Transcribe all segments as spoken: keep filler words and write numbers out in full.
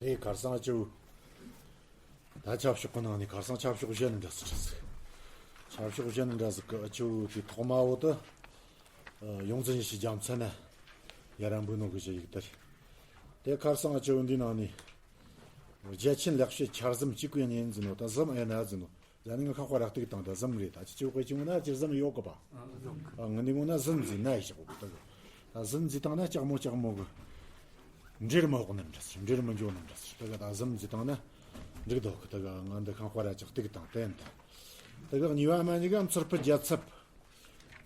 རེད། ཁར་སང་ཨ་ཅོ། ད་ཆབ་ཤོག་གི་ནང་ནས་ཁར་སང་ཆབ་ཤོག་གཞན་འདྲ་ཟིག་རེད་ཟིག་ཆབ་ཤོག་གཞན་འདྲ་ཟིག་གི་ཨ་ཅོ་དེ་ཐོག་མ་བོ་དུ། ཡོངས་འཛིན་ཞིག་རྒྱ་མཚན་ན་ཡ་ར་འབུ་ནོ་གི་ཞིག་ཡིག་དར། དེ་ཁར་སང་ཨ་ཅོ་འདི་ནང་ནས་རྒྱལ་ཆེན་ལེགས་བཤད་འཆར་ཟིན་གཅིག་གི་ཉིན་འཛིན་ནོ་ད་ཟིམ་ཨེ་ན་འཛིན་ནོ། ཡ་ནི་ང་ཁ་ཁོ་ར་གཏུག་བཏང་ད་ཟིམ་རེད། ད་ཅི་ཅི་དཔེ་ཅི་མོ་ན་ཅི་ཟིམ་ཡོད་གི་པ། ཨ་ངི་འདི་མོ་ན་ཟིམ་ཟིན་ན་ཡི་ཞག་གི་ད་གི། ད་ཟིམ་ཟིན་བཏང་ན་ལྕགས་མོ་ལྕགས་མོ་གི། འབྲེལ་མི་འོག་ནི་འདྲ་ཟེར། འབྲེལ་མི་འཇོག་ནི་འདྲ་ཟེར། ད་གི་ད་ཟིམ་ཟིན་བཏང་ན་འགྲིག་འདུག་གི། ད་གི་ང་འདི་ཁང་པ་ར་ཅག་གཏུག་བཏང་དེ་འདི། ད་གི་གཉིས་པ་མ་གཉིས་ཀ་མཚུར་ཕུ་རྒྱལ་ཚབ།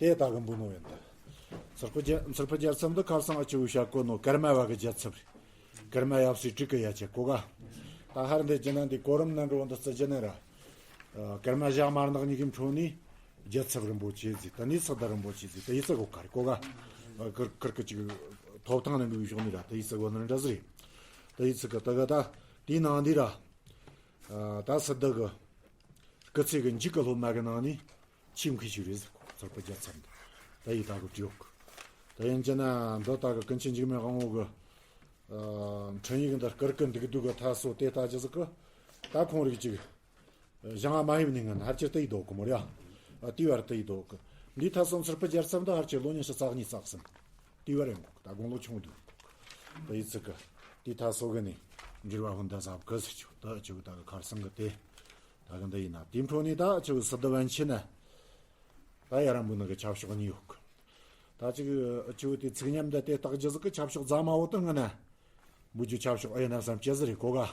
དེ་ད་གི་འབུ་ནོ་ཡིན་ད། མཚུར་ཕུ་རྒྱལ་མཚུར་ཕུ་རྒྱལ་ཚབ་འདི་ཁར་སང་ཨ་ཅོ་བཤད་གོ་ནོ་ཀརྨ་བ་གི་རྒྱལ་ཚབ་རེད། ཀརྨ་ཡབ་སྲས་དྲུག་གི་ཡ་ཆེ་གོ་ག་ད་ཧར་འདི་ཇི་ན་འདི་གོ་རིམ་ན་འགྲོ་འདི་རྩི་ཇི་ན་ར། ཨ་ཀརྨ་ཞྭ་དམར་ནག་གཉིས་ཀྱི་འཕྲོ་ནས་རྒྱལ་ཚབ་རིན་པོ་ཆེ་ཟིག་ད་ནི་སི་ཏཱ་རིན་པོ་ཆེ་ཟིག་ད་ཡི་ཚ་གོ་ག་རེ་གོ་ག་ཨ་ཀིར་ཀིར་ཀི་ཅིག་ཐོབ་ཐང་ནས་འགྲོ་བའི་ཕྱོགས་ནས་ར་ད་ཡི་ཚ་གོ་ནི་འདྲ་ཟིག་རེད། ད་ཡི་ཚ་གི་ད་ག་ད་དེའི་ནང་འདི་ར། ཨ་ད་སི་ཏཱ་གི་སྐུ་ཚེ་གི་མཇུག་གི་སློབ་མ་གི་ནང་ནས་ཆེས་མཁས་ཤིག་རེད་ཟེར་གོ། མཚུར་ཕུ་རྒྱལ་ཚབ་འདི་ད་ཡི་ད་གི་བྲིས་ཡོད་གི། ད་ཡིན་གྱི་ན་འདི་ད་གི་ཀུན་མཁྱེན་འཇིགས་མེད་དབང་པོ་གི་ཨ་འཕྲིན་ཡིག་འདི་སྐུར་གི་འདུག་འདུག་གི་ཐ་སོ་དེ་ལྟ་ཅི་ཟིག་གི་ད་ཁོང་རིགས་ཅིག་ཞང་ཨ་མ་ཡིབ་ནི་ངན་ཧར་ཅི་ལྟ་ཡི་དོ་གི་མོ་ར། ཨ་དེའི་བར་ལྟ་ཡི་དོ་གི། འདི་ཐ་སོ་མཚུར་ཕུ་རྒྱལ་ཚབ་འདི་ཧར་ཅི་ལོ་ཉི་ཤུ་རྩ་གཉིས་རྩ་གསུམ། དེའི་བར་ཡང་གོ་གི་ད་དགུང་ལོ་ཆུང་འདུག་གི། ད་ཡི་ཚ་གི་དེ་ཐ་སོ་གི་ནི་འགྱུར་བ་ཧུན་ད་ཟབ་གི་ཟེར་ཆོག་ད་ཨ་ཅོ་ད་གི་ཁར་སང་གི་དེ་ད་གི་འདི་ཡིན་ན་དེའི་འཕྲོ་ནས་ད་ཨ་ཅོ་སི་ཏཱ་པཎ་ཆེན་ན་ད་ཡ་ར་འབུ་ནི་གི་ཆབ་ཤོག་གཉིས་ཡོད་གི། ད་ཅིག་ཨ་ཅོ་དེ་ཚིག་ཉམས་འདི་དེ་བཏགས་རྒྱུ་ཟིག་གི་ཆབ་ཤོག་རྫ་མ་བོ་ད་ང་ན། འབུ་རྒྱུ་ཆབ་ཤོག་ཨེ་ན་བསམ་སྐྱེ་ཟི་རེད་གོ་ག་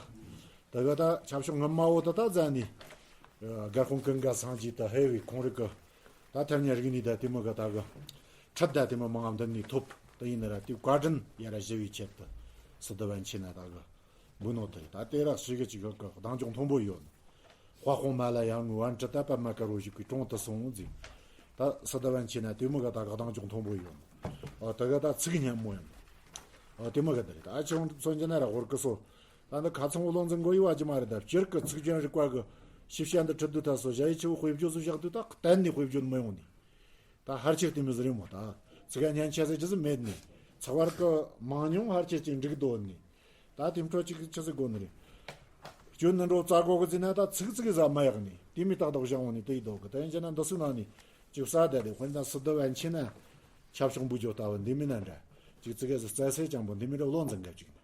ད་ག་ད་ཆབ་ཤོག་ངོ་མ་བོ་ད་ད་ཛ་ནི། སྒར་ཁོང་ཀུན་དགའ་སངས་རྒྱས་ད་ཧེ་བི་ཁོང་རིག་གི། ད་ཐར་ཉ་རིག་ནི་ད་དེ་མོ་ག་ད་གི། ཁྲིད་ད་དེ་མོ་མང་ང་འདི་ནི་ཐོབ་ད་ཡིན་ན་ར་དེ་བཀའ་དྲིན་ཡ་ར་ཞི་བའི་ཆེད་དུ་སི་ཏཱ་པཎ་ཆེན་ན་ད་གི། འབུ་ནོ་དེ་རེད། ད་དེ་ར་ཞི་གི་ཅིག་གི་གདེང་འཇོག་མཐོན་པོ་ཡོད། དཔའ་དཔུང་མ་ལ་ཡང་ངུ་བར་འདྲི་ད་པད་མ་དཀར་བོ་བཞུགས་པའི་དྲུང་དུ་སོང་ཟིག་ད་སི་ཏཱ་པཎ་ཆེན་ན་དེ་མོ་ག་ད་གདེང་འཇོག་མཐོན་པོ་ཡོད། ཨ་ད་ག་ད་ཚིག་སྙན་མོ་ཡིན། ཨ་དེ་མོ་ག་ད་རེད། ད་ཨ་ཆུང་ཚོ་འཇི་ན་ར་ཧོར་གི་སོ། ད་འདི་ཁ་ཚང་བོ་བློ་འཛིན་གོ་ཡི་བ་ཅི་མ་རེད། ད་སྤྱིར་གི་ཚིག་ཅན་རིག་པ་གི་ཤེས་བྱ་འདི་ཁྲིད་དུ་ད་སོ་ཞ་ཡི་ཆུ་བོ་དཔེ་བརྗོད་སུ་བཞག་དུས་ད་གཏན་ནས་དཔེ་བརྗོད་མི་ཡོང་ནི། ད་ཧར་ཆེར་དེ་མི་ཟེར་ཡོང་མོ། ད་ཚིག་ག་སྙན་ཆ་ཟེར་རྒྱུ་ཟིག་མེད་ནི། ཚགས་པར་གི་མང་ཉུང་ཧར་ཆེར་ཅིག་འགྲིག་འདོད་ནི། ད་དེ་འཕྲོ་ཅིག་ཆི་ཟིག་དགོ་ནི་རེད། སྐྱོན་ནི་འགྲོ་རྩ་གོ་གི་ཟིན་ན་ད་ཚིག་ཚིག་གི་ཟ་མ་ཡག་ནི་དེ་མི་ཏག་ཏག་བཞག་འོང་ནི་དེ་ཡི་དོག་གི། ད་ཡིན་ཅི་ན་འདི་སུ་ནང་ནི་ཅིག་ས་ད་དེ་དཔེར་ན་སི་ཏཱ་པཎ་ཆེན་ན་ཆབ་ཤོག་འབུ་རྒྱོ་ལྟ་བུ་འདི་མི་ན་འདྲ། ཅིག་ཙི་གེ་ཟིག་རྩ་སེ་ཅང་པོ་འདི་མི་ར་བློ་འཛིན་ག་ཅིག་ན།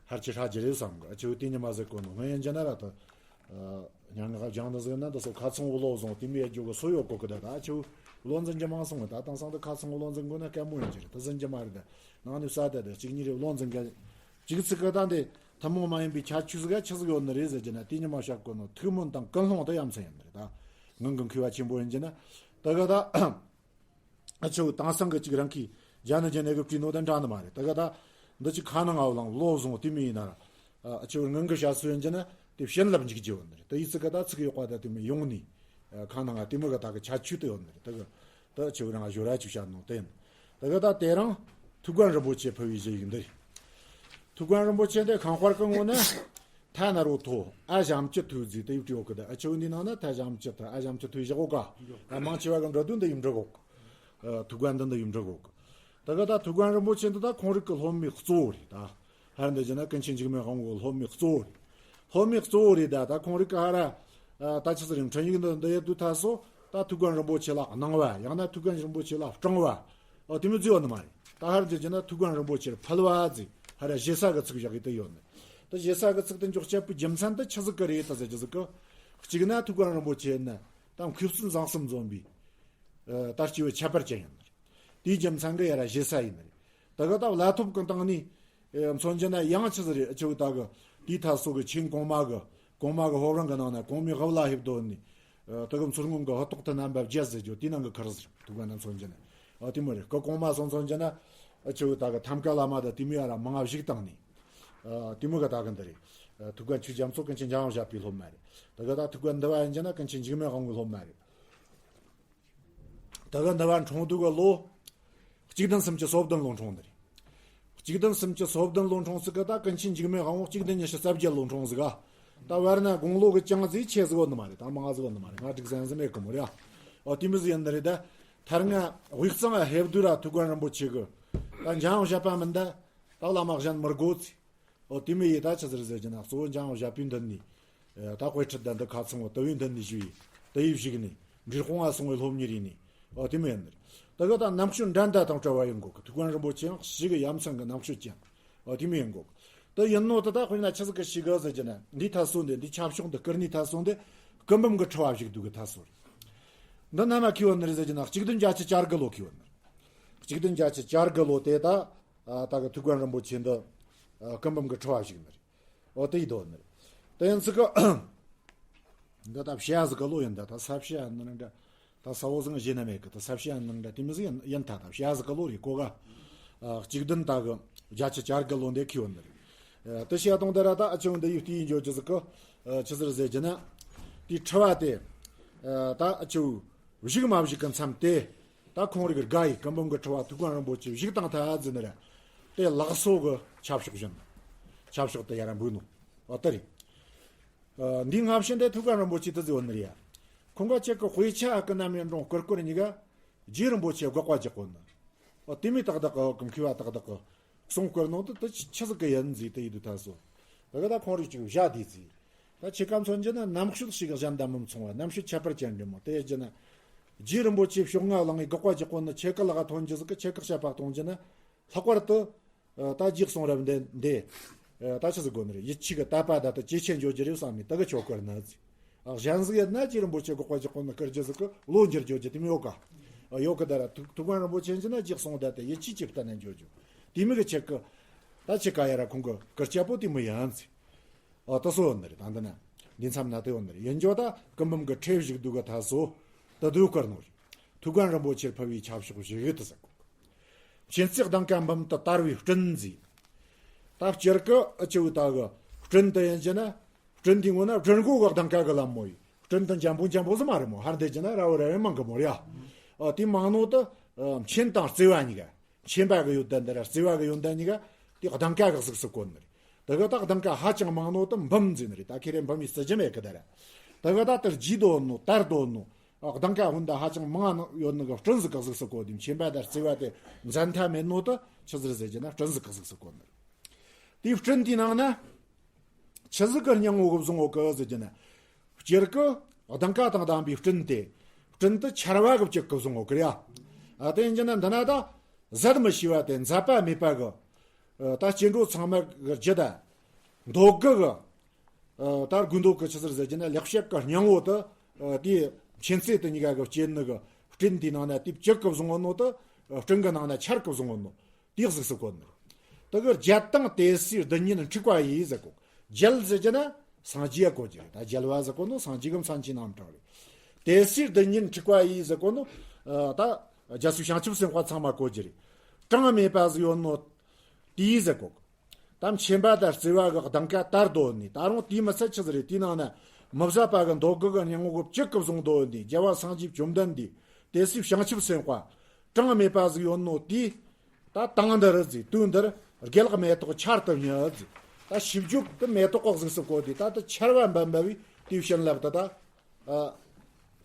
ཧར་ཅི་ཧྲ་ཅི་རེད་བསམ་གི། ཨ་ཆེ་བོ་དེ་ཉི་མ་ཟེར་གོ་ནོ་སྔོན་ཡན་ཅི་ན་ར་ད། སྙན་ངག་སྦྱང་འདི་ཟིག་ན་འདི་སོ་ཁ་ཚང་བོ་བློ་བཟང་དེ་མི་ཡ་རྒྱུ་གི་སོ་ཡོད་གོ་གི། ད་ད་ཨ་ཆེ་བོ་བློ་འཛིན་གྱི་མང་སོང་གི། ད་དེང་སང་འདི་ཁ་ཚང་བོ་བློ་འཛིན་དགོས་ན་དཀའ་མོ་ཡིན་གྱི་རེད། ད་འཛིན་གྱི་མ་རེད། ད་ནང་ནས་ས་ད་ད་གཅིག་གཉིས་རེ་བློ་འཛིན་ག་ཅིག་ཚིག་གི་ད་འདི་ཐུན་མོང་མ་ཡིན་པའི་ཁྱད་ཆོས་ཟིག་ག་ཆི་ཟིག་ཡོད་ནི་རེད་ཟེར་གྱི་ན། དེ་ཉི་མ་བཤད་གོ་ནོ་ཐུགས་སྨོན་དང་ཀུན་སློང་ད་ཡ་མཚན་ཡིན་ནི་རེད། ད་ངང་གི་མཁས་པ་ཆེན་པོ་ཡིན་གྱི་ན་ད་ག་ད། ཨ་ཆེ་བོ་དེང་སང་གི་ཅིག་རང་གིས་རྒྱ་ནི་རྒྱ་ནི་གི་བྲིས་ནོ་དང་འདྲ་ནི་མ་རེད། ད་ག་ད་འདི་ཅིག་ཁ་ནང་ང་བླངས་བློ་བཟུང་དེ་མི་ཡིན་ན་ར། ཨ་ཆེ་བོ་ངང་གི་བྱ་སྲོལ་ཡིན་གྱི་ན་དེ་བྱིན་རླབས་འཇུག་རྒྱུ་ཡོད་ནི་རེད། ད་ཡི་ཚིག་ག་ད་ཚིག་ཡོད་པ་ད་དེ་མི་ཡོང་ནི། ཨ་ཁ་ནང་ང་དེ་མི་ག་ད་གི་ཁྱད་ཆོས་དེ་ཡོད་ནི་རེད། ད་ག་ད་ཆེ་བོ་རང་ཞོ་ར་ཅིག་བྱ་ནོ་དེ་ཡིན། ད་ག་ད་དེ་རང་ཐུའུ་བཀྭན་རིན་པོ་ཆེ་ཕུལ་བའི་གཞི་ཡིག་འདི་རེད། ཐུའུ་བཀྭན་རིན་པོ་ཆེ་འདི་ཁང་དཔར་གི་ངོ་ནས། ཐ་ན་རོ་ཐོ་ཨ་ཞམ་ཅི་ཐུའུ་ཟིག་དེ་ཡིབ་ཀྲི་ཡོད་གི། ད་ཨ་ཆེ་བོ་འདི་ནང་ན་ཐ་ཞམ་ཅི་ཐུ་ཨ་ཞམ་ཅི་ཐུའུ་བཞག་གོ་ག་ཨ་མང་ཆེ་བ་གི་འགྲོ་དུས་འདི་ཡིབ་འགྲོ་གོ་གི། ཐུའུ་བཀྭན་འདི་འདི་ཡིབ་འགྲོ་གོ་གི། ད་ག་ད་ཐུའུ་བཀྭན་རིན་པོ་ཆེ་འདི་ད་ཁོང་རིག་གི་སློབ་མའི་གཙོ་བོ་རེད། ད་ཧར་འདི་བྱས་ན་ཀུན་མཁྱེན་འཇིགས་མེད་དབང་པོ་སློབ་མའི་གཙོ་བོ་རེད། སློབ་མའི་གཙོ་བོ་རེད། ད་ད་ཁོང་རིག་གི་ཧ་ར་ད་ཆི་ཟིག་རེད། འཕྲིན་ཡིག་འདི་འདི་ཡེ་དུས་ད་སོ་ད་ཐུའུ་བཀྭན་རིན་པོ་ཆེ་ལ་གནང་བ་ཡང་ན་ཐུའུ་བཀྭན་རིན་པོ་ཆེ་ལ་སྤྲང་བ། ཨོ་དེ་མོ་ཟིག་ཡོད་ནི་མ་རེད། ད་ཧར་འདི་བྱས་ན་ཐུའུ་བཀྭན་རིན་པོ་ཆེར་ཕུལ་བ་ཟིག་ཧ་ར་ཞེ་ས་གི་ཚིག་བཞག་གི་དེ་ཡོད་ནི། ད་ཞེ་ས་གི་ཚིག་དེ་འཇོག་བྱེད་པའི་རྒྱུ་མཚན་དེ་ཆི་ཟིག་གི་རེད། ད་ཟེར་རྒྱུ་ཟིག་གི། གཅིག་ན་ཐུའུ་བཀྭན་རིན་པོ་ཆེ་ནི་ད་མཁས་བཙུན་བཟང་གསུམ་འཛོམས་པའི་ད་སྐྱེས་བུ་ཁྱད་པར་ཅན་ཡིན་ནི་རེད། དེའི་རྒྱུ་མཚན་གི་ཡ་ར་ཞེ་ས་ཡིན་ནི་རེད། ད་ག་ད་བླ་ཐོབ་གི་སྟེང་ནས་མཚོན་རྒྱུ་ན་ཡང་ཆི་ཟིག་རེད། ཨ་ཆེ་བོ་ད་གི་དེའི་ཐ་སོ་གི་ཆེན་གོང་མ་གི་གོང་མ་གི་ཧོབ་རང་གི་ནང་ན་གོང་མའི་ཧབ་ལ་ཧེབ་དོ་ནི། ད་གི་མཚོ་སྔོན་གི་ཧོ་ཏོག་ཏུ་རྣམ་པ་བརྒྱད་ཟེར་རྒྱུ་དེའི་ནང་གི་ཁར་ཟིག་ཐུག་པ་ན་མཚོན་རྒྱུ་ན། ཨ་དེ་མོ་རེད། གི་གོང་མ་སོང་མཚོན་རྒྱུ་ན་ཨ་ཆེ་བོ་ད་གི་ཐམ་ཀ་བླ་མ་ད་དེ་མོ་ཡ་ར་མང་ང་བཞུགས་བཏང་ནི། ཨ་དེ་མོ་གི་ད་གི་འདི་རེད། ཐུག་པ་ཆོས་རྒྱ་མཚོ་ཀུན་མཁྱེན་འཇམ་དབྱངས་བཞད་པའི་སློབ་མ་རེད། ད་གི་ད་ཐུག་པ་འདི་བ་ཡིན་རྒྱུ་ན་ཀུན་མཁྱེན་འཇིགས་མེད་དབང་པོའི་སློབ་མ་རེད། ད་ག་འདི་བ་འཁྲུངས་དུས་གི་ལོ། གཅིག་བདུན་སུམ་ཅུ་སོ་བདུན་ལོ་འཁྲུངས་ནི་རེད། གཅིག་བདུན་སུམ་ཅུ་སོ་བདུན་ལོ་འཁྲུངས་ཟིག་གི་ད་ཀུན་མཁྱེན་འཇིགས་མེད་དབང་པོ་གཅིག་བདུན་ཉི་ཤུ་རྩ་བརྒྱད་ལོ་འཁྲུངས་ཟིག་ག་ད་བར་ན་དགུང་ལོ་གི་ཅང་ཟིག་ཆེ་ཟིག་ཡོད་ནི་མ་རེད། ད་མང་ཟིག་ཡོད་ནི་མ་རེད། ང་དྲུག་ཟན་ཟིག་མེད་གི་མོ་རེད། ཨོ་དེ་མོ་ཟིག་ཡིན་ནི་རེད། ད་ཐར་ང་དབུས་གཙང་ང་ཧེབ་དུས་ར་ཐུག་པ་རིན་པོ་ཆེ་གི་ད་འཇམ་དབྱངས་བཞད་པ་མིན་ད་ད་བླ་མ་གཞན་མི་དགོས་ཚེ། ཨོ་དེ་མོ་ཡིན་ད་ཆི་ཟེར་ཟེར་གྱི་ན། གཙོ་བོ་འཇམ་དབྱངས་བཞད་པའི་མདུན་ནས། ཨེ་ད་དཔེ་ཁྲིད་དང་འདི་ཁ་ཚང་བོ་དུ་བའི་མདུན་ནས་ཞུས་ཡིན། དུ་ཡིས་བཞུགས་ནས་འབྲས་སྤུངས་ལ་སོང་བའི་སློབ་གཉེར་ཡིན་ནས། ཨོ་དེ་མོ་ཡིན་ནི། ད་གི་ད་རྣམ་དཔྱོད་འགྲན་ཟླ་དང་བྲལ་བ་ཡིན་དགོས་གི། ཐུའུ་ཀོན་རིན་པོ་ཆེ་ཡང་ཞེ་གི་ཡ་མཚན་གི་རྣམ་དཔྱོད་ཅན། ཨོ་དེ་མོ་ཡིན་དགོས་གི། དེ་ཡིན་ནོ་དེ་ད་དཔེར་ན་ཆི་ཟིག་གི་ཞིག་གི་ཟེར་གྱི་ན། འདིའི་ཐད་སོང་དེ། འདིའི་ཆབ་ཤོག་འདི་བསྐུར་ནིའི་ཐད་སོང་དེ། སྐུ་འབུམ་གི་ཁྲི་བ་བཞུགས་དུས་གི་ཐད་སོང་རེད། འདི་ནམ་ཡ་ཁེལ་བ་ནི་རེད་ཟེར་གྱི་ན། གཅིག་བདུན་བརྒྱད་ཅུ་གྱ་དགུ་ལོ་ཁེལ་བ་ནི་རེད། གཅིག་བདུན་བརྒྱད་ཅུ་གྱ་དགུ་ལོ་དེ་ད། ཨ་ད་གི་ཐུའུ་ཀོན་རིན་པོ་ཆེ་འདི། ཨ་སྐུ་འབུམ་གི་ཁྲི་བ་བཞུགས་ནི་རེད། ཨོ་དེ་ཡི་དོན་ནི་རེད། དེ་ཡིན་ཙི་གི། འདི་ད་བྱ་ཟིག་གི་ལོ་ཡིན་ད། ད་ས་བྱ་ནི་རེད་འདྲ། ད་ས་བོ་ཟིག་གཞི་ན་མེད་གི། ད་ས་བྱ་ནི་རེད་འདྲ། དེ་མོ་ཟིག་ཡིན་ཡིན་ད། ད་བྱ་ཟིག་གི་ལོ་རེད་གོ་ག། ཨ་གཅིག་བདུན་ད་གི་བརྒྱད་ཅུ་གྱ་དགུ་ལོ་འདི་ཁེལ་བ་ནི་རེད། ཨ་དེ་བྱས་དང་དེ་ར་ད་ཨ་ཆུང་འདི་ཡུལ་དེའི་འཇོག་རྒྱུ་ཟིག་གི། ཨ་ཆི་ཟེར་ཟེར་གྱི་ན། དེའི་ཁྲི་བ་དེ། ཨ་ད་ཨ་ཆུ་བཞུགས་མ་བཞུགས་གི་མཚམས་དེ། ད་ཁོང་རིགས་དགའ་ཡི། སྐུ་འབུམ་གི་ཁྲི་བ་ཐུའུ་ཀོན་རིན་པོ་ཆེ་བཞུགས་དང་ཐ་ཟེར་ནི་རེད། དེ་ལགས་སོ་གི་ཆབ་ཤོག་བཞིན། ཆབ་ཤོག་དེ་ཡར་འབུལ་ནོ། ཨོ་དེ་རེད། ཨ་འདི་སྔ་ཕྱི་འདི་ཐུའུ་ཀོན་རིན་པོ་ཆེ་དེ་ཟེར་བ་ནི་རེད་ཡ། ཁོང་ག་ཅིག་གི་དཔེ་ཆ་ཨ་ཀི་ནམ་ཡིན་རུང་བསྐུར་བསྐུར་གཉིས་ཀ་རྗེ་རིན་པོ་ཆེ་དགག་པ་རྒྱག་གོ་ནི། ཨོ་དེ་མོ་ཏག་ཏག་གི་མཁས་པ་ཏག་ཏག་གི་གསུང་བསྐུར་ནོ་དེ། དེ་ཆི་ཆི་ཟིག་གི་ཡིན་ཟིག་དེ་ཡིན་དུས་ཐ་སོ། དེ་གི་ད་ཁོང་རིགས་ཅིག་བཞག་དེ་ཟིག། ད་ཆི་ག་མཚོན་གྱི་ན། རྣམ་དཔྱོད་ཞིག་གཞན་དང་མི་མཚུངས་པ། རྣམ་དཔྱོད་ཁྱད་པར་ཅན་རེད་མོ། དེ་ཡིན་གྱི་ན། རྗེ་རིན་པོ་ཆེ་ཕྱོགས་སྔ་ལངས་ངེ་དགག་པ་རྒྱག་གོ་ནི་ཆི་གི་ལག་ཐོན་རྒྱུ་ཟིག་གི། ཆི་གི་བཤད་པ་གཏོང་གྱི་ན། ལྷག་པར་དུ། ཨ་ད་རྗེས་གསུང་རབ་འདི་འདི། ཨ་ད་ཆི་ཟིག་དགོས་ནི་རེད། ཡིད་ཆེས་གི་དད་པ་ད་ལྟ་ཇེ་ཆེ་འགྱོ་རྒྱུ་རེད་བསམ་ནས་དེ་གི་ཆོ་བསྐུར་ནི་ཟིག། ཨ་གཞན་ཟིག་ཡིན་ན་རྗེ་རིན་པོ་ཆེ་དགག་པ་རྒྱག་གོ་ནི་བསྐུར་རྒྱུ་ཟིག་གི་བློ་འགྱུར་འགྱོ་རྒྱུ་དེ་མོ་ཡོད་ག། ཨ་ཡོད་གི། ད་ར་ཐུ་ཐུའུ་ཀོན་རིན་པོ་ཆེ་ཡིན་གྱི་ན་རྗེས་གསུང་ད་དེ་ཡིད་ཆེས་ཀྱི་གཏན་ནས་འགྱོ་རྒྱུ། དེ་མོ་གི་ཆི་གི། ད་ཆི་ག་ཡ་ར་ཁོང་གི་བསྐུར་རྒྱུ་པོ་དེ་མོ་ཡིན་ཟིག། ཨ་ད་སོ་ནི་རེད། ད་འདི་ན་འདི་མཚམས་ན་དེ་ཡོད་ནི་རེད། ཡིན་རྒྱུ་ད་སྐུ་འབུམ་གི་ཁྲི་བཞུགས་དུས་གི་ཐ་སོ། དེ་དུས་བསྐུར་ནོ་རེད། ཐུའུ་ཀོན་རིན་པོ་ཆེར་ཕུལ་བའི་ཆབ་ཤོག་བཞི་ཡོད་དུ་ཟེར་གོ། མཁྱེན་བརྩེའི་གདེངས་ཀ་འབུམ་དུ་དར་བའི་སྤྲིན་མཛེས། ད་སྤྱིར་གི་ཨ་ཆུ་ད་གི་སྤྲིན་དེ་ཡིན་གྱི་ན། སྤྲིན་དེའི་ངོ་ན་སྦྲུལ་མགོ་གི་གདེངས་ཀ་གི་ལམ་མོ་ཡིན། སྤྲིན་དེ་འཇམ་པོ་འཇམ་པོ་ཟིག་མ་རེད་མོ། ཧར་འདེད་གྱི་ན་ར་བ་ར་བའི་མང་གི་མོ་རེད་ཡ། ཨ་དེ་མང་ནོ་དེ་ཨ་མཁྱེན་དང་བརྩེ་བ་གཉིས་ཀ། མཁྱེན་པ་གི་ཡོན་ཏན་དེ་ར་བརྩེ་བ་གི་ཡོན་ཏན་གཉིས་ཀ་དེ་གདེངས་ཀ་གི་གཟུགས་སུ་བཀོད་ནི་རེད། དེ་གི་ད་གདེངས་ཀ་ཧ་ཅང་མང་ནོ་དེ་འབུམ་ཟེར་ནི་རེད། ད་ཁེ་རེ་འབུམ་ཡིས་བརྩི་རྒྱུ་མེད་གི། དེ་ར་དེ་གི་ད་དེར་རྒྱས་དོ་ནོ་དར་དོ་ནོ། ཨ་གདེངས་ཀ་ཧུན་ད་ཧ་ཅང་མང་ནོ་ཡོད་ནི་གི་སྤྲིན་ཟིག་གི་གཟུགས་སུ་བཀོད་དེ། མཁྱེན་པ་དང་བརྩེ་བ་དེ་འཛད་མཐའ་མེད་ནོ་དེ་ཆི་ཟིག་རེད་ཟེར་གྱི་ན། སྤྲིན་ཟིག་གི་གཟུགས་སུ་བཀོད་ནི་རེད། དེའི་སྤྲིན་དེའི་ནང་ན་ཆི་ཟིག་གི་སྙིང་བོ་གི་བཟུང་ཡོད་གི་ཟེར་གྱི་ན། སྤྱིར་གི་གདེངས་ཀ་དང་ལྡན་པའི་སྤྲིན་དེ། སྤྲིན་དེ་ཆར་བ་གི་བཅུད་གི་བཟུང་ཡོད་གི་རེད་ཡ། ཨ་དེ་ཡིན་གྱི་ན་འདི་ན་ད་ཟད་མི་ཤེས་པ་དེ། འཛད་པ་མེད་པ་གི། ཨ་ད་སྐྱེ་འགྲོ་ཚང་མ་གི་རྒྱུད་ད། མདོ་སྒང་གི། ཨ་ད་དགོས་འདོད་གི་ཆི་ཟིག་རེད་ཟེར་གྱི་ན། ལེགས་བཤད་གི་སྙིང་བོ་དེ། ཨ་དེ་མཁྱེན་བརྩེ་དེ་གཉིས་ཀ་གི་སྐྱེས་ནི་གི་སྤྲིན་དེའི་ནང་ན་དེ་བཅུད་གི་བཟུང་ཡོད་ནོ་དེ། ཨ་སྤྲིན་གི་ནང་ན་ཆར་གི་བཟུང་ཡོད་ནོ། དེའི་གཟུགས་སུ་བཀོད་ནི། དེ་གི་རྒྱལ་དང་དེ་སྲས་བདུན་ཉིད་འཁྲིགས་པ་ཡིས་ཟེར་གོ། རྒྱལ་ཟེར་གྱི་ན་སངས་རྒྱས་ཡ་གོ་རྒྱུ་རེད། ད་རྒྱལ་བ་ཟེར་གོ་ནོ་སངས་རྒྱས་གི་མཚན་གྱི་རྣམ་གྲངས་རེད། དེ་སྲས་བདུན་ཉིད་འཁྲིགས་པ་ཡིས་ཟེར་གོ་ནོ། ཨ་ད་རྒྱལ་སྲས་བྱང་ཆུབ་སེམས་དཔའ་ཚང་མ་གོ་རྒྱུ་རེད། གྲངས་མེད་པ་ཟིག་ཡོད་ནོ་དེས་ཟེར་གོ། ད་མཁྱེན་པ་དང་བརྩེ་བ་གི་གདེངས་ཀ་དར་དོ་ནི། ད་རུང་དེའི་མི་ཚད་ཆི་ཟིག་རེད། དེའི་ནང་ན་མི་བཟད་པ་གི་མདོ་སྒང་གི་སྙིང་བོ་གི་བཅུད་གི་བཟུང་དོ་ནི། རྒྱལ་བ་སངས་རྒྱས་བཅོམ་ལྡན་འདས། དེ་སྲས་བྱང་ཆུབ་སེམས་དཔའ། གྲངས་མེད་པ་ཟིག་ཡོད་ནོ་དེས། ད་དང་འདིར་ཟིག། དུས་འདིར་དགེ་ལེགས་མེ་ཏོག་ཆར་དུ་བརྙེས་ཟིག། ད་ཤིས་བརྗོད་དེ་མེ་ཏོག་གི་གཟུགས་སུ་བཀོད་དེ། ད་དེ་ཆར་བ་འབབ་འབབ་བས་དེའི་བྱིན་རླབས་དེ་ད་ཨ་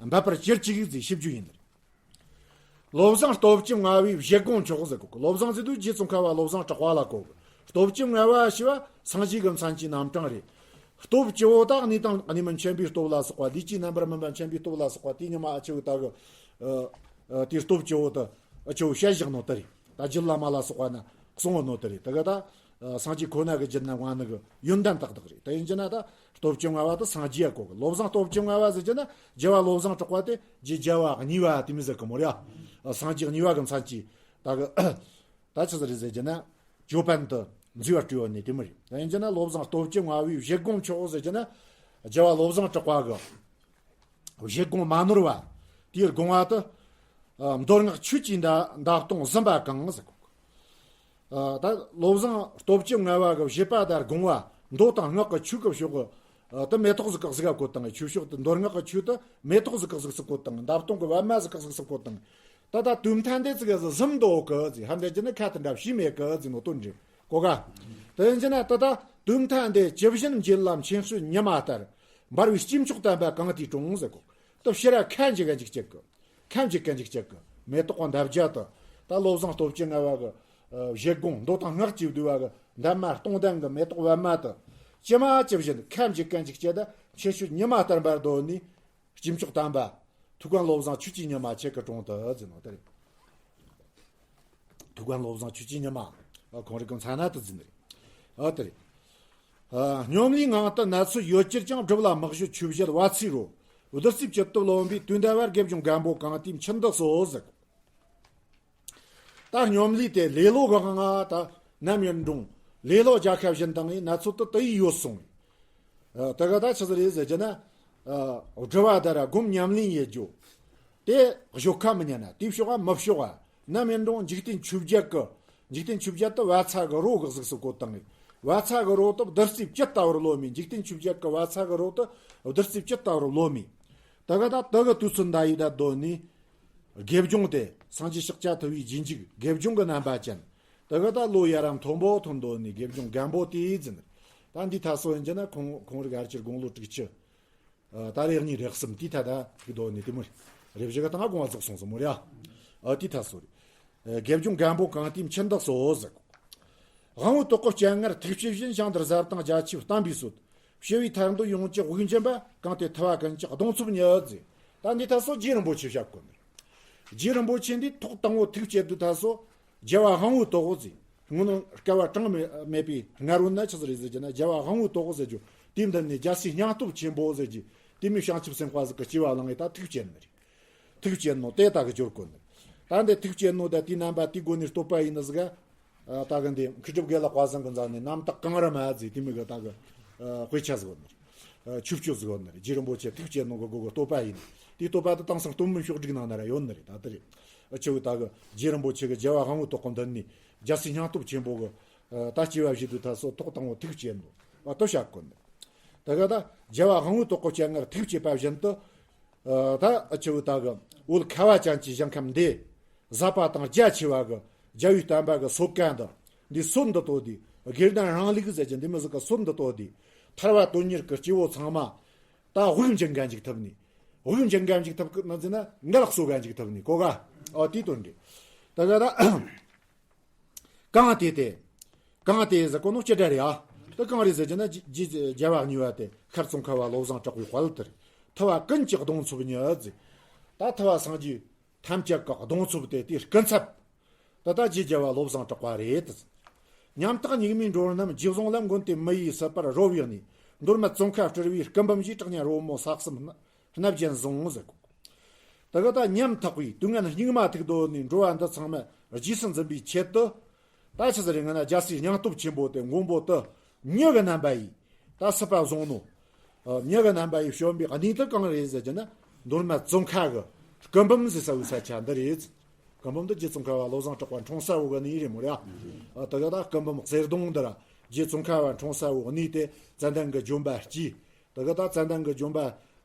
འབབ་པར་གྱུར་ཅིག་ཟིག། ཤིས་བརྗོད་ཡིན་ནི་རེད། བློ་བཟང་སྟོབས་ཀྱིས་བསྔགས་པའི་བཞེད་དགོངས་མཆོག་ཟེར་གོ་གི། བློ་བཟང་ཟེར་དུས་རྗེ་ཙོང་ཁ་པ་བློ་བཟང་གྲགས་པ་ལ་གོ་གི། སྟོབས་ཀྱིས་བསྔགས་པ་ཞེས་པ་སངས་རྒྱས་ཀྱི་མཚན་གྱི་རྣམ་གྲངས་རེད། སྟོབས་ཀྱི་བོ་ད་གནས་དང་གནས་མིན་མཁྱེན་པའི་སྟོབས་ལ་སོགས་པ། ལུས་ཀྱི་རྣམ་པར་སྨིན་པ་མཁྱེན་པའི་སྟོབས་ལ་སོགས་པ། དེ་ཉི་མ་ཨ་ཆེ་བོ་ད་གི། ཨ་ཨ་དེའི་སྟོབས་ཀྱི་བོ་ད་ཨ་ཆེ་བོ་བཤད་བཞག་ནོ་དེ་རེད། ད་རྒྱུད་བླ་མ་ལ་སོགས་པ་ན་གསུངས་ནོ་དེ་རེད། ད་གི་ད་ཨ་སངས་རྒྱས་ཁོ་ན་གི་རྒྱུད་ན་མངའ་ནི་གི་ཡོན་ཏན་ཏག་ཏག་རེད། དེ་ཡིན་གྱི་ན་ད་སྟོབས་ཀྱིས་བསྔགས་པ་དེ་སངས་རྒྱས་ཡ་གོ་གི། བློ་བཟང་སྟོབས་ཀྱིས་བསྔགས་པ་ཟེར་གྱི་ན་རྒྱལ་བ་བློ་བཟང་གྲགས་པ་དེ་རྗེ་རྒྱལ་བ་གཉིས་པ་དེ་མོ་ཟེར་གི་མོ་རེད་ཡ། སངས་རྒྱས་གཉིས་པ་གི་མཚན་གྱི་ད་གི། ད་ཆི་ཟིག་རེད་ཟེར་གྱི་ན། ཅོད་པན་དུ་མཛེས་པར་སྤྲས་པ་ནི་དེ་མོ་རེད། དེ་ཡིན་གྱི་ན་བློ་བཟང་སྟོབས་ཀྱིས་བསྔགས་པའི་བཞེད་དགོངས་མཆོག་ཟེར་གྱི་ན། རྒྱལ་བ་བློ་བཟང་གྲགས་པ་གི་བཞེད་དགོངས་མ་ནོར་བ། དེའི་དགོངས་པ་དེ། ཨ་མདོ་སྔགས་ཆོས་ཀྱི་མདའ་མདའ་ལྟོང་ཟིན་པ་གང་ཟེར་གོ། ཨ་ད་བློ་བཟང་སྟོབས་ཀྱིས་བསྔགས་པ་གི་བཞེད་པ་དང་དགོངས་པ་མདོ་དང་སྔགས་ཀྱི་ཆོས་ཀྱི་ཕྱོགས་ཀྱི། ཨ་དེ་མེ་ཏོག་ཟིག་གི་གཟུགས་ཀ་བཀོད་བཏང་། ཆོས་ཕྱོགས་དེ་མདོ་སྔགས་ཀྱི་ཆོས་དེ་མེ་ཏོག་ཟིག་གི་གཟུགས་སུ་བཀོད་བཏང་། མདའ་ལྟོང་གི་པད་མ་ཟིག་གི་གཟུགས་སུ་བཀོད་བཏང་། ད་ད་དུས་མཐའ་འདི་ཙི་ག་ཟིག་ཟིན་འདུག་གི་ཟེར། ཧ་འདྲ་གྱི་ན་ཁ་དེ་འདྲ་བྱས་མེད་གི་ཟེར་ནོ་དོན་རེད་གོ་ག། དེ་ཡིན་གྱི་ན་ད་ད་དུས་མཐའ་འདི་ཇི་བཞིན་འབྱེད་ལ་མཁྱེན་དཔྱོད་ཉི་མ་ལྟར། འབར་བའི་སྐྱེས་མཆོག་བསྟན་པ་གང་དེའི་དྲུང་ཟེར་གོ། ད་ཕྱིར་ར་ཁ་འཇིག་ག་འཇིག་བྱེད་གི། ཁ་འཇིག་ག་འཇིག་བྱེད་གི། མེ་ཏོག་གི་འདབ་བརྒྱ་དེ། ད་བློ་བཟང་སྟོབས་ཀྱིས་བསྔགས་པ་གི་ཨ་བཞེད་དགོངས་མདོ་དང་སྔགས་ཀྱི་བསྡུས་པ་གི་ འདབ་མ་སྟོང་ལྡན་གྱི་མེ་ཏོག་པད་མ་དེ་ཇི་མ་ཇི་བཞིན་ཁ་འཇིག་གན་འཇིག་བྱས་ཏེ་ཁྱེད་ཆོས་ཉི་མ་ལྟར་འབར་དོ་ནི། དཀྱིལ་མཆོག་དམ་པ། ཐུའུ་བཀྭན་བློ་བཟང་ཆོས་ཀྱི་ཉི་མ་ཁྱེད་ཀྱི་དྲུང་དུ་ཟེར་ནོ་དེ་རེད། ཐུའུ་བཀྭན་བློ་བཟང་ཆོས་ཀྱི་ཉི་མ། ཨ། ཁོང་རིག་གི་མཚན་ན་དུ་འཛིན་རེད། ཨ། དེ་རེད། ཨ། སྙོམ་ལས་ངང་དུ་ནད་ཚོད་ཡོད་གྱུར་ཀྱང་། སྒྲུབ་ལ་མི་བཞུད་ཆོས་བརྒྱད་བ་ཚྭའི་རོ། བདུད་རྩིའི་བཅུད་དུ་རློམ་པའི་དུས་འདའ་བར། དགེ་སྦྱོང་རྒན་པོ་གང་དེའི་མཆུ་འདི་གསོལ་ཟེར། ད་སྙོམ་ལས་དེ་ལེ་ལོ་གི་ངང་ང་ད་ནམ་ཡིན་རུང་ལེ་ལོ་རྒྱལ་ཁ་བཞིན་བཏང་ངས་ནད་ཚོད་དུ་དུ་ཡིས་ཡོད་སོང་། ཨ། དེ་ག་ད་ཆི་ཟིག་རེད་ཟེར་གྱི་ན། ཨ། སྒྲུབ་པ་དེ་ར་སྒོམ་ཉམས་ལེན་ཡེད་རྒྱུ། དེ་གཞོལ་ཁ་མི་ཉན་ན་དེའི་ཕྱོགས་ཀ་མི་ཕྱོགས་པ། ནམ་ཡིན་རུང་འཇིག་རྟེན་ཆོས་བརྒྱད་ཀྱི། འཇིག་རྟེན་ཆོས་བརྒྱད་དུ་བ་ཚྭ་གི་རོ་གི་གཟུགས་སུ་བཀོད་བཏང་ངས། བ་ཚྭ་གི་རོ་དུ་བདུད་རྩིའི་བཅུད་ལྟ་བུར་རློམ་མི། འཇིག་རྟེན་ཆོས་བརྒྱད་ཀྱི་བ་ཚྭ་གི་རོ་དུ་བདུད་རྩིའི་བཅུད་ལྟ་བུར་རློམ་མི། དེ་ག་ད་དེ་གི་དུས་ཚོད་འདའ་ཡི་ད་དོ་ནི། དགེ་སྦྱོང་དེ་སངས་རྒྱས་ཤཱཀྱ་ཐུབ་པའི་རྗེས་འཇུག་དགེ་སྦྱོང་གི་རྣམ་པ་ཅན། དེ་ག་ད་ལོ་ཡར་ར་མཐོན་པོ་ཐོན་དོ་ནི་དགེ་སྦྱོང་རྒན་པོ་དེའི་འཛིན། ད་འདི་ཐ་སོ་ཡིན་གྱི་ན་ཁོང་ཁོང་རིག་ཨར་ཅིར་དགུང་ལོ་དྲུག་ཅུ། ཨ། ད་རེས་གཉིས་རེས་གསུམ་དེའི་ཐ་ད་ཐུག་དོ་ནི་དེ་མོ་རེ་བཞི་ག་ད་ང་དགོངས་པ་རྫོགས་སོང་ཟིག་མོ་རེད། ཨ། དེའི་ཐ་སོ་རེད། ཨ། དགེ་སྦྱོང་རྒན་པོ་གང་དེའི་མཆུ་འདི་གསོལ་ཟེར། དབང་པོའི་ཏོག་གི་སྤྱན་སྔར་ཐིག་བཅུ་བཞིན། ཞིང་འདིར་གཟར་དང་རྒྱ་ཆེའི་བསྟན་པའི་སྲོལ། ཕྱི་བའི་ཐར་འདོད་ཡོངས་ཀྱི་དབུགས་འབྱིན་པ། གང་དེ་ཐུབ་པ་ཀུན་གྱི་གདུང་འཚོབ་ཉིད་ཟེར། ད་འདི་ཐ་སོ་རྗེ་རིན་པོ་ཆེ་བཤད་གོ་ནི། རྗེ་རིན་པོ་ཆེ་འདི་ཐོག་དང་པོ་ཐུགས་བསྐྱེད་དུས་ཐ་སོ། རྒྱལ་བ་དབང་པོའི་ཏོག་ཟེར། སྔོན་སྐལ་བ་གྲངས་མེད་པའི་སྔ་རོལ་ན་ཆི་ཟིག་རེད་ཟེར་གྱི་ན། རྒྱལ་བ་དབང་པོའི་ཏོག་ཟེར་རྒྱུ་དེའི་མདུན་ནས་རྒྱལ་སྲས་སྙིང་སྟོབས་ཆེན་པོ་ཟེར་གྱི་དེ་མོའི་བྱང་ཆུབ་སེམས་དཔའ་ཟིག་གི་སྐྱེ་བ་བླངས་ངས་ད་ཐུགས་བསྐྱེད་ནི་རེད། ཐུགས་བསྐྱེད་ནོ་དེ་ད་གི་སྦྱོར་གོ་ནི། ད་འདི་ཐུགས་བསྐྱེད་ནོ་ད་དེའི་རྣམ་པ་དེའི་སྒོ་ནས་བསྟོད་པ་ཡིན་ནི་ཟིག་ཨ། ད་གི་འདི་མཁས་གྲུབ་དགེ་ལེགས་དཔལ་བཟང་གི་མཛད་ནས་རྣམ་དག་གངས་རི་མ་ཟེར་དེ་མོ་གི་ད་གི། ཨ། དཔེ་ཆ་ཟིག་ཡོད་ནི་རེད། ཨ། ཆོས་སྤྱོད་ཟིག་ཡོད་ནི་རེད། རྗེ་རིན་པོ་ཆེ་ཐུགས་བསྐྱེད་ནོ་གི་སྒོ་གི་བསྟོད་པ་ཡིན། དེའི་བསྟོད་པ་དེ་དེང་སང་སྟོན་མི་ཤོག་སྒྲིག་ནང་ན་ར་ཡོད་ནི་རེད། ད་དེ་རེད། ཨ། ཆི་བོ་ད་གི་རྗེ་རིན་པོ་ཆེ་གི་རྒྱལ་བ་དབང་པོའི་ཏོག་གི་མདུན་ནས་རྒྱལ་སྲས་སྙིང་སྟོབས་ཆེན་པོ་གི། ཨ། ད་སྐྱེ་བ་བཞེས་དུས་ཐ་སོ་ཐོག་དང་པོ་ཐུགས་བསྐྱེད་ནོ། ཨ། དེ་བཤད་གོ་ནི། ད་ག་ད་རྒྱལ་བ་དབང་པོའི་ཏོག་གི་སྤྱན་སྔར་ཐིག་བཅུ་པ་བཞིན་དུ། ཨ། ད་ཨ་ཆི་བོ་ད་གི་འོད་ཁ་བ་ཅན་གྱི་ཞིང་ཁམས་འདི། ཟབ་པ་དང་རྒྱ་ཆེ་བ་གི་རྒྱལ་བའི་བསྟན་པ་གི་སྲོལ་ཀ་འདི། འདི་སྲོལ་འདི་བཏོད་དེ་དགེ་ལྡན་རིང་ལུགས་ཟེར་གྱི་འདི་མོ་ཟིག་གི་སྲོལ་འདི་བཏོད་དེ། ཐར་པ་དོན་གཉེར་གྱི་སྐྱེ་བོ་ཚང་མ་ད་དབུགས་འབྱིན་ག་འཇུག་ཐུབ་ནི། དབུགས་འབྱིན་ག་འཇུག་ཐུབ་ནི་ཟེར་ན་མངལ་གསོ་ག་འཇུག་ཐུབ་ནི་གོ་ག་ཨ། དེའི་དོན་རེད། ད་ག་ད། གང་དེ་དེ། གང་དེ་ཟེར་གོ་ནོ་སྤྱི་སྒྲ་རེད་ཨ། དེ་གང་རེད་ཟེར་གྱི་ན་རྗེ་རྗེ་རྒྱལ་བ་གཉིས་པ་དེ་ཤར་ཙོང་ཁ་པ་བློ་བཟང་གྲགས་པའི་དཔལ་དེ་རེད། ཐུབ་པ་ཀུན་གྱི་གདུང་འཚོབ་ཉིད་ཟེར། ད་ཐུབ་པ་སངས་རྒྱས་ཐམས་ཅད་ཀྱི་གདུང་འཚོབ་དེ་དེའི་སྐུ་ཚབ། དེ་ད་རྗེ་རྒྱལ་བ་བློ་བཟང་གྲགས་པ་རེད། ཉམ་ཐག་སྙིགས་མའི་འགྲོ་རྣམས་རྗེས་བཟུང་ལ། མགོན་དེ་མི་ཡིས་སྲིད་པར་རོལ་བའི་གནས། མདོ་སྨད་ཙོང་ཁ་སྤྲུལ་པའི་སྐུ་འབུམ་བཞི། གྲགས་སྙན་རོལ་མོ་ས་གསུམ་སྣབས་བརྒྱན་བཟུང་ཟེར། དེ་ག་ད་ཉམ་ཐག་པའི་དུས་ངན་སྙིགས་མ་ཐུག་དོ་ནས། འགྲོ་བ་འདི་ཚང་མ་རྗེས་སུ་འཛིན་པའི་ཆེད་དུ། ད་ཆི་ཟིག་རེད་ང་ན་རྒྱལ་སྲས་སྙིང་སྟོབས་ཆེན་པོ་དེ་མགོན་པོ་དེ་མྱི་གི་རྣམ་པ་ཡིས་ད་སྲིད་པ་བཟུང་ནོ། ཨ། མྱི་གི་རྣམ་པ་ཡིས་བྱོན་པའི་གནས་དེ་གང་རེད་ཟེར་གྱི་ན། མདོ་སྨད་ཙོང་ཁ་གི་སྐུ་འབུམ་ཟེར་ས་བོའི་ས་ཆ་འདི་རེད། སྐུ་འབུམ་འདི་རྗེ་ཙོང་ཁ་པ་བློ་བཟང་གྲགས་པ་འཁྲུངས་ས་བོ་གི་གནས་རེད་མོ་ར། ཨ། དེ་ག་ད་སྐུ་འབུམ་གསེར་གདུང་འདི་ར་རྗེ་ཙོང་ཁ་པ་འཁྲུངས་ས་བོ་གནས་དེ་ཙན་དན་གྱི་ལྗོན་པ་སྐྱེས། དེ་ག་ད་ཙན་དན་གྱི་ལྗོན་པ་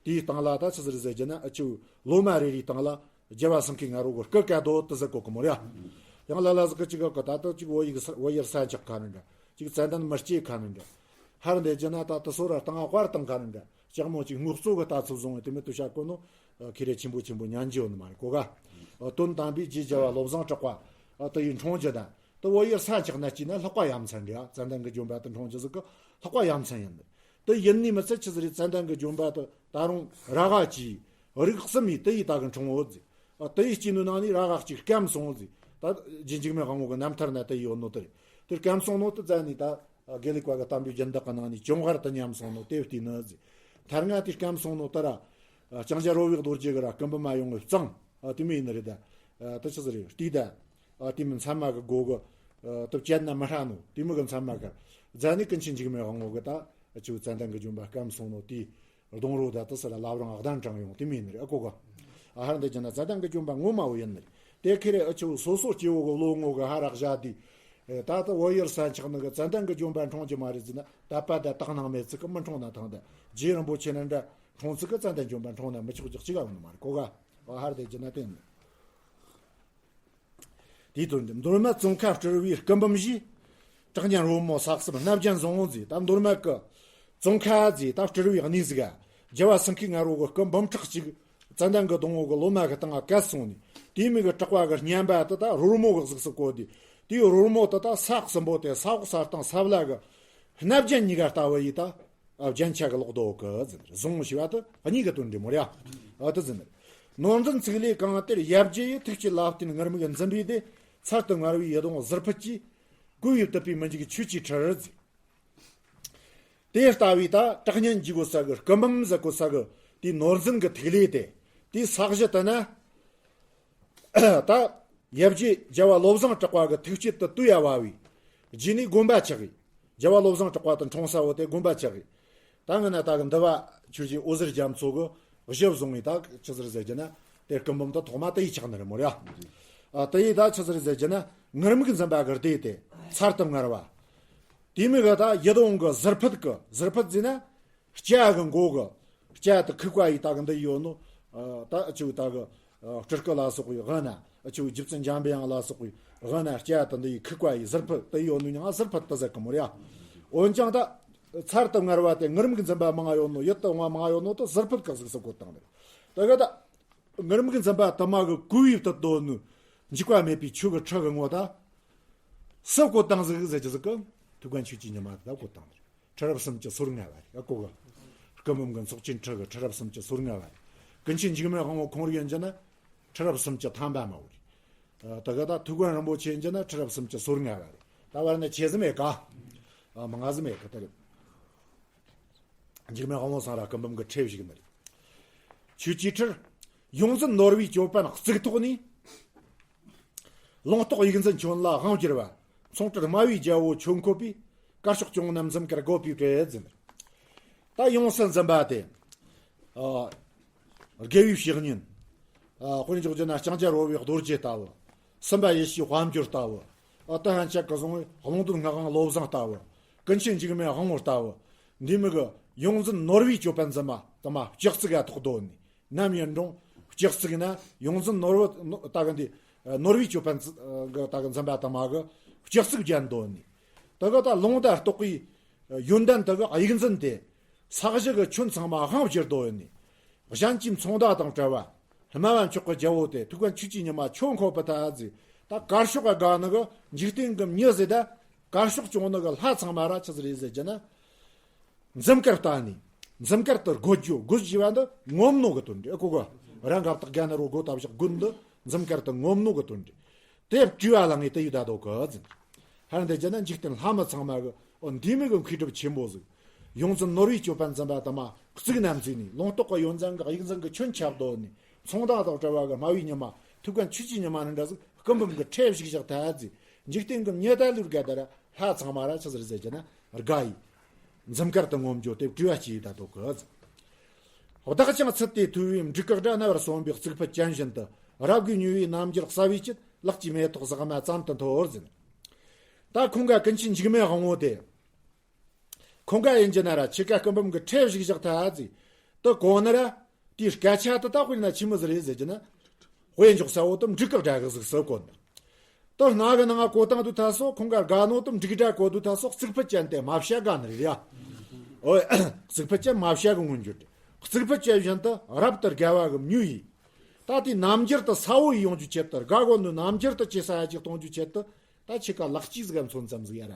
དེའི་སྟེང་ལ་ད་ཆི་ཟིག་རེད་ཟེར་གྱི་ན། ཨ་ཆུ་ལོ་མ་རེ་རེའི་སྟེང་ལ་རྒྱལ་བ་སེང་གེ་ང་རོ་གི་སྐུ་བཀའ་རྡོ་དེ་ཟེར་གོ་གི་མོ་ར། ཡང་ལ་ལ་ཟིག་གི་གཅིག་གི་ད་ལྟ་གཅིག་བོད་ཡིག་ས་བོད་ཡུལ་ས་འཁྱག་ཁ་ནི་འདྲ། གཅིག་ཙན་དན་མི་སྐྱེ་ཁ་ནི་འདྲ། ཧར་འདས་ཀྱི་ན་ད་དེ་སོ་ར་སྟེང་ང་དཔར་བཏང་ཁ་ནི་འདྲ། ལྕགས་མོ་གཅིག་ངོ་གཙོ་གི་ལྟ་ཚུལ་བཟུང་བས་དེ་མོ་དེ་བཤད་གོ་ནོ། ཁེ་རེ་ཆེན་པོ་ཆེན་པོ་ཉན་རྒྱུ་ཡོད་ནི་མ་རེད་གོ་ག་དོན་དམ་པའི་རྗེ་རྒྱལ་བ་བློ་བཟང་གྲགས་པ་དེ་ཡི་འཁྲུངས་རྒྱུ་དང་དེ་བོད་ཡུལ་ས་འཁྱག་ན་སྐྱེས་ན་ལྷག་པ་ཡ་མཚན་འདྲ། ཙན་དན་གྱི་ལྗོན་པ་དེ་འཁྲུངས་རྒྱུ་ཟིག་གི་ལྷག་པ་ཡ་མཚན་ཡིན། དེ་ཡིན་ནི་མི་ཚད་ཆི་ཟིག་རེད། ཙན་དན་གྱི་ལྗོན་པ་དེ་ད་རུང་ར་ག་གི་རིགས་གསུམ་ཡིས་དེ་ཡི་ད་གི་འཁྲུངས་ཡོད་ཟེར། ཨ། དེ་ཡི་སྐྱེས་ནོ་ནང་ནས་ར་ག་གཅིག་སྐམ་སོང་ཟེར། ད་རྗེ་འཇིགས་མེད་དབང་པོ་གི་རྣམ་ཐར་ན་དེ་ཡོད་ནོ་དེ་རེད། དེ་སྐམ་སོང་ནོ་དེ་རྩ་ནས་ད་དགེ་ལུགས་པ་གི་དམ་པའི་སྦྱིན་བདག་གི་ནང་ནས་ཅུང་ཧར་དུ་ཉམས་སོང་ནོ་དེ་བལྟས་ནི་ཟེར། ཐར་ང་དེ་སྐམ་སོང་ནོ་དེ་ར། ཨ། ལྕང་སྐྱ་རོལ་བའི་རྡོ་རྗེ་གི་ར་སྐུ་འབུམ་མ་ཡོང་བའི་གཙང་། ཨ། དེ་མོ་ཡིན་ནི་རེད་ད། ཨ། དེ་ཆི་ཟིག་རེད། བལྟས་ད། ཨ། དེ་མོ་མཚན་མ་གི་སྒོ་གི། ཨ། དེ་བཅད་ན་མི་ཧྲ་ནོ་དེ་མོ་གི་མཚན་མ་གི། རྩ་ནས་ཀུན་མཁྱེན་འཇིགས་མེད་དབང་པོ་གི་ད་ཨ་ཆུ་ཙན་དན་གྱི་ལྗོན་པ་སྐམ་སོང་ནོ་དེའི་སྡོང་རོ་ད་དེ་སི་ལ་ལབ་རང་གདན་དྲངས་ཡོང་དེ་མོ་ཡིན་ནི་རེད། ཨ། གོ་ག་ཨ། ཧར་འདི་ཀྱི་ན་ཙན་དན་གྱི་ལྗོན་པ་ངོ་མ་བོ་ཡིན་ནི་རེད། དེ་ཁེ་རེ་ཨ་ཆུ་སོ་སོ་སྐྱེ་བོ་གི་བློ་ངོ་གི་ཧ་རག་བཞག་དུས། ཨེ། ད་ལྟ་བོད་ཡུལ་ས་འཁྱག་ནི་གི་ཙན་དན་གྱི་ལྗོན་པ་འཁྲུངས་ཀྱི་མ་རེད་ཟེར་ན། དད་པ་དང་དག་སྣང་མེད་ཚིག་གི་མི་འཁྲུངས་ན་ཐང་། ད་རྗེ་རིན་པོ་ཆེ་ནི་འདྲ་འཁྲུངས་ཚིག་གི་ཙན་དན་ལྗོན་པ་འཁྲུངས་ན་མི་ཆོག་རྒྱུ་གཅིག་ག་ཡོད་ནི་མ་རེད་གོ་ག་ཨ། ཧར་འདི་ཀྱི་ན་དེ་ཡིན། དེའི་དོན་དུ་མདོ་སྨད་ཙོང་ཁ་སྤྲུལ་པའི་སྐུ་འབུམ་བཞི། གྲགས་སྙན་རོལ་མོ་ས་གསུམ་སྣབས་བརྒྱན་བཟང་བོ་མཛེས། ད་མདོ་སྨད་ཀྱི་ཙོང་ཁ་མཛེས་ད་སྤྲུལ་པའི་གནས་ཟིག་ག་རྒྱལ་བ་སེང་གེ་ང་རོ་གི་སྐུ་འབུམ་ཕྲག་གཅིག་ཙན་དན་གྱི་སྡོང་བོ་གི་ལོ་མ་གི་སྟེང་ང་བཀལ་སོང་ནས། དེའི་མིང་གི་གྲགས་པ་གི་སྙན་པ་དེ་ད་རོལ་མོ་གི་གཟུགས་སུ་བཀོད་དེ། དེའི་རོལ་མོ་དེ་ད་ས་གསུམ་པོ་དེ་ས་འོག་ས་སྟེང་ས་བླ་གི་སྣ་བརྒྱན་གཉིས་ཀ་ལྟ་བུ་ཡིས་ད་རྒྱན་ཆ་གི་ལོག་རྡོ་གི་ཟེར། གཟུངས་ཞེས་པ་དེ་གཉིས་ཀྱི་དོན་འདི་མོ་རེད་ཡ། ཨ་དེ་ཟེར་ནས། ནོར་འཛིན་ཚིག་ལས་གང་དེར་ཡབ་རྗེ་ཡི་ཐུགས་ཀྱི་ལ་བརྟེན་ངུར་སྨྲིག་འཛིན་པའི་སྡེ། ཚར་དུ་དངར་བའི་ཡི་དྭགས་གཟིར་ཕུད་ཀྱིས། བསྐོས་པའི་དུད་པའི་མི་འཇིགས་ཆོས་ཀྱི་ཁྲིར་ཟེར། དེ་ལྟ་བུའི་ད་དྲག་ཉན་གྱི་གོ་ས་གི་སྐུ་འབུམ་ཟེར་གོ་ས་གི་དེའི་ནོར་འཛིན་གྱི་ཐིག་ལེ་དེ། དེའི་ས་གཞི་དེ་ན། ད་ཡབ་རྗེ་རྒྱལ་བ་བློ་བཟང་གྲགས་པ་གི་ཐུགས་བསྐྱེད་དུ་བཏུད་ཡ་བ་བའི་རྗེས་ནས་དགོན་པ་ཆགས་ཡི། རྒྱལ་བ་བློ་བཟང་གྲགས་པ་དང་འཁྲུངས་ས་བོ་དེ་དགོན་པ་ཆགས་ཡི། ད་ངི་ན་ད་གི་འདི་བ་ཆོས་རྗེ་འོད་ཟེར་རྒྱ་མཚོ་གི་གཞི་བཟུང་ཡི། ད་ཆི་ཟེར་ཟེར་གྱི་ན། དེ་སྐུ་འབུམ་དེ་ཐོག་མ་དེ་ཡི་ཆགས་ནི་རེད་མོ་རེད་ཡ། ཨ་དེ་ཡི་ད་ཆི་ཟེར་ཟེར་གྱི་ན་ངུར་སྨྲིག་འཛིན་པ་གི་སྡེ་དེ་ཚར་དུ་དངར་བ། དེ་མིན་གི་ད་ཡི་དྭགས་གི་གཟིར་ཕུད་གི། གཟིར་ཕུད་ཟེར་ན། སྐྱ་གི་མགོ་གི། སྐྱ་དེ་ཁུག་པ་ཡི་ད་གི་འདི་ཡོད་ནོ། ཨ་ད་ཨ་ཆུ་ད་གི་ཨ་སྤྲུལ་སྐུ་ལ་སོགས་པའི་དབུ་ན། ཨ་ཆུ་རྗེ་བཙུན་འཇམ་པའི་དབྱངས་ལ་སོགས་པའི་དབུ་ན་སྐྱ་དེ་འདི་ཡི་ཁུག་པ་ཡི་གཟིར་ཕུད་དེ་ཡོད་ནོ་ཡང་གཟིར་ཕུད་དེ་ཟེར་གི་མོ་རེད་ཡ། འོན་ཀྱང་ད་ཚར་དུ་དངར་བ་དེ་ངུར་སྨྲིག་འཛིན་པ་མང་ཡོད་ནོ། ཡིད་དུ་འོང་བ་མང་ཡོད་ནོ་དེ་གཟིར་ཕུད་གི་གཟུགས་སུ་བཀོད་བཏང་ནི་རེད། ད་གི་ད་ངུར་སྨྲིག་འཛིན་པ་དུ་མ་གི་བསྐོས་པའི་དུད་འགྲོ་ནི་འཇིགས་པ་མེད་པའི་ཆོས་ཀྱི་ཁྲི་གི་ངོ་ད། སུ་བཀོད་བཏང་ཟིག་ཟེར་གྱི་ཟིག་གི། ཐུའུ་བཀྭན་ཆོས་ཀྱི་ཉི་མ་དེ་ད་བཀོད་བཏང་ནི་རེད། ཁྲི་རབས་སུམ་ཅུ་སོ་ལྔ་བ་རེད། ཨ་གོ་གི། སྐུ་འབུམ་གྱི་ཚོགས་ཆེན་ཁྲི་གི་ཁྲི་རབས་སུམ་ཅུ་སོ་ལྔ་བ་རེད། ཀུན་མཁྱེན་འཇིགས་མེད་དབང་པོ་ཁོང་རིག་ཡིན་གྱི་ན་ཁྲི་རབས་སུམ་ཅུ་ཐམ་པ་མ་བོ་རེད། ད་ག་ད་ཐུའུ་བཀྭན་རིན་པོ་ཆེ་ཡིན་གྱི་ན་ཁྲི་རབས་སུམ་ཅུ་སོ་ལྔ་བ་རེད། ད་བར་ན་ཆེ་ཟི་མེད་ག། མང་ཟི་མེད་ག་ད་རེད། འཇིགས་མེད་དབང་པོ་ཚང་ར་སྐུ་འབུམ་གྱི་ཁྲི་བཞུགས་ནི་རེད། ཆོས་ཀྱི་ཁྲིར། ཡོངས་འཛིན་ནོར་བུའི་ཅོད་པན་གཙུག་ཐོག་ནས། ལུང་རྟོགས་ཡིག་འཛིན་ཁྱོན་ལ་དབང་བསྒྱུར་བ། མཚུངས་བྲལ་སྨྲ་བའི་རྒྱལ་པོ་ཆོས་འཁོར་པའི། དཀར་ཕྱོགས་སྐྱོང་རྣམས་འཛུམ་དཀར་བཀོད་པའི་གྲལ་འཛིན། ད་ཡོངས་སུ་འཛིན་པ་དེ། ཨ། དགེ་བའི་བཤེས་གཉེན། ཨ། དཔེར་འཇོག་རྒྱུ་ན་ལྕང་སྐྱ་རོལ་པའི་རྡོ་རྗེ་ལྟ་བུ། སུམ་པ་ཡེ་ཤེས་དཔལ་འབྱོར་ལྟ་བུ། ཨ། ད་ཧན་ཆད་ཀྱི་བཟུང་བའི་ཀློང་རྡོལ་སྔགས་དབང་བློ་བཟང་ལྟ་བུ། ཀུན་མཁྱེན་འཇིགས་མེད་དབང་པོ་ལྟ་བུ། འདི་མི་གི་ཡོངས་འཛིན་ནོར་བུའི་ཅོད་པན་འཛིན་པ་དུ་མ་སྤྱི་གཙུག་ག་ཐོག་བསྡོད་ནས། ནམ་ཡིན་རུང་སྤྱི་གཙུག་ན་ཡོངས་འཛིན་ནོར་བུ་ད་གི་འདི་ནོར་བུའི་ཅོད་པན་གི་ད་གི་འཛིན་པ་དུ་མ་གི་སྤྱི་གཙུག་བརྒྱན་འདོན་ནི། ད་གི་ད་ལུང་དང་རྟོགས་པའི་ཡོན་ཏན་དུ་གི་དབྱིག་འཛིན་དེ་ས་གཞི་གི་ཁྱོན་ཚང་མ་དབང་བསྒྱུར་འདོན་ནི། གཞན་གྱི་མཚུངས་ཟླ་དང་བྲལ་བ། སྨྲ་བ་མཆོག་གི་རྒྱལ་པོ་དེ་ཐུའུ་བཀྭན་ཆོས་ཀྱི་ཉི་མ་ཆོས་འཁོར་པའི་ཐ་ཟེར། ད་དཀར་ཕྱོགས་ག་དགའ་ནི་གི་འཇིག་རྟེན་གི་མྱི་ཟེར། ད་དཀར་ཕྱོགས་སྐྱོང་ནི་གི་ལྷ་ཚང་མ་ར་ཆི་ཟིག་རེད་ཟེར་གྱི་ན། འཛུམ་དཀར་ལྟ་ནི། འཛུམ་དཀར་དུ་དགོད་རྒྱུ། དགོད་ཞེས་པ་འདི་ངོམ་ནོ་གི་དོན་རེད། ཨ་གོ་གི། རང་གབ་རྟགས་རྒན་རོ་དགོད་ལྟ་བཞག་དགོད་འདི་འཛུམ་དཀར་དུ་ངོམ་ནོ་གི་དོན་རེད། དེ་བྲིས་པ་ལ་ངས་དེ་ཡི་ད་དོ་གི་ཟིན། ཧར་འདི་བྱས་ན་འཇིག་རྟེན་ལྷ་མི་ཚང་མ་གི་འོ་འདི་མི་གི་མཁས་གྲུབ་ཆེན་པོ་ཟིག། ཡོངས་འཛིན་ནོར་བུའི་ཅོད་པན་འཛིན་པ་དུ་མ་གཙུག་ན་འཛིན་ནས། ལུང་རྟོགས་ཀྱི་ཡོན་ཏན་གི་དབྱིག་འཛིན་གི་ཁྱོན་ཁྱབ་བསྡོམས་ནས། མཚུངས་ཟླ་དང་བྲལ་བ་གི་སྨྲ་བའི་ཉི་མ། ཐུའུ་བཀྭན་ཆོས་ཀྱི་ཉི་མ་ནི་འདྲ་ཟིག། སྐུ་འབུམ་གྱི་ཁྲི་བཞུགས་བཞག་ཐལ་ཟིག། འཇིག་རྟེན་གྱི་མྱི་ད་ལུར་དགའ་ད་ར་ལྷ་ཚང་མ་ར་ཆི་ཟིག་ཟེར་གྱི་ན་དགའ་ཡི། འཛུམ་དཀར་དུ་ངོམ་རྒྱུ་དེ་བྲིས་པ་སྐྱེས་ད་དོ་གི་ཟིག། བདག་ཀྱང་ཚུལ་དེ་ཐོས་པས་འབྲུག་གི་སྒྲ་རྣ་བར་སོན་པའི་གཙུག་ཕུད་ཅན་བཞིན་དུ། རབ་དགའི་མྱོས་པའི་རྣམ་འགྱུར་གསལ་བའི་ཆེད། ལག་གི་མེ་ཏོག་ཟེགས་མ་ཙམ་དུ་འཐོར་ཟིན། ད་ཁོང་ག་ཀུན་མཁྱེན་འཇིགས་མེད་དབང་པོ་དེ། ཁོང་ག་ཡིན་གྱི་ན་ར་ཆི་ཀ་སྐུ་འབུམ་གྱི་ཁྲི་བཞུགས་བཞག་ཐལ་ཟིག། དུ་གོ་ན་ར། དེའི་སྐད་ཆ་དུ་ད་དཔེར་ན་ཆི་མོ་ཟིག་རེད་ཟེར་གྱི་ན། དཔེ་འཇོག་ས་བོ་དུ་འབྲུག་གི་སྒྲ་གི་གཟུགས་སུ་གོ་ན། དུ་སྣ་གི་ནང་གོ་སྟངས་དུ་ད་སོ་ཁོང་ག་དགའ་ནོ་དུ་འབྲུག་སྒྲ་གོ་དུ་ད་སོ་གཙུག་ཕུད་ཅན་དེ་མ་བྱ་དགའ་ནི་རེད་ཡ། ཨོ། གཙུག་ཕུད་ཅན་མ་བྱ་གི་མངོན་གྱུར་དེ། གཙུག་ཕུད་ཅན་བཞིན་དུ་རབ་ཏུ་དགའ་བ་གི་མྱོས་ཡིས། ད་དེའི་རྣམ་འགྱུར་དུ་གསལ་བོ་ཡིས་ཡོང་རྒྱུ་ཆེད་དུ། དགའ་གོ་ནི་རྣམ་འགྱུར་དུ་ཇེ་གསལ་ཅིག་གཏོང་རྒྱུ་ཆེད་དུ། ད་ཆི་ཀ་ལག་གཅིག་ཟིག་ག་མཚོན་ཙམ་ཟིག་ཡ་ར།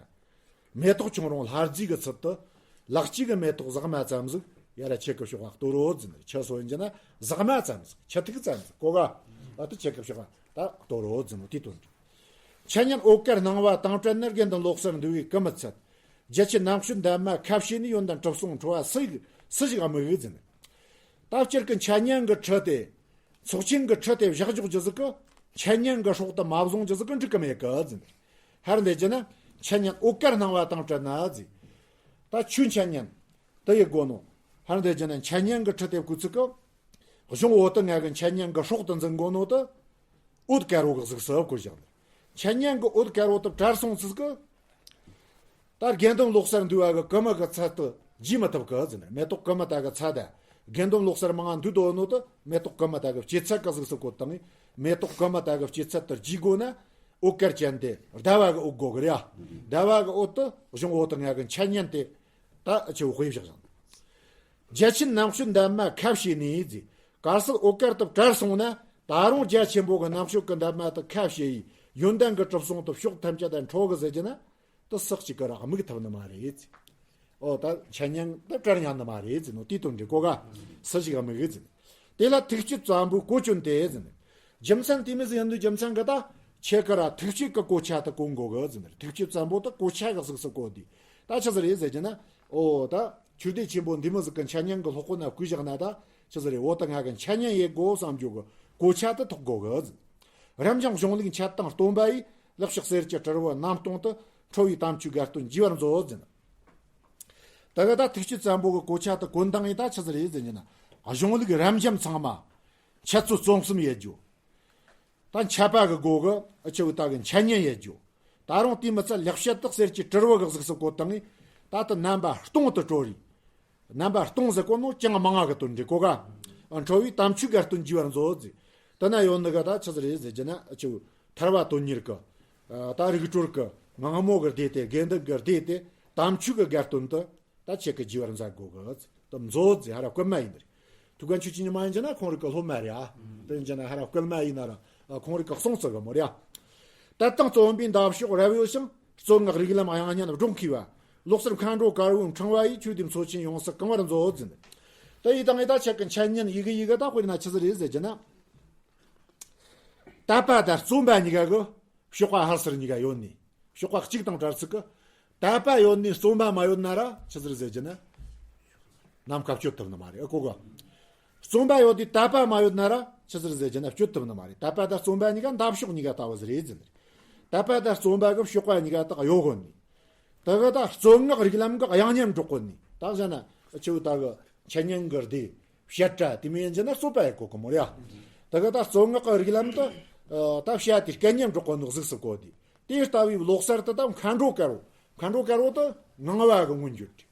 མེ་ཏོག་ཁྱུང་རུང་ལྷ་རྫས་ཀྱི་ཚུལ་དུ། ལག་གཅིག་གི་མེ་ཏོག་ཟེགས་མ་ཙམ་ཟིག་ཡ་ར་ཁྱེད་ཀྱི་ཕྱོགས་ལ་གཏོར་རོ་ཟེར་ནས། ཁྱེད་སོ་ཡིན་གྱི་ན་ཟེགས་མ་ཙམ་ཟིག། ཁྱེད་ཐིག་ཙམ་ཟིག་གོ་ག། ཨ་ཏི་ཁྱེད་ཀྱི་ཕྱོགས་ལ་ད་གཏོར་རོ་ཟེར་ནོ་དེ་དོན་རེད། འཆད་ཉན་འོད་དཀར་སྣང་བ་དང་བྲལ་ནས། དགེ་འདུན་ལོག་སར་འདུ་བའི་སྐུ་མི་ཚད། རྒྱལ་ཆེན་རྣམ་དཔྱོད་འདབ་མ་ཁ་བྱེ་ནས། ཡོན་ཏན་གྲུབ་སོང་འཕྲོ་བ་སུ་ཞིག་སུ་ཞིག་དམིགས་ཟེར་ནས། ད་སྤྱིར་གྱི་འཆད་ཉན་གྱི་ཁྲི་དེ། ཚོགས་ཆེན་གྱི་ཁྲི་དེ་བཞག་འཇོག་རྒྱུ་ཟིག་གི། འཆད་ཉན་གྱི་སྲོག་དེ་མ་བཟུང་རྒྱུ་ཟིག་གི་འགྲིག་གི་མེད་གི་ཟེར། ཧར་འདི་བྱས་ན་འཆད་ཉན་འོད་དཀར་སྣང་བ་དང་བྲལ་ན་ཟེར། ད་ཆོས་འཆད་ཉན་དེ་ཡི་དགོས་ནོ། ཧར་འདི་བྱས་ན་འཆད་ཉན་གྱི་ཁྲི་དེ་བཀོད་ཚིག་གི། གཞུང་འོད་དུ་ང་གི་འཆད་ཉན་གྱི་སྲོག་དེ་འཛིན་དགོས་ནོ་དེ། འོད་དཀར་བོ་གི་གཟུགས་སུ་བཀོད་བཞག་ནས། འཆད་ཉན་གྱི་འོད་དཀར་བོ་དེ་བྲལ་སོང་ཚིག་གི། ད་དགེ་འདུན་ལོག་སར་འདུ་བ་གི་ཀུ་མུ་གི་ཚད་དུ་བརྗེ་མི་ཐུབ་གི་ཟེར་ནས། མེ་ཏོག་ཀུ་མུ་ད་གི་ཚད་དང་། དགེ་འདུན་ལོག་སར་མང་ང་འདུ་དོ་ནོ་དུ་མེ་ཏོག་ཀུ་མུ་ད་གི་སྐྱེད་ཚལ་གི་གཟུགས་སུ་བཀོད་བཏང་ངས། མེ་ཏོག་ཀུ་མུ་ད་གི་སྐྱེད་ཚལ་དུ་བརྗེ་དགོས་ན། འོད་དཀར་ཅན་དེ་ཟླ་བ་གི་འོད་དགོས་གི་རེད་ཡ། ཟླ་བ་གི་འོད་དུ་གཞུང་འོད་དུ་ང་གི་འཆད་ཉན་དེ་ད་ཆེ་བོ་དཔེ་བཞག་བཞག། རྒྱལ་ཆེན་རྣམ་དཔྱོད་འདབ་མ་ཁ་བྱེ་ནས་ཟེར། དཀར་གསལ་འོད་དཀར་དུ་བྲལ་སོང་ན། ད་རུང་རྒྱ་ཆེན་པོ་གི་རྣམ་དཔྱོད་ཀྱི་འདབ་མ་དུ་ཁ་བྱེ་ཡིས། ཡོན་ཏན་གྱི་གྲུབ་སོང་དུ་ཕྱོགས་ཐམས་ཅད་དུ་འཕྲོ་གི་ཟེར་གྱི་ན། དུ་སུ་གཅིག་གི་ར་དམིགས་ཐུབ་ནི་མ་རེད། ཨོ་ད་འཆད་ཉན་དུ་བྲལ་ཉན་ནི་མ་རེད་ཟེར་ནོ་དེའི་དོན་འདྲི་གོ་ག་སུ་ཞིག་དམིགས་ཡོད་ཟེར། དེ་ལ་ཐེག་གཅོད་བཙན་པོའི་གོ་གྱོན་ཏེ་ཟེར། རྒྱུ་མཚན་དེ་མི་ཟིག་ཡིན་དུས་རྒྱུ་མཚན་གི་ད་ཁྱེད་ཀ་ར་ཐེག་གཅོད་ཀྱི་གོ་ཆ་དུ་གོ་འགོ་གི་ཟེར། ཐེག་གཅོད་བཙན་པོ་དུ་གོ་ཆ་གི་གཟུགས་སུ་གོ་དུས་ད་ཆི་ཟིག་རེད་ཟེར་གྱི་ན། ཨོ་ད་ཆོས་སྡེ་ཆེན་པོ་འདི་མི་ཟིག་གི་འཆད་ཉན་གི་སློབ་དཔོན་ན་བསྐོས་བཞག་ན་ད་ཆི་ཟིག་རེད། འོ་ད་ང་གི་འཆད་ཉན་ཡེད་དགོ་བསམ་རྒྱུ་གི་གོ་ཆ་དུ་ཐོག་གོ་གི་ཟེར། རབ་འབྱམས་གཞུང་ལུགས་འཆད་སྟངས་སྟོན་པ་ཡིས། ལེགས་བཤད་གསེར་གྱི་དྲིལ་བུ་རྣམ་སྟོང་དུ། འཕྲོ་བའི་དམ་ཆོས་དགའ་སྟོན་རྒྱས་པར་མཛོད་ཟེར། ད་ག་ད་ཐེག་གཅོད་བཙན་པོ་གི་གོ་ཆ་དུ་གོན་སྟངས་ཡིན་ད་ཆི་ཟིག་རེད་ཟེར་གྱི་ན། གཞུང་ལུགས་རབ་འབྱམས་ཚང་མ་འཆད་རྩོད་རྩོམ་གསུམ་ཡེད་རྒྱུ། ད་འཆད་པ་གི་སྒོ་གི་ཨ་ཆི་བུ་ད་གི་འཆད་ཉན་ཡེད་རྒྱུ། ད་རུང་དེ་མི་ཚད་ལེགས་བཤད་དག་གསེར་གྱི་དྲིལ་བུ་གི་གཟུགས་སུ་བཀོད་སྟངས་ཡིན། ད་ལྟ་རྣམ་པ་སྟོང་དུ་གྲོལ་རེད། རྣམ་པ་སྟོང་ཟེར་གོ་ནོ་ཅང་མང་ང་གི་དོན་འདྲི་གོ་ག་འཕྲོ་བའི་དམ་ཆོས་དགའ་སྟོན་རྒྱས་པར་མཛོད་ཟེར། དེ་ན་ཡོད་ནི་ག་ད་ཆི་ཟིག་རེད་ཟེར་གྱི་ན་ཨ་ཆི་བུ་ཐར་པ་དོན་གཉེར་གི། ད་རིགས་གྲོལ་གི་ངང་མོ་གི་སྡེ་དེ་དགེ་འདུན་གི་སྡེ་དེ་དམ་ཆོས་གི་དགའ་སྟོན་དུ། ད་ཁྱེད་ཀྱི་རྒྱས་པར་མཛད་དགོ་གི། ད་མཛོད་ཟེར་ཧ་ར་བཀོད་མ་ཡིན་ནི་རེད། ཐུགས་ཀ་ཆོས་ཀྱི་ཉི་མ་ཡིན་གྱི་ན་ཁོང་རིག་གི་སློབ་མ་རེད་ཨ། དེ་ཡིན་གྱི་ན་ཧ་ར་བཀོད་མ་ཡིན་ན་ར་ཁོང་རིག་གི་གསུང་ཚུལ་གི་མོ་རེད་ཨ། དད་དང་རྩོམ་པའི་འདབ་གཤོག་རབ་གཡོ་ཞིང་། རྩོད་ངག་རིགས་ལམ་དབྱངས་སྙན་སྒྲོག་མཁས་པ། ལོག་སར་མཁའ་འགྲོ་དཀར་པོའི་ཕྲེང་བ་ཡིས། ཆོས་སྡེ་མཚོ་ཆེན་ཡོངས་སུ་གང་བར་མཛོད་ཟེར། ད་ཡི་དང་ཡི་ད་ཆ་གི་འཆད་ཉན་ཡི་གེ་ཡི་གེ་ད་དཔེར་ན་ཆི་ཟིག་རེད་ཟེར་གྱི་ན། དད་པ་དང་རྩོམ་པ་གཉིས་ཀ་གི་གཤོག་པ་ཧར་སར་གཉིས་ཀ་ཡོད་ནི། གཤོག་པ་གཅིག་དང་བྲལ་ཚིག་གི། དད་པ་ཡོད་ནི་རྩོམ་པ་མ་ཡོད་ན་ར་ཆི་ཟིག་རེད་ཟེར་གྱི་ན། ནམ་མཁའ་བསྐྱོད་ཐུབ་ནི་མ་རེད་ཨ་གོ་གི། རྩོམ་པ་ཡོད་དུས་དད་པ་མ་ཡོད་ན་ར་ཆི་ཟིག་རེད་ཟེར་གྱི་ན་བསྐྱོད་ཐུབ་ནི་མ་རེད། དད་པ་དང་རྩོམ་པ་གཉིས་ཀ་འདབ་གཤོག་གཉིས་ཀ་ལྟ་བུ་ཟིག་རེད་ཟེར་ནི་རེད། དད་པ་དང་རྩོམ་པ་གི་གཤོག་པ་གཉིས་ཀ་དག་གཡོ་གོ་ནི། དེ་གི་ད་རྩོད་ངག་རིགས་ལམ་གི་དབྱངས་སྙན་སྒྲོག་གོ་ནི། ད་གཞན་ན་ཆི་བུ་ད་གི་འཆད་ཉན་གི་སྡེ་བཤད་གྲྭ་དེ་མིན་ཡིན་གྱི་ན་རྩོད་པ་ཡི་གོ་གི་མོ་རེད་ཨ། དེ་གི་ད་རྩོད་ངག་གི་རིགས་ལམ་དུ་ད་བཤད་དེ་སྐད་སྙན་སྒྲོག་གོ་ནོ་གཟུགས་སུ་གོ་དེ། དེ་ལྟ་བུའི་ལོག་སར་དུ་ད་མཁའ་འགྲོ་དཀར་པོ། མཁའ་འགྲོ་དཀར་པོ་དུ་ངང་བ་གི་མངོན་གྱུར་ཏེ།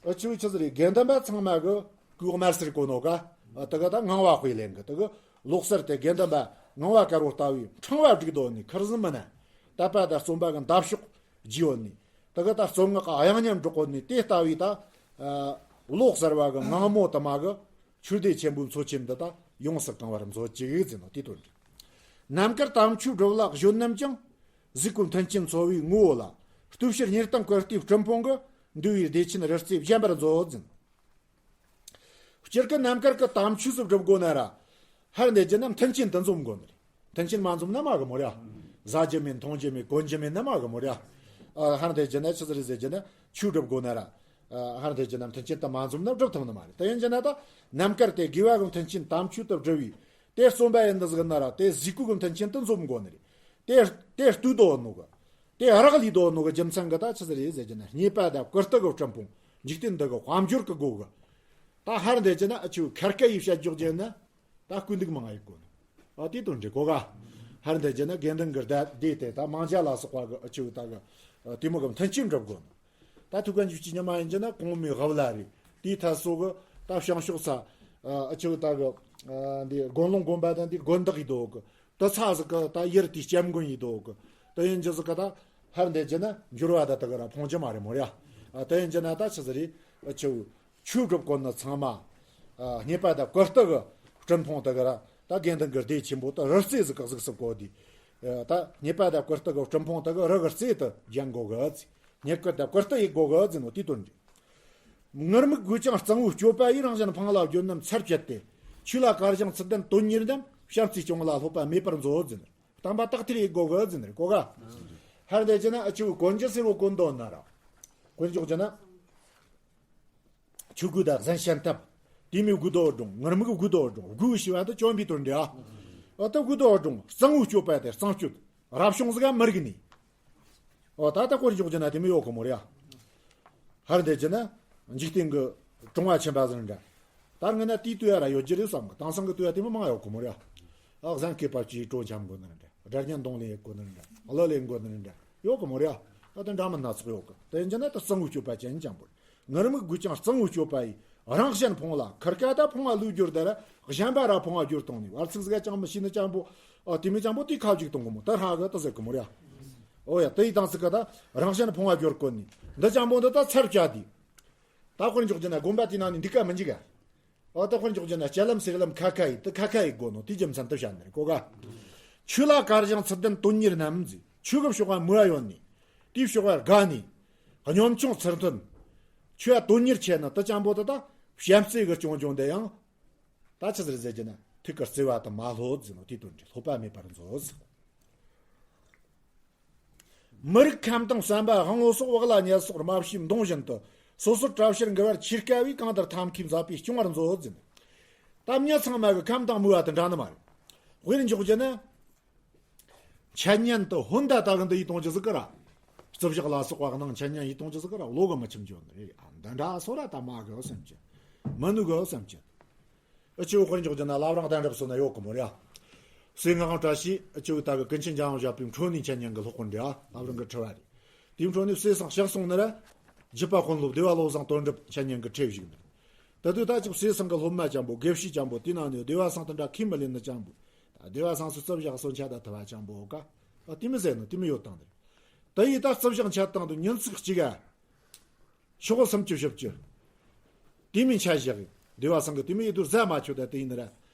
ཨ་ཆི་བུ་ཆི་ཟིག་རེད། དགེ་འདུན་པ་ཚང་མ་གི་སྐུ་དམར་སེར་གོ་ནོ་ག་ཨ་དེ་གི་ད་ངང་བ་དཔེ་ལེན་གི། དེ་གི་ལོག་སར་དེ་དགེ་འདུན་པ་ངང་བ་དཀར་པོ་ལྟ་བུའི་ཕྲེང་བ་བསྒྲིགས་དོ་ནི་ཁར་ཟིན་མི་ན། དད་པ་དང་རྩོམ་པ་གི་འདབ་གཤོག་རྒྱས་ཡོད་ནི། དེ་གི་ད་རྩོད་ངག་གི་དབྱངས་སྙན་སྒྲོག་གོ་ནི་དེ་ལྟ་བུའི་ད། ཨ་ལོག་སར་བ་གི་ངང་མོ་དུ་མ་གི་ཆོས་སྡེ་ཆེན་པོའི་མཚོ་ཆེན་འདི་ད་ཡོངས་སུ་གང་བར་མཛོད་ཅིག་ཟེར་ནོ་དེ་དོན་རེད། ནམ་མཁར་དམ་ཆོས་སྒྲུབ་ལ་གཞོན་རྣམས་ཀྱང་། གཟུགས་སྐུ་མཐུན་རྐྱེན་འཚོ་བའི་ངོ་བོ་ལ། ལྟོས་ཕྱིར་སྙིང་གཏམ་བཀུར་སྟིའི་སྤྲིན་ཕུང་གི། འདུལ་བའི་བདེ་ཆེན་རི་རྩེ་བཞེངས་པར་མཛོད་ཟེར། སྤྱིར་གི་ནམ་མཁར་གི་དམ་ཆོས་སུ་སྒྲུབ་དགོ་ན་ར། ཧར་འདེད་རྒྱུ་ན་མཐུན་རྐྱེན་དུ་འཛོམས་དགོ་ནི་རེད། མཐུན་རྐྱེན་མ་འཛོམས་ན་མ་གི་མོ་ར། ཟ་རྒྱུ་མེད་འཐུང་རྒྱུ་མེད་གོན་རྒྱུ་མེད་ན་མ་གི་མོ་ར། ཨ་ཧར་འདེད་རྒྱུ་ན་ཆི་ཟིག་རེད་ཟེར་རྒྱུ་ན་ཆོས་སྒྲུབ་དགོ་ན་ར། ཨ་ཧར་འདེད་རྒྱུ་ན་མཐུན་རྐྱེན་དུ་མ་འཛོམས་ན་སྒྲུབ་ཐུབ་ནི་མ་རེད། དེ་ཡིན་རྒྱུ་ན་ད་ནམ་མཁར་དེ་དགེ་བ་གི་མཐུན་རྐྱེན་དམ་ཆོས་དུ་སྒྲུབ་བའི་དེ་རྩོམ་པ་ཡིན་འདི་ཟིག་ན་ར་དེ་གཟུགས་སྐུ་གི་མཐུན་རྐྱེན་དུ་འཛོམས་དགོ་ནི་རེད། དེ་དེ་ལྟོས་དོ་ནོ་གི། དེ་རག་ལས་དོ་ནོ་གི་རྒྱུ་མཚན་གི་ད་ཆི་ཟིག་རེད་ཟེར་རྒྱུ་ན་རྙེད་པ་དང་བཀུར་སྟི་གི་སྤྲིན་ཕུང་འཇིག་རྟེན་འདི་གི་དཔལ་འབྱོར་གི་སྒོ་གི། ད་ཧར་འདེད་རྒྱུ་ན་ཨ་ཆུ་ཁར་ཁ་ཡི་བཤད་འཇོག་རྒྱུ་ན། ད་སྐུ་འདུག་མང་ཡི་གོ་ནོ། ཨ་དེ་དོན་འགྲིག་གོ་ག་ཧར་འདེད་རྒྱུ་ན་དགེ་འདུན་གི་སྡེ་དེ་ད་མང་ཇ་ལ་སོགས་པ་གི་ཨ་ཆུ་ད་གི་དེ་མོ་གི་མཐུན་རྐྱེན་འགྲུབ་གོ་ནོ། ད་ཐུགས་ཀ་འཇུག་ཅི་ཉི་མ་ཡིན་རྒྱུ་ན་གོང་མའི་ཧབ་ལ་རེད། དེའི་ཐད་སོགས་གི་ད་བྱང་ཕྱོགས་ས་ཨ་ཆུ་ད་གི་འདི་དགོན་ལུང་དགོན་པ་དང་འདི་དགོན་བདག་ཡི་དོ་གི། དུ་ཚ་ཟིག་གི་ད་ཡུལ་དེའི་སྐྱབས་མགོན་ཡི་དོ་གི། དུ་ཡིན་རྒྱུ་ཟིག་གི་ད་ཧར་འདེད་རྒྱུ་ན་འགྱུར་བ་ད་དུ་གི་ར་ཕོང་རྒྱུ་མ་རེད་མོ་ར། ཨ་དུ་ཡིན་རྒྱུ་ན་ད་ཆི་ཟིག་རེད། ཨ་ཆུ་ཆོས་སྒྲུབ་དགོ་ནི་ཚང་མ། ཨ་རྙེད་པ་ད་བཀུར་སྟི་གི་སྤྲིན་ཕུང་དུ་གི་ར། ད་དགེ་འདུན་གི་སྡེ་ཆེན་པོ་ད་རི་རྩེ་ཟིག་གི་གཟུགས་སུ་བཀོད་དེ། ཨ་ད་རྙེད་པ་ད་བཀུར་སྟི་གི་སྤྲིན་ཕུང་དུ་གི་རི་གི་རྩེ་དུ་བརྒྱན་དགོ་གི་ཚེ། རྙེད་བཀུར་ད་བཀུར་སྟི་ཡི་དགོ་གི་ཟེར་ནོ་དེ་དོན་རེད། ངུར་སྨྲིག་དགོད་ཅིང་གཙང་བོའི་སྤྱོད་པ་ཡིས། རང་གཞན་ཕུང་ལ་སྦྱོར་རྣམས་ཚར་བཅད་དེ། ཆོས་ལ་དཀར་ཞིང་ཚུལ་ལྡན་དོན་གཉེར་རྣམས། བྱམས་བརྩེས་སྐྱོང་བ་ལ་སློབ་པ་མེད་པར་མཛོད་ཟེར། དམ་པ་དག་ཐེར་ཡི་དགོ་གི་ཟེར་ནི་རེད་གོ་ག་ཧར་འདེད་རྒྱུ་ན་ཨ་ཆུ་གོན་རྒྱུ་སེར་བོ་གོན་དོ་ན་ར། དཀོན་མཆོག་རྒྱུ་ན། ཆོས་གོས་དང་གཟན་ཤམ་ཐབས། དེ་མོ་དགོས་དོ་འགྲོ། ངུར་སྨྲིག་དགོས་དོ་འགྲོ། དགོས་ཞེས་པ་དེ་བཅོམ་པའི་དོན་འདྲ། ཨ་ད་དགོས་དོ་འགྲོ། གཙང་བོའི་སྤྱོད་པ་དེ་གཙང་སྤྱོད། རབ་བྱུང་ཟིག་ག་མི་རིག་ནི། ཨོ་ད་ལྟ་དཀོན་མཆོག་རྒྱུ་ན་དེ་མོ་ཡོད་གི་མོ་རེད། ཧར་འདེད་རྒྱུ་ན་འཇིག་རྟེན་གྱི་གྲོང་བ་ཆེན་པ་ཟིག་འདྲ། ད་ངས་ན་དེའི་ལྟོས་ཡ་ར་ཡོད་རྒྱུ་རེད་བསམ་གི། དེང་སང་གི་ལྟོས་ཡ་དེ་མོ་མང་ཡོད་གི་མོ་རེད། ཨ་གཟན་སྐེད་པ་གཅིག་གིས་གྲོ་འཆམ་དགོས་ནི་འདྲ། སྒྲ་སྙན་རྡུང་ལེན་དགོས་ནི་འདྲ། གླུ་ལེན་དགོས་ནི་འདྲ་ཡོད་གི་མོ་རེད། ད་དེ་འདྲ་མིན་སྣ་ཚོགས་ཡོད་གི། དེ་ཡིན་རྒྱུ་ན་ད་གཙང་བོའི་སྤྱོད་པ་ཅན་ཅན་པོ་རེད། ངུར་སྨྲིག་དགོད་ཅིང་གཙང་བོའི་སྤྱོད་པ་ཡིས། རང་གཞན་ཕུང་ལ། ཁུར་ཀ་ད་ཕུང་བ་ལུས་གྱུར་ད་ར། གཞན་པ་ར་ཕུང་བ་གྱུར་གཏོང་ནི། བར་ཚིག་ཟིག་ཅང་མི་ཤེས་ནི་ཅན་པོ། ཨ་དེ་མོ་ཅན་པོ་དེ་ཁ་ཅིག་གཏོང་གི་མོ། ད་ཧྲ་གི་ད་ཟེར་གི་མོ་རེད། ཨོ་ཡ་དེ་ཡི་དང་ཚིག་ག་ད་རང་གཞན་ཕུང་བ་གྱུར་དགོས་ནི། འདི་ཅན་པོ་འདི་ད་ཚར་བཅད་དེ། ད་དཀོན་མཆོག་རྒྱུ་ན་དགོན་པ་དེ་ནང་ནས་འདི་ཀ་མི་འཇིག་ག་ཨོ་ད་དཀོན་མཆོག་རྒྱུ་ན་སྤྱན་ལམ་སེར་ལམ་ཁ་ཁ་ཡི་ད་ཁ་ཁ་ཡི་དགོས་ནོ་དེ་རྒྱུ་མཚན་དུ་བཤད་ནི་རེད་གོ་ག་ཆོས་ལ་དཀར་ཞིང་ཚུལ་ལྡན་དོན་གཉེར་རྣམས། ཆོས་ཀྱི་ཕྱོགས་ལ་མོས་པ་ཡོད་ནས། དེའི་ཕྱོགས་ལ་དགའ་ནས། གཉོམ་ཆུང་ཚུལ་མཐུན། ཆོས་ལ་དོན་གཉེར་ཆེ་ན་དེ་ཅན་པོ་དེ་དག་བྱམས་བརྩེ་གི་སྐྱོང་བྱུང་དེ་ཡང་། ད་ཆི་ཟིག་རེད་ཟེར་རྒྱུ་ན་ཐུགས་ཀྱི་བརྩེ་བ་དེ་མ་ལྷོད་ཟེར་ནོ། དེའི་དོན་དེ་ལྷོད་པ་མེད་པར་མཛོད་ཟེར། མི་རིགས་ཁམས་དང་བསམ་པ་དབང་པོ་སོགས་དབུགས་ལ་ཉལ་སོགས་རྨ་བྱའི་མདོངས་བཞིན་དུ། སོ་སོར་བྲལ་ཕྱིར་འགུལ་བར་ཆེས་དཀའ་བས། གང་ལྟར་ཐབས་མཁས་མཛད་པས་སྐྱོང་བར་མཛོད་ཟེར། ད་མྱི་ཚང་མ་གི་ཁམས་དང་མོས་པ་དེ་འདྲ་ནི་མ་རེད། དཔེར་འཇོག་རྒྱུ་ན། འཆད་ཉན་དུ་ཧོན་ད་ད་གི་འདི་ཡིད་གཏོང་རྒྱུ་ཟིག་གི་ར། རྩིབ་ཞག་ལ་སོགས་པ་གི་ནང་འཆད་ཉན་ཡིད་གཏོང་རྒྱུ་ཟིག་གི་ར་བློ་གི་མི་ཁྱིམ་རྒྱུ་ནི་རེད། ཨ། འདི་འདྲ་སོ་ར་ད་མ་གི་བསམ་གྱི། མི་ནུས་གི་བསམ་གྱི། ཨ། ཆེ་བོ་དཔེར་འཇོག་རྒྱུ་ན་བླ་བྲང་གདན་རབས་སོ་ན་ཡོད་གི་མོ་ར། སྲས་ངག་དབང་བཀྲ་ཤིས་ཨ་ཆེ་བོ་ད་གི་ཀུན་མཁྱེན་འཇམ་དབྱངས་བཞད་པའི་འཕྲོ་ནས་འཆད་ཉན་གི་སློབ་དཔོན་འདྲ་བླ་བྲང་གི་ཁྲི་བ་རེད། དེའི་འཕྲོ་ནས་སྲས་སངས་ཕྱག་སོང་ནི་ར། རྒྱུད་པ་དཔོན་སློབ་སྡེ་བ་བློ་བཟང་དོན་གྲུབ་འཆད་ཉན་གི་ཁྲི་བཞུགས་ནི། ད་དུས་ད་ཅིག་སྲས་སངས་གི་སློབ་མ་ཅན་པོ་དགེ་བཤེས་ཅན་པོ་དེ་ནང་ནས་སྡེ་བ་སངས་དེ་འདྲ་ཁས་མི་ལེན་ནི་ཅན་པོ། ད་སྡེ་བ་སངས་སུ་རྩིབ་ཞག་སོ་འཆད་ད་ཐུབ་པ་ཅན་པོ་ག་ཨ། དེ་མི་ཟེར་ནི་དེ་མི་ཡོད་དང་ནི། ད་ཡིས་ད་རྩིབ་ཞག་འཆད་སྟངས་དུ་ཉིན་ཚིགས་གཅིག་ག་ཤོག་སུམ་ཅུ་བཞི་བཅུ། དེ་མིན་ཆ་བཞག་གི་སྡེ་བ་སངས་གི་དེ་མིན་ཡིད་དུ་ཟ་མ་ཆོད་ད་དེ་ཡིན་ནི་ར།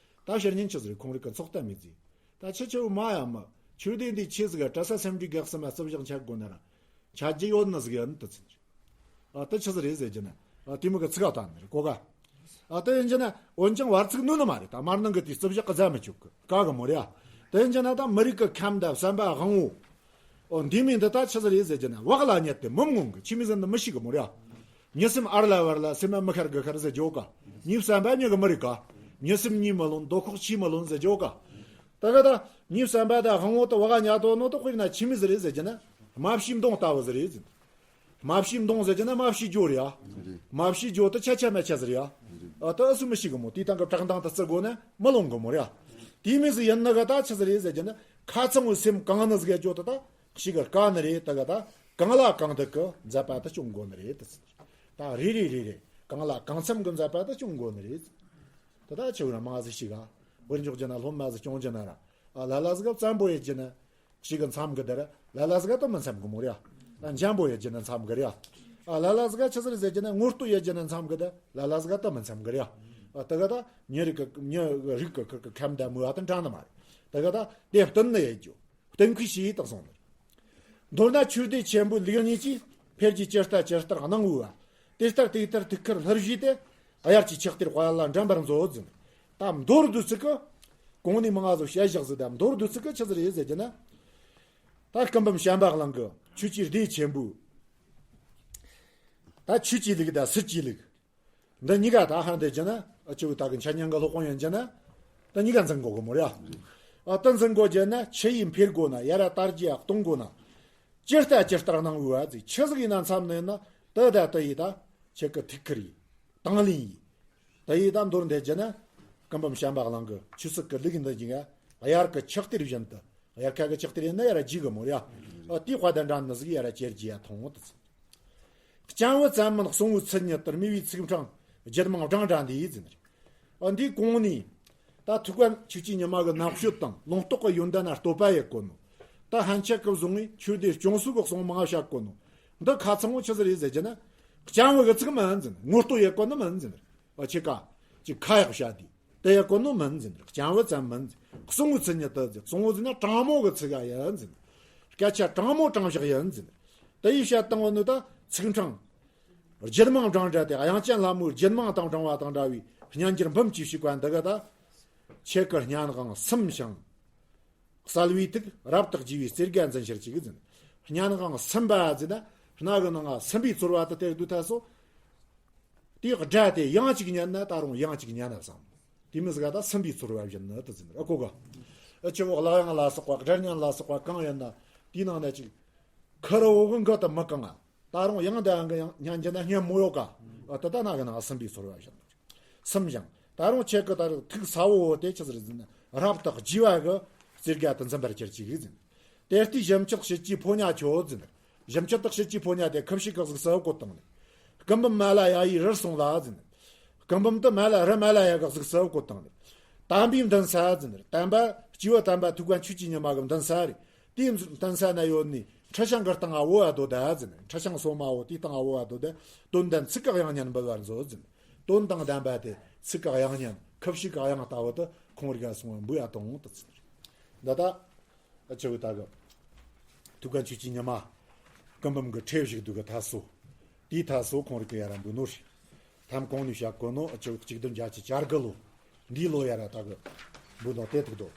ད་ཕྱིར་ཉིན་ཆི་ཟིག་རེད། ཁོང་རིག་གི་ཚོགས་གཏམ་མི་བརྩི། ད་ཆི་ཆི་བོ་མ་ཡ་མི་ཆོས་སྡེ་འདི་ཆི་ཟིག་ག་གྲྭ་ས་སེམས་སྒྲིག་གག་སེ་མ་རྩིབ་ཞག་འཆད་དགོ་ན་ར། ཆ་རྒྱུ་ཡོད་ནི་ཟིག་ཡིན་དུ་ཚིག་ཨ། ད་ཆི་ཟིག་རེད་ཟེར་རྒྱུ་ན། ཨ། དེ་མི་གི་ཚིག་ཨ་བཏང་ནི་རེད་གོ་ག་ཨ། དེ་ཡིན་རྒྱུ་ན་འོན་ཀྱང་བར་ཚིག་ནུས་ནི་མ་རེད། ད་མར་ནང་གི་དེ་རྩིབ་ཞག་གི་ཟ་མི་ཆོག་གི་ག་གི་མོ་རེད་ཨ། དེ་ཡིན་རྒྱུ་ན་ད་མི་རིགས་ཀྱི་ཁམས་དང་བསམ་པ་དབང་པོ། ཨོ། འདི་མིན་འདི་ད་ཆི་ཟིག་རེད་ཟེར་རྒྱུ་ན་བག་ལ་ཉལ་ཏེ་མི་མངོན་གི་ཆི་མི་ཟིན་ནི་མི་ཤེས་གི་མོ་རེད་ཨ། མྱི་སེམས་ཨར་ལ་བར་ལ་སེམས་མ་མི་ཤར་གི་ཤར་ཟེར་རྒྱུ་ག་མྱི་བསམ་པ་མྱི་གི་མི་རིགས་ག་མྱི་སེམས་གཉིས་མི་ལོན་རྡོ་ཁོག་ཆེས་མི་ལོན་ཟེར་རྒྱུ་ག་ད་ག་ད་མྱི་བསམ་པ་དང་དབང་པོ་དེ་བག་ཉལ་དོ་ནོ་དེ་དཔེར་ན་ཆི་མི་ཟིག་རེད་ཟེར་རྒྱུ་ན་རྨ་བྱའི་མདོངས་ལྟ་བུ་ཟིག་རེད་ཟེར། རྨ་བྱའི་མདོངས་ཟེར་རྒྱུ་ན་རྨ་བྱའི་རྒྱུ་རེད་ཡ། རྨ་བྱའི་རྒྱུ་དེ་ཆ་ཆ་མ་ཆ་ཟེར་ཡ། ཨ། ད་ཨ་སུ་མི་ཤེས་གི་མོ་དེའི་སྟེང་གི་བཀྲག་མདངས་དེ་བརྩི་དགོས་ན་མི་ལོང་གི་མོ་རེད་ཡ། དེ་མི་ཟིག་ཡིན་ན་ག་ད་ཆི་ཟིག་རེད་ཟེར་རྒྱུ་ན་ཁ་ཚང་བའི་སེམས་གང་ནི་ཟིག་ཡ་རྒྱུ་དེ་ད་ཤི་གི་དཀའ་ནི་རེད། ད་ག་ད་གང་ལ་གང་འདུལ་གི་མཛད་པ་དེ་སྐྱོང་དགོས་ནི་རེད་དེ། ད་རེ་རེ་རེ་རེ་གང་ལ་གང་འཚམ་གི་མཛད་པ་དེ་སྐྱོང་དགོས་ནི་རེད། དེ་ད་ཆི་བོ་ར་མ་ཟིག་ཤི་ག་བར་འཇོག་རྒྱུ་ན་སློབ་མ་ཟིག་སྐྱོང་རྒྱུ་ན་ར། ཨ། ལ་ལ་ཟིག་ག་བཙན་པོ་ཡེད་རྒྱུ་ན། ཞིག་གི་མཚམས་གི་དེར་ལ་ལ་ཟིག་ག་ད་མི་མཚམས་གི་མོ་རེད་ཡ། ཨ། འཇམ་པོ་ཡེད་རྒྱུ་ན་མཚམས་གི་རེད་ཡ། ཨ། ལ་ལ་ཟིག་ག་ཆི་ཟིག་རེད་ཟེར་རྒྱུ་ན་ངོ་བསྟོད་ཡེད་རྒྱུ་ན་མཚམས་གི་ད་ལ་ལ་ཟིག་ག་ད་མི་མཚམས་གི་རེད་ཡ། ཨ། ད་ག་ད་མྱི་རིགས་གི་མྱི་རིགས་གི་གི་ཁམས་དང་མོས་པ་དང་འདྲ་ནི་མ་རེད། ད་ག་ད་དེ་བསྟུན་ནི་ཡེད་རྒྱུ། བསྟུན་ཁུལ་བྱས་བཏགས་སོང་ནི། མདོར་ན་ཆོས་སྡེ་ཆེན་པོའི་ལུགས་གཉིས་ཀྱིས་འཕེལ་རྒྱས་ཇི་ལྟ་ཇི་ལྟར་གནང་བའི་བ། དེ་ལྟར་དེ་ལྟར་ཐུགས་ཁུར་ལྷུར་བཞེས་ཏེ། དབྱར་གྱི་ཕྱག་དེར་དཔལ་ལ་འགྲན་པར་མཛོད་ཟིན། ད་མདོར་བསྡུས་ཚིག་གི། གོང་ནས་མང་ང་ཚོ་བཤད་བཞག་ཟིག་ད་མདོར་བསྡུས་ཚིག་གི་ཆི་ཟིག་རེད་ཟེར་རྒྱུ་ན། ད་སྐུ་འབུམ་བྱམས་པ་གླིང་གི་ཆོས་ཀྱི་སྡེ་ཆེན་པོའི། ད་ཆོས་ཀྱི་ལུགས་དང་སྲིད་ཀྱི་ལུགས། འདི་གཉིས་ཀ་ད་ཧར་འདི་བྱས་ན་ཨ་ཆུ་བོ་ད་གི་འཆད་ཉན་གི་སློབ་དཔོན་ཡིན་བྱས་ན། ད་གཉིས་ཀ་འཛིན་དགོས་གི་མོ་རེད་ཨ། ཨ་ད་འཛིན་དགོས་བྱས་ན་ཆི་ཡིས་འཕེལ་དགོས་ན་ཡ་ར་དར་རྒྱས་གཏོང་དགོས་ན། ཇི་ལྟ་ཇི་ལྟར་གནང་བའི་བ་ཟིག་ཆི་ཟིག་ཡིན་ན་མཚམས་ནས་ན་ད་ད་ད་ཡི་ད་ཁྱེད་ཀི་ཐུགས་ཁུར་ཡིན། དང་ལེན་ཡིན། ད་ཡི་ད་མདོར་འདི་བྱས་ན། སྐུ་འབུམ་བྱམས་པ་གླིང་གི་ཆོས་སྲིད་ཀི་ལུགས་འདི་གཉིས་ཀ་དབྱར་གི་ཕྱག་དེར་བཞིན་དུ་དབྱར་ཁ་གི་ཕྱག་དེར་ཡིན་ན་ཡ་ར་རྒྱས་གི་མོ་རེད་ཨ། ཨ་དེའི་དཔལ་ལྡན་འདྲ་ནི་ཟིག་ཡ་ར་ཇེ་རྒྱས་ཡ་མཐོང་དུ་ཚུད། སྤྱན་བུ་ཙམ་མིན་གསུང་བའི་ཚུལ་ཉིད་ལྟར། མོས་པའི་ཚིག་ཕྲེང་རྒྱུད་མང་བགྲང་འདྲ་འདི་ཡིས་ཟིན། འདིའི་གོང་ནས། ད་ཐུགས་ཀ་ཆོས་ཀྱི་ཉི་མ་གི་རྣམ་དཔྱོད་དང་ལུང་རྟོགས་ཀྱི་ཡོན་ཏན་ན་བསྟོད་པ་ཡེད་གོ་ནོ། ད་ཕན་ཆད་ཀྱི་བཟུང་བའི་ཆོས་སྡེ་སྐྱོང་སྲོལ་གྱི་གསུང་མང་བཤད་གོ་ནོ། འདི་ཁ་ཚང་བོ་ཆི་ཟིག་རེད་ཟེར་རྒྱུ་ན། སྤྱན་བུ་གི་ཚིག་མིན་ཟིན། ངོ་བསྟོད་ཡེད་གོ་ནི་མིན་ཟིན། ཨ་ཆེ་ཀ་ཅིག་ཁ་ཡག་བཤད་དེ། དེ་ཡ་གོ་ནོ་མིན་ཟིན། སྤྱན་བུ་ཙམ་མིན་ཟིན། གསུང་བའི་ཚུལ་ཉིད་དུ་ཟིན། གསུང་བོ་ཟིན་ན་དྲང་མོ་གི་ཚིག་ག་ཡིན་ཟིན། སྐད་ཆ་དྲང་མོ་དྲང་བཞག་ཡིན་ཟིན། དེ་ཡི་བཤད་སྟངས་བོ་ནི་ད་ཚིག་ཕྲེང་རྒྱུད་མང་བགྲང་འདྲ་སྟེ། དབྱངས་ཅན་ལྷ་མོའི་རྒྱུད་མང་དང་བགྲང་བ་དང་འདྲ་བའི་སྙན་འགྱུར་འབུམ་གྱིས་ཕྱུག་པ་འདི་ག་ད་ཁྱེད་ཀྱི་སྙན་དབང་སུམ་ཞིང་གསལ་བའི་ཐིག་རབ་ཏུ་རྒྱས་པའི་རྩེ་དགའ་འཛིན་ཕྱིར་གཅིག་ཟིན། སྙན་དབང་སུམ་པ་ཟིན་ན་སྣ་གི་ནང་ང་སུམ་པའི་ཚོར་བ་དེ་སྟེར་དུས་ཐལ་སོ། དེའི་སྒྲ་དེ་ཡང་གཅིག་ཉན་ན་ད་རུང་ཡང་གཅིག་ཉན་ན་བསམ། དེ་མི་ཟིག་ད་སུམ་པའི་ཚོར་བ་བཞིན་ནི་དུ་ཟིན་ར་གོ་ག་ཨ་ཆུ་བོ་གླུ་དབྱངས་ལ་སོགས་པ་སྒྲ་སྙན་ལ་སོགས་པ་གང་ཡིན་ན་དེའི་ནང་ན་ཅིག་ཁུ་རུ་བོ་གི་མགུལ་དུ་མི་གང་ང་། ད་རུང་ཡང་འདི་ཡང་གི་ཡང་སྙན་རྒྱུ་ན་སྙན་མོ་ཡོད་ཀ་ཨ་ད་ད་ན་གི་ན་སུམ་པའི་ཚོར་བ་བཞིན་ནི། སུམ་ཞིང་། ད་རུང་ཁྱེད་ཀྱི་ད་རུང་ཐུགས་ས་བོ་དེ་ཆི་ཟིག་ཟིན་ན་རབ་ཏུ་རྒྱས་པ་གི་རྩེ་དགའ་དུ་འཛིན་པར་གྱུར་ཅིག་ཟིན། དེ་ལྟའི་བཞི་མཆོད་བྱེད་ཀྱི་ཕོ་ཉ་ཁྱོད་ཟིན། བཞི་མཆོད་དག་བྱེད་ཀྱི་ཕོ་ཉ་དེ་ཁུ་བྱུག་གི་གཟུགས་སུ་བཀོད་བཏང་ནས། སྐུ་འབུམ་མ་ལ་ཡ་ཡི་རུར་སོང་ལ་ཟིན། སྐུ་འབུམ་དུ་མ་ལ་རུ་མ་ལ་ཡ་གི་གཟུགས་སུ་བཀོད་བཏང་ནས། དམ་པའི་མདུན་ས་ཟིན། དམ་པ་སྐྱེས་བུ་དམ་པ་ཐུགས་ཀ་ཆོས་ཀྱི་ཉི་མ་གི་མདུན་ས་རེད། དེའི་མདུན་ས་ན་ཡོད་ནི་ཁྲི་ཤང་གི་སྟེང་ང་བོ་བ་རྡོ་ད་ཟིན། ཁྲི་ཤང་སོ་མ་བོ་དེའི་སྟེང་ང་བོ་བ་རྡོ་ད། དོན་ལྡན་ཚིག་གི་དབྱངས་སྙན་འབུལ་བར་མཛོད་ཟིན། དོན་དང་ལྡན་པ་དེ་ཚིག་གི་དབྱངས་སྙན་ཁུ་བྱུག་གི་དབྱངས་ལྟ་བུ་དུ་ཁོང་རིག་ག་སོང་བ་འབུལ་ཡ་དང་དུ་ཚིག་འདི་ད་ ཨ་ཅེ་བོ་ད་གི་ཐུའུ་བཀྭན་ཆོས་ཀྱི་ཉི་མ་སྐུ་འབུམ་གི་ཁྲི་བཞུགས་དུས་གི་ཐ་སོ། དེའི་ཐ་སོ་ཁོང་རིག་གི་ཡ་ར་འབུལ་ནོ་རེད། ཐམ་གོང་ནས་བཤད་གོ་ནོ་ཨ་ཅེ་བོ་གཅིག་བདུན་བརྒྱད་ཅུ་གྱ་དགུ་ལོ། འདིའི་ལོ་ཡ་ར་ད་གི་འབུལ་ནོ་དེ་ཐུག་དོ།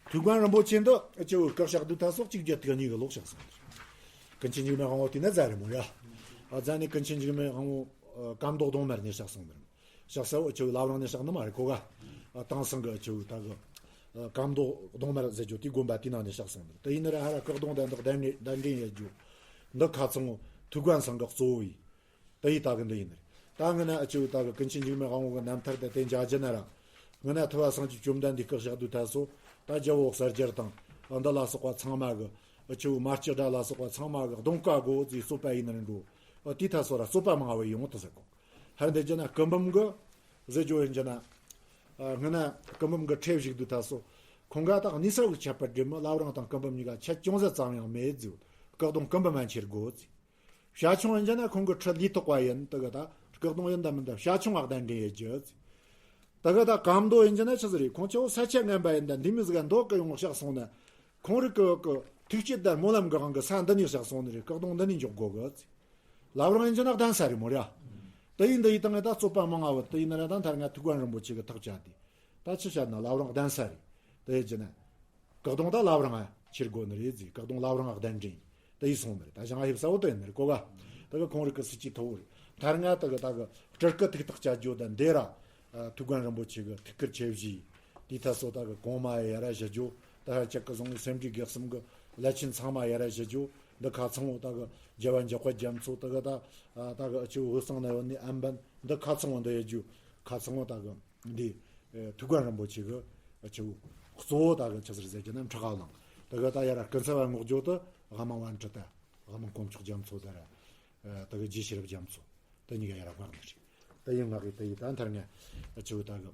ཐུའུ་བཀྭན་རིན་པོ་ཆེ་འདི་ཨ་ཅེ་བོ་སྐུ་གཤེགས་དུས་ཐ་སོ་གཅིག་བརྒྱད་དགུ་གཉིས་གི་ལོ་གཤེགས་སོང་། ཀུན་མཁྱེན་འཇིགས་མེད་དབང་པོ་དེ་ནས་རྫ་རེད་མོ་ཡ། ཨ་རྫ་ནས་ཀུན་མཁྱེན་འཇིགས་མེད་དབང་པོ་ཨ་སྐམ་མདོག་གདོང་དམར་ནས་གཤེགས་སོང་ནི་རེད། གཤེགས་ས་བོ་ཨ་ཅེ་བོ་བླ་བྲང་ནས་གཤེགས་ནི་མ་རེད་གོ་ག་ཨ་དེང་སང་གི་ཨ་ཅེ་བོ་ད་གི་ཨ་སྐམ་མདོག་གདོང་དམར་ཟེར་རྒྱུ་དེའི་དགོན་པ་དེའི་ནང་ནས་གཤེགས་སོང་ནི་རེད། དེ་ཡིན་ན་ར་ཧ་ར་སྐུ་གདུང་དང་འདི་གདན་འདྲེན་གདན་འདྲེན་ཡེད་རྒྱུ། འདི་ཁ་ཚང་ཐུའུ་བཀྭན་ཚང་གི་གཙོ་བོ་ཡིན། དེ་ཡི་ད་གི་འདི་ཡིན་ནི་རེད། ད་ངི་ན་ཨ་ཅེ་བོ་ད་གི་ཀུན་མཁྱེན་འཇིགས་མེད་དབང་པོ་གི་རྣམ་ཐར་དེ་དེ་མཇལ་རྒྱུ་ན་ར། ངི་ན་ཐུབ་པ་སངས་རྒྱས་བཅོམ་ལྡན་འདས་སྐུ་གཤེགས་དུས་ཐ་སོ། ད་རྒྱལ་པོ་གསལ་རྒྱལ་དང་ཨ་འདི་ལ་སོགས་པ་ཚང་མ་གི་ཨ་ཅེ་བོ་མ་སྐྱེས་དགྲ་ལ་སོགས་པ་ཚང་མ་གི་གདོང་བཀའ་སྒོ་ཟེར་རྩོད་པ་ཡིན་ནི་རེད་འགྲོ། ཨ་དེའི་ཐ་སོ་ར་རྩོད་པ་མང་བ་ཡོང་དུ་ཟེར་གོ། ཧར་འདི་རྒྱུ་ན་སྐུ་འབུམ་གི་ཟེར་རྒྱུ་ཡིན་རྒྱུ་ན། ཨ་ངི་ན་སྐུ་འབུམ་གི་ཁྲི་བཞུགས་དུས་ཐ་སོ། ཁོང་ག་ད་གནས་ས་བོ་ཁྱད་པར་འདྲེ་མི་བླ་བྲང་དང་སྐུ་འབུམ་གཉིས་ཀ་ཆད་ཅུང་ཟད་ཙམ་ཡང་མེད་ཟེར། སྐུ་གདུང་སྐུ་འབུམ་མན་ཆེར་དགོས་ཟེར། བྱ་ཁྱུང་ཡིན་རྒྱུ་ན་ཁོང་གི་ཁྲི་ལུས་ཐོག་པ་ཡིན་དུ་གི་ད་སྐུ་གདུང་ཡིན་དང་མིན་དང་བྱ་ཁྱུང་ང་གདན་འདྲེན་ཡེད་རྒྱུ། དུ་གི་ད་སྐམ་མདོ་ཡིན་རྒྱུ་ན་ཆི་ཟིག་རེད། ཁོང་ཆ་བོ་ས་ཆ་ངན་པ་ཡིན་ད་འདི་མི་ཟིག་ག་མདོ་གི་ཡོང་གཤེགས་སོང་ན། ཁོང་རིག་གི་གི་ཐུགས་བསྐྱེད་དང་སྨོན་ལམ་གི་དབང་གི་ས་འདི་ནས་གཤེགས་སོང་ནི་རེད། སྐུ་གདུང་འདི་ནས་འཇོག་དགོས་གི། བླ་བྲང་ཡིན་རྒྱུ་ན་གདན་ས་རེད་མོ་ར། དུ་ཡིན་འདི་ཡི་སྟེང་ནས་ད་རྩོད་པ་མང་ང་བ་དུ་ཡིན་ན་ར་ད་མཐར་ང་ཐུའུ་བཀྭན་རིན་པོ་ཆེ་གི་ཐག་བཅད་དེ། ད་ཆི་བྱ་ན་བླ་བྲང་གདན་ས་རེད། དུ་ཡིན་རྒྱུ་ན། སྐུ་གདུང་ད་བླ་བྲང་ང་ཁྱེར་དགོས་ནི་རེད་ཟེར། སྐུ་གདུང་བླ་བྲང་ང་གདན་འདྲེན་དེ་ཡིས་སོང་ནི་རེད། ད་ཞང་ཧེབ་ས་བོ་དེ་ཡིན་ནི་རེད་གོ་ག་དེ་གི་ཁོང་རིག་གི་སྲིད་ཇུས་མཐོ་བོ་རེད། མཐར་ང་དེ་གི་ད་གི་སྤྲུལ་སྐུ་ཐུགས་ཐག་བཅད་རྒྱུ་དང་འདི་ར། ཐུའུ་བཀྭན་རིན་པོ་ཆེ་གི་ཐུགས་ཁུར་ཆེ་བཞེས། དེའི་ཐད་སོ་ད་གི་གོང་མ་ཡི་ཡ་ར་ཞུ་རྒྱུ། ད་ཧ་ཅག་གི་བཟུང་བའི་སེམས་འགྲེལ་དགེ་གསུམ་གི་བླ་ཆེན་ཚང་མ་ཡ་ར་ཞུ་རྒྱུ། འདི་ཁ་ཚང་བོ་ད་གི་རྒྱལ་བ་འཇམ་དཔལ་རྒྱ་མཚོ་དེ་གི་ད་ད་གི་ཨ་ཆུ་འོད་སང་ན་ཡོད་ནི་ཨམ་བན་འདི་ཁ་ཚང་བོ་འདི་ཡ་རྒྱུ། ཁ་ཚང་བོ་ད་གི་འདི། ཨེ་ཐུའུ་བཀྭན་རིན་པོ་ཆེ་གི་ཨ་ཆུ་གཙོ་བོ་ད་གི་ཆི་ཟེར་ཟེར་གྱི་ན་ཕྲག་ག་ལང་། དེ་གི་ད་ཡ་ར་སྐུ་ཚེ་བ་བསྔོག་རྒྱུ་དེ་དབུ་མ་པཎ་ཌི་ཏ། དབུ་མ་དཀོན་མཆོག་རྒྱ་མཚོ་དེ་ར། ཨེ་དེ་གི་རྗེ་ཤེས་རབ་རྒྱ་མཚོ། དེ་གཉིས་ཀ་ཡ་ར་བསྔགས་ནི་རེད། དེ་ཡིན་ང་གི་དེ་ཡི་ད་མཐར་ང་ཨ་ཆུ་ད་གི་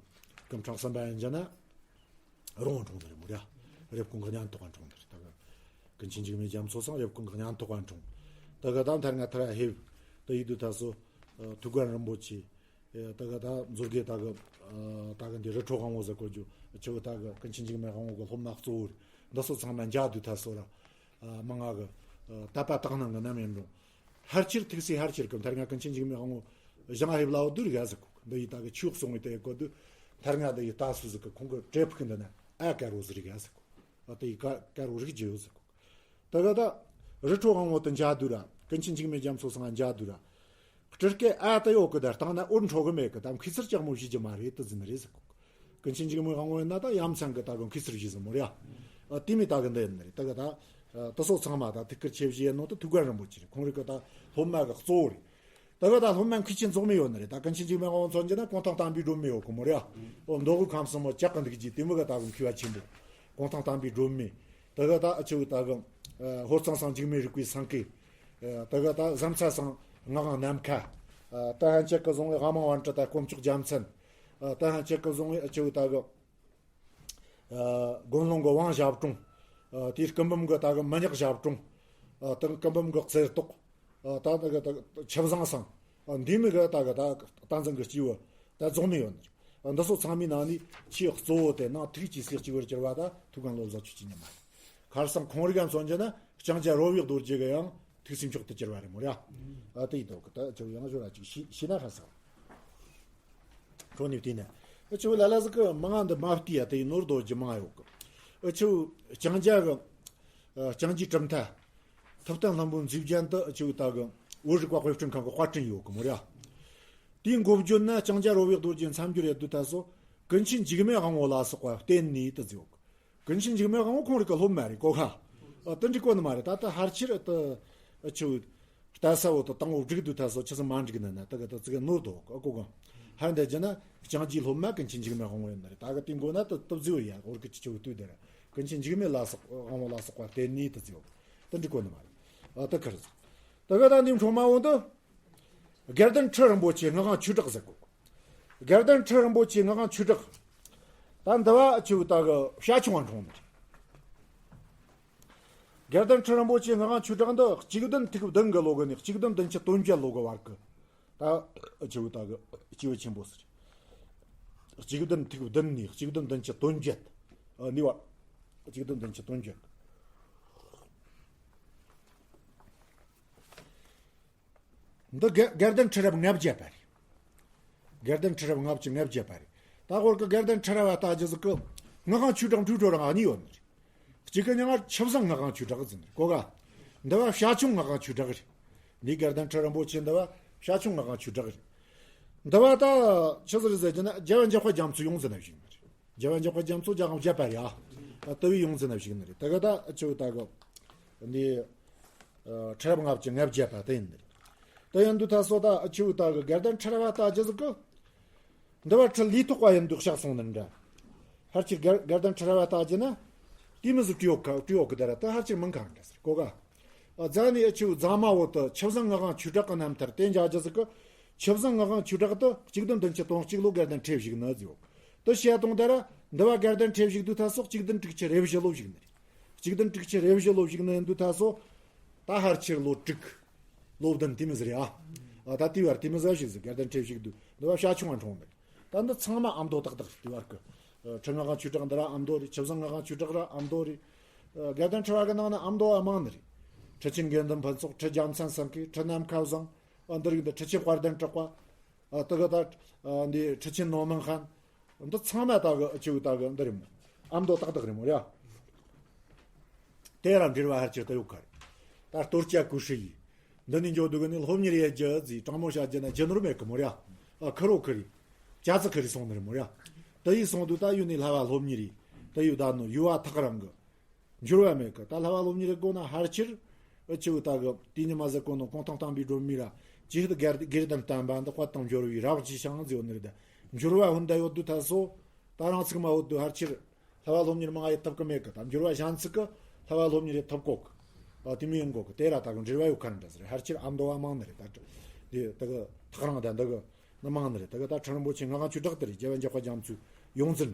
སྐུ་ཕྲེང་གསུམ་པ་ཡིན་རྒྱུ་ན། རོང་བ་འཁྲུངས་ནི་རེད་མོ་ར། རེབ་གོང་གི་གཉན་ཐོག་ག་འཁྲུངས་ནི་རེད། ད་གི་ཀུན་མཁྱེན་འཇིགས་མེད་རྒྱ་མཚོ་སང་རེབ་གོང་གི་གཉན་ཐོག་ག་འཁྲུངས། དེ་གི་ད་མཐར་ང་ཐར་ཧེབ། དེ་ཡི་དུས་ད་སོ། ཨ་ཐུའུ་བཀྭན་རིན་པོ་ཆེ། ཨེ་དེ་གི་ད་མཛོད་དགེ་ད་གི། ཨ་ད་གི་འདི་རི་ཁྲོད་དབང་པོ་ཟེར་གོ་རྒྱུ། ཆུ་བོ་ད་གི་ཀུན་མཁྱེན་འཇིགས་མེད་དབང་པོ་གི་སློབ་མ་གཙོ་བོ་རེད། འདི་སོ་ཚང་མ་མཇལ་དུས་ད་སོ་ར། ཨ་མི་ང་གི། ཨ་དད་པ་དག་སྣང་གི་ནམ་ཡིན་རུང་། ཕལ་ཆེར་ཐུགས་སྲས་ཕལ་ཆེར་གི་མཐར་ང་ཀུན་མཁྱེན་འཇིགས་མེད་དབང་པོ་ཞང་ཧེབ་ལ་བོ་བསྡུར་ག་ཟེར་གོ། འདི་ཡི་ད་གི་ཆོས་གསུང་བའི་དེ་གོ་དུས། མཐར་ང་འདི་ཡི་ལྟ་སུ་ཟིག་གི་ཁོང་གི་བྲེ་ཕུག་འདི་ན་ཨ་དཀར་བོ་ཟིག་རིག་ག་ཟེར་གོ། ཨ་དེ་ཡི་ཀ་དཀར་བོ་རིག་རྒྱུ་ཡོད་ཟེར་གོ། ད་ག་ད་རི་ཁྲོད་དབང་པོ་དུ་མཇལ་དུས་ར། ཀུན་མཁྱེན་འཇིགས་མེད་རྒྱ་མཚོ་སང་མཇལ་དུས་ར། སྤྲུལ་སྐུ་ཨ་ད་ཡོད་གི་ད་སྟེང་ན་འུར་འཕྲོ་གི་མེད་གི་ད་མཁས་ཚུལ་ལྕགས་མོ་བྱེད་རྒྱུ་མ་རེད་དུ་ཟིན་རེད་ཟེར་གོ། ཀུན་མཁྱེན་འཇིགས་མེད་དབང་པོ་ཡིན་ན་ད་ཡ་མཚན་གི་ད་གི་མཁས་ཚུལ་བྱེད་ཟིན་མོ་རེད་ཡ། ཨ་དེ་མི་ད་གི་འདི་ཡིན་ནི་རེད། ད་གི་ད་དུ་སོ་ཚང་མ་ད་ཐུགས་ཁུར་ཆེ་བཞེས་ནོ་དུ་ཐུའུ་བཀྭན་རིན་པོ་ཆེ་རེད། ཁོང་རིག་གི་ད་སློབ་མ་གི་གཙོ་བོ་རེད། ད་གི་ད་སློབ་མ་མཁས་ཆེན་རྫོགས་མི་ཡོད་ནི་རེད། ད་ཀུན་མཁྱེན་འཇིགས་མེད་དབང་པོ་མཚོན་རྒྱུ་ན་གུང་ཐང་བསྟན་པའི་སྒྲོན་མེ་ཡོད་གི་མོ་རེད་ཡ། ཨོ་མདོ་དབུས་ཁམས་གསུམ་མོ་ལྕགས་གི་འདུག་རྒྱུ་དེ་མི་གི་ད་གི་མཁས་པ་ཆེན་པོ། གུང་ཐང་བསྟན་པའི་སྒྲོན་མེ། ད་གི་ད་ཨ་ཆུ་ད་གི་ཨ་ཧོར་གཙང་སང་འཇིགས་མེད་རིག་པའི་སེང་གེ། ཨ་ད་གི་ད་ཟམ་ཚ་སང་ངག་དབང་ནམ་མཁའ། ཨ་ད་ཧན་ཆད་གི་བཟུང་བའི་དབུ་མ་པཎ་ཌི་ཏ་དཀོན་མཆོག་རྒྱལ་མཚན། ཨ་ད་ཧན་ཆད་གི་བཟུང་བའི་ཨ་ཆུ་ད་གི་ཨ་དགོན་ལུང་གི་དབང་ཞབས་དྲུང་། ཨ་དེའི་སྐུ་འབུམ་གི་ད་གི་མི་ཉག་ཞབས་དྲུང་། ཨ་ད་སྐུ་འབུམ་གི་གསེར་ཏོག་ཨ་ད་ད་གི་ད་ཆབ་བཟང་སང་། ཨ་འདི་མི་གི་ད་གི་ད་བསྟན་འཛིན་གི་སྐྱེས་བུ་ད་རྫོགས་མི་ཡོད་ནི་རེད། ཨ་འདི་ཚོ་ཚང་མའི་ནང་ནས་ཆེས་གཙོ་བོ་དེ་ནང་ཐུགས་ཀྱི་སྲས་གཅིག་པུར་གྱུར་པ་ད་ཐུའུ་བཀྭན་བློ་བཟང་ཆོས་ཀྱི་ཉི་མ་རེད། ཁར་སང་ཁོང་རིག་ག་མཚོན་རྒྱུ་ན་ལྕང་སྐྱ་རོལ་བའི་རྡོ་རྗེ་གི་ཡང་ཐུགས་སྲས་མཆོག་ཏུ་གྱུར་པ་རེད་མོ་ར། ཨ་དེ་ཡི་དོག་གི་ད་ཅོ་ཡང་ཞོ་ར་ཅིག་ཤི་ཤི་ན་ཁ་སང་། ཁྲོ་ནི་བལྟས་ནས། ཨ་ཆུ་ལ་ལ་ཟིག་གི་མ་ང་འདི་མ་བལྟས་ཡ་དེ་ཡི་ནོར་རྡོ་རྗེ་མང་ཡོད་གི། ཨ་ཆུ་ལྕང་སྐྱ་གི། ཨ་ལྕང་སྐྱའི་གྲུབ་མཐའ། ཐུབ་བསྟན་ལྷུན་པོའི་མཛེས་རྒྱན་དུ་ཨ་ཆུ་ད་གི་བོད་རིག་པ་དཔེ་སྐྲུན་ཁང་གི་དཔར་སྐྲུན་ཡོད་གི་མོ་ར། དེའི་མགོ་བརྗོད་ན་ལྕང་སྐྱ་རོལ་བའི་རྡོ་རྗེ་མཚམས་སྦྱོར་ཡེ་དུས་ད་སོ། ཀུན་མཁྱེན་འཇིགས་མེད་དབང་པོ་ལ་སོགས་པ་བསྟེན་ནས་དུ་བརྩིའོ། ཀུན་མཁྱེན་འཇིགས་མེད་དབང་པོ་ཁོང་རིག་གི་སློབ་མ་རེད་གོ་ཁ། ཨ་དེ་འགྲིག་གོ་ནི་མ་རེད། ད་ལྟ་ཕལ་ཆེར་ཨ་ད་ཨ་ཆུ་ལྟ་ས་བོ་དང་དང་བོ་འགྲིག་དུས་ད་སོ་ཆི་ཟིག་མ་འགྲིག་ནི་ན་ད་གི་ད་ཙི་གི་ནོར་དོ་གོ་གོ་གང་། ཧར་འདི་རྒྱུ་ན་ལྕང་སྐྱའི་སློབ་མ་ཀུན་མཁྱེན་འཇིགས་མེད་དབང་པོ་ཡིན་ནི་རེད། ད་གི་དེ་མགོ་ན་ད་ད་བརྩིའོ་ཡ་འོར་གི་ཅི་ཆུ་བོ་ལྟོས་དེ་ར། ཀུན་མཁྱེན་འཇིགས་མེད་ལ་སོགས་དབང་པོ་ལ་སོགས་པ་བསྟེན་ནས་དུ་བརྩིའོ། ད་འགྲིག་གོ་ནི་མ་རེད། ཨ་ད་ཁར་ཟིག་ད་གི་ད་འདི་འཕྲོ་མ་འོང་དུ། དགེ་ལྡན་ཁྲི་རིན་པོ་ཆེ་ངག་དབང་ཆོས་གྲགས་ཟེར་གོ། དགེ་ལྡན་ཁྲི་རིན་པོ་ཆེ་ངག་དབང་ཆོས་གྲགས། ད་འདི་བ་ཆུ་ད་གི་བྱ་ཁྱུང་བ་འཁྲུངས་ནི་རེད། དགེ་ལྡན་ཁྲི་རིན་པོ་ཆེ་ངག་དབང་ཆོས་གྲགས་འདི་གཅིག་བདུན་ཐིག་བདུན་གི་ལོ་གི་ནས་གཅིག་བདུན་བདུན་ཅུ་དོན་བརྒྱད་ལོ་གི་བར་གི། ད་ཆུ་ད་གི་སྐྱེས་བུ་ཆེན་པོ་ཟེར། གཅིག་བདུན་ཐིག་བདུན་ནས་གཅིག་བདུན་བདུན་ཅུ་དོན་བརྒྱད། ཨ་ནི་བ། གཅིག་བདུན་བདུན་ཅུ་དོན་བརྒྱད། འདི་དགེ་དགེ་ལྡན་ཁྲི་རབས་ལྔ་བརྒྱ་པ་རེད། དགེ་ལྡན་ཁྲི་རབས་ལྔ་བཅུ་ང་བརྒྱད་པ་རེད། ད་ཧོར་གི་དགེ་ལྡན་ཁྲི་རབས་བ་ལྟ་རྒྱུ་ཟིག་གི་སྔགས་དབང་ཆོས་གྲགས་འཁྲུལ་གྲོལ་རང་གཉིས་ཡོད་ནི་རེད། གཅིག་གི་མྱིང་ང་ཆུ་བཟང་སྔགས་དབང་ཆོས་གྲགས་ཟེར་ནི་རེད་གོ་ག་འདི་བ་བྱ་ཁྱུང་སྔགས་དབང་ཆོས་གྲགས་རེད། འདི་དགེ་ལྡན་ཁྲི་རིན་པོ་ཆེ་འདི་བ་བྱ་ཁྱུང་སྔགས་དབང་ཆོས་གྲགས་རེད། འདི་བ་ད་ཆི་ཟིག་རེད་ཟེར་གྱི་ན་རྒྱལ་བ་འཇམ་དཔལ་རྒྱ་མཚོ་ཡོངས་འཛིན་ན་བཞུགས་ནི་རེད། རྒྱལ་བ་འཇམ་དཔལ་རྒྱ་མཚོ་རྒྱལ་དབང་བརྒྱད་པ་རེད་ཨ། དེ་བས་ཡོངས་འཛིན་ན་བཞུགས་ནི་རེད། དེ་ག་ད་ཨ་ཆུ་ད་གི་འདི་ཁྲི་རབས་ལྔ་བཅུ་ང་བརྒྱད་པ་དེ་ཡིན་ནི་རེད། དེ་ཡིན་དུས་ད་སོ་ད་ཨ་ཆུ་ད་གི་དགེ་ལྡན་ཁྲི་རབས་བ་ལྟ་རྒྱུ་ཟིག་གི་འདི་བ་ཁྲི་ལས་ཐོག་པ་ཡིན་འདུག་ཤག་སོང་ནི་འདྲ། ཕལ་ཆེར་དགེ་དགེ་ལྡན་ཁྲི་རབས་བ་ལྟ་རྒྱུ་ན། དེ་མི་ཟིག་བྲིས་ཡོད་ཁ་བྲིས་ཡོད་གི་དེ་ར་དེ་ཕལ་ཆེར་མིན་ཁ་འདྲ་ཟེར་གོ་ག་ཨ་རྫ་ནས་ཨ་ཆུ་རྫ་མ་བོ་དུ་ཆུ་བཟང་སྔགས་དབང་ཆོས་གྲགས་ཀྱི་རྣམ་ཐར་དེ་འཇག་རྒྱུ་ཟིག་གི་ཆུ་བཟང་སྔགས་དབང་ཆོས་གྲགས་དུ་གཅིག་བདུན་བདུན་ཅུ་དོན་གཅིག་ལོ་དགེ་ལྡན་ཁྲི་བཞུགས་ནི་ཟིག་ཡོད། དུ་བཤད་གཏོང་དེ་ར་འདི་བ་དགེ་ལྡན་ཁྲི་བཞུགས་དུས་ད་སོགས་གཅིག་བདུན་དྲུག་ཅུ་རེ་བཞི་ལོ་བཞུགས་ནི་རེད། གཅིག་བདུན་དྲུག་ཅུ་རེ་བཞི་ལོ་བཞུགས་ནི་ཡིན་དུས་ད་སོ། ད་ཕལ་ཆེར་ལོ་དྲུག་ལོ་བདུན་དེ་མི་ཟེར་ཡ། ཨ་ད་དེའི་བར་དེ་མི་ཟེར་ཞིག་ཟེར་དགེ་ལྡན་ཁྲི་བཞུགས་དུས་འདི་བ་བྱ་ཁྱུང་ང་འཁྲུངས་ནི་རེད། ད་འདི་ཚང་མ་ཨ་མདོ་ཏག་ཏག་རེད། དེའི་བར་གི་ཁྲི་སྔགས་དབང་ཆོས་གྲགས་འདི་ར་ཨ་མདོ་རེད། ཆུ་བཟང་སྔགས་དབང་ཆོས་གྲགས་ར་ཨ་མདོ་རེད། དགེ་ལྡན་ཁྲི་བ་གི་ནང་ན་ཨ་མདོ་བ་མང་ནི་རེད། ཁྲི་ཆེན་དགེ་འདུན་ཕུན་ཚོགས། ཁྲི་རྒྱལ་མཚན་སེང་གེ། ཁྲི་ནམ་མཁའ་བཟང་། ཨ་འདི་རིགས་འདི་ཁྲི་ཆེན་དཔལ་ལྡན་གྲགས་པ། ཨ་དེ་གི་ད་ཨ་འདི་ཁྲི་ཆེན་ནོར་མང་ཧན། འདི་ཚང་མ་ད་གི་ཨ་ཆུ་ད་གི་འདི་རེད་མོ། ཨ་མདོ་ཏག་ཏག་རེད་མོ་རེད། དེ་ར་འབྲེལ་བ་ཕལ་ཆེར་ད་ཡོད་ཁ་རེད། ད་གཏོར་སྐྱ་ཀུ་ཤྲི་ཡིས། འདི་ནས་འཇོག་འདུག་གི་ནི་སློབ་གཉེར་ཡེད་རྒྱུ་ཟིག་དྲང་མོ་བཤད་རྒྱུ་ན་རྒྱུ་ནོར་མེད་གི་མོ་རེད། ཨ་ཁུ་རོ་ཁུ་རེད། ཅ་ཙི་ཁུ་རེད་སོང་ནི་རེད་མོ་རེད། དེ་ཡིས་སོང་དུས་ད་ཡུལ་ནས་བསླབ་པ་སློབ་གཉེར་ཡིས། དེ་ཡུལ་ད་ནོ་ཡུལ་བ་ཐག་རང་གི་འགྱུར་བ་མེད་གི། ད་བསླབ་པ་སློབ་གཉེར་གི་སྒོ་ན་ཕལ་ཆེར་ཨ་ཆུ་ད་གི་དེ་ཉི་མ་ཟེར་གོ་ནོ་གུང་ཐང་བསྟན་པའི་སྒྲོན་མེ་ར་ཇི་ལྟར་དགེ་དགེ་ལྡན་བསྟན་པ་འདི་དཔལ་དང་འབྱོར་བའི་རབ་ཀྱི་ཞིང་ཟེར་ཡོད་ནི་རེད། ད་འགྱུར་བ་ཧུན་ད་ཡོད་དུས་ད་སོ། ད་རང་ཚུགས་མ་ཡོད་དུས་ཕལ་ཆེར་བསླབ་པ་སློབ་གཉེར་མང་ཡེད་ཐུབ་གི་མེད་གི། ད་འགྱུར་བ་གཞན་ཚིག་གི་བསླབ་པ་སློབ་གཉེར་ཡེད་ཐུབ་གོ་གི། ཨ་དེ་མོ་ཡིན་གོ་གི། དེ་ར་ད་གི་འབྲེལ་བ་ཡོད་ཁ་འདྲ་ཟེར། ཕལ་ཆེར་ཨ་མདོ་བ་མང་ནི་རེད། ད་དེ་ད་གི་ཐག་རིང་ད་འདི་གི་ནི་མང་ནི་རེད། ད་གི་ད་ཁྲི་རིན་པོ་ཆེ་སྔགས་དབང་ཆོས་གྲགས་དེ་རེད། རྒྱལ་བ་འཇམ་དཔལ་རྒྱ་མཚོའི་ཡོངས་འཛིན་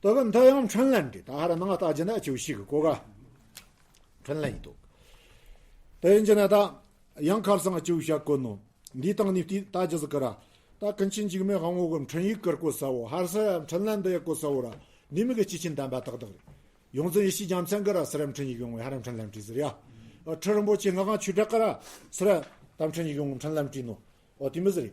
རེད། ད་གི་འདི་ཡང་འཕྲིན་ལས་རེད། ད་ཧ་ར་ནང་ལྟ་རྒྱུ་ན་ཨ་ཆུ་ཤིག་གི་གོ་ག་འཕྲིན་ལས་ཡིན་འདུག་དེ་ཡིན་རྒྱུ་ན་ད་ཡང་ཁར་སང་ཨ་ཆུ་བཤད་གོ་ནོ། འདི་དང་ནི་ལྟ་རྒྱུ་ཟིག་གི་ར། ད་ཀུན་མཁྱེན་འཇིགས་མེད་དབང་པོ་གི་འཕྲིན་ཡིག་བསྐུར་གོ་ས་བོ། ཧར་ས་ཡ་འཕྲིན་ལས་འདི་ཡེད་གོ་ས་བོ་ར། འདི་མི་གི་སྐྱེས་ཆེན་དམ་པ་ཏག་ཏག་རེད། ཡོངས་འཛིན་ཡེ་ཤེས་རྒྱལ་མཚན་གི་ར་སི་ར་འཕྲིན་ཡིག་ཡོང་བའི་ཧ་ར་འཕྲིན་ལས་བྲིས་ཟེར་ཡ། ཁྲི་རིན་པོ་ཆེ་སྔགས་དབང་ཆོས་གྲགས་གི་ར་སི་ར་ད་འཕྲིན་ཡིག་ཡོང་བའི་འཕྲིན་ལས་བྲིས་ནོ། ཨོ་དེ་མི་ཟེར།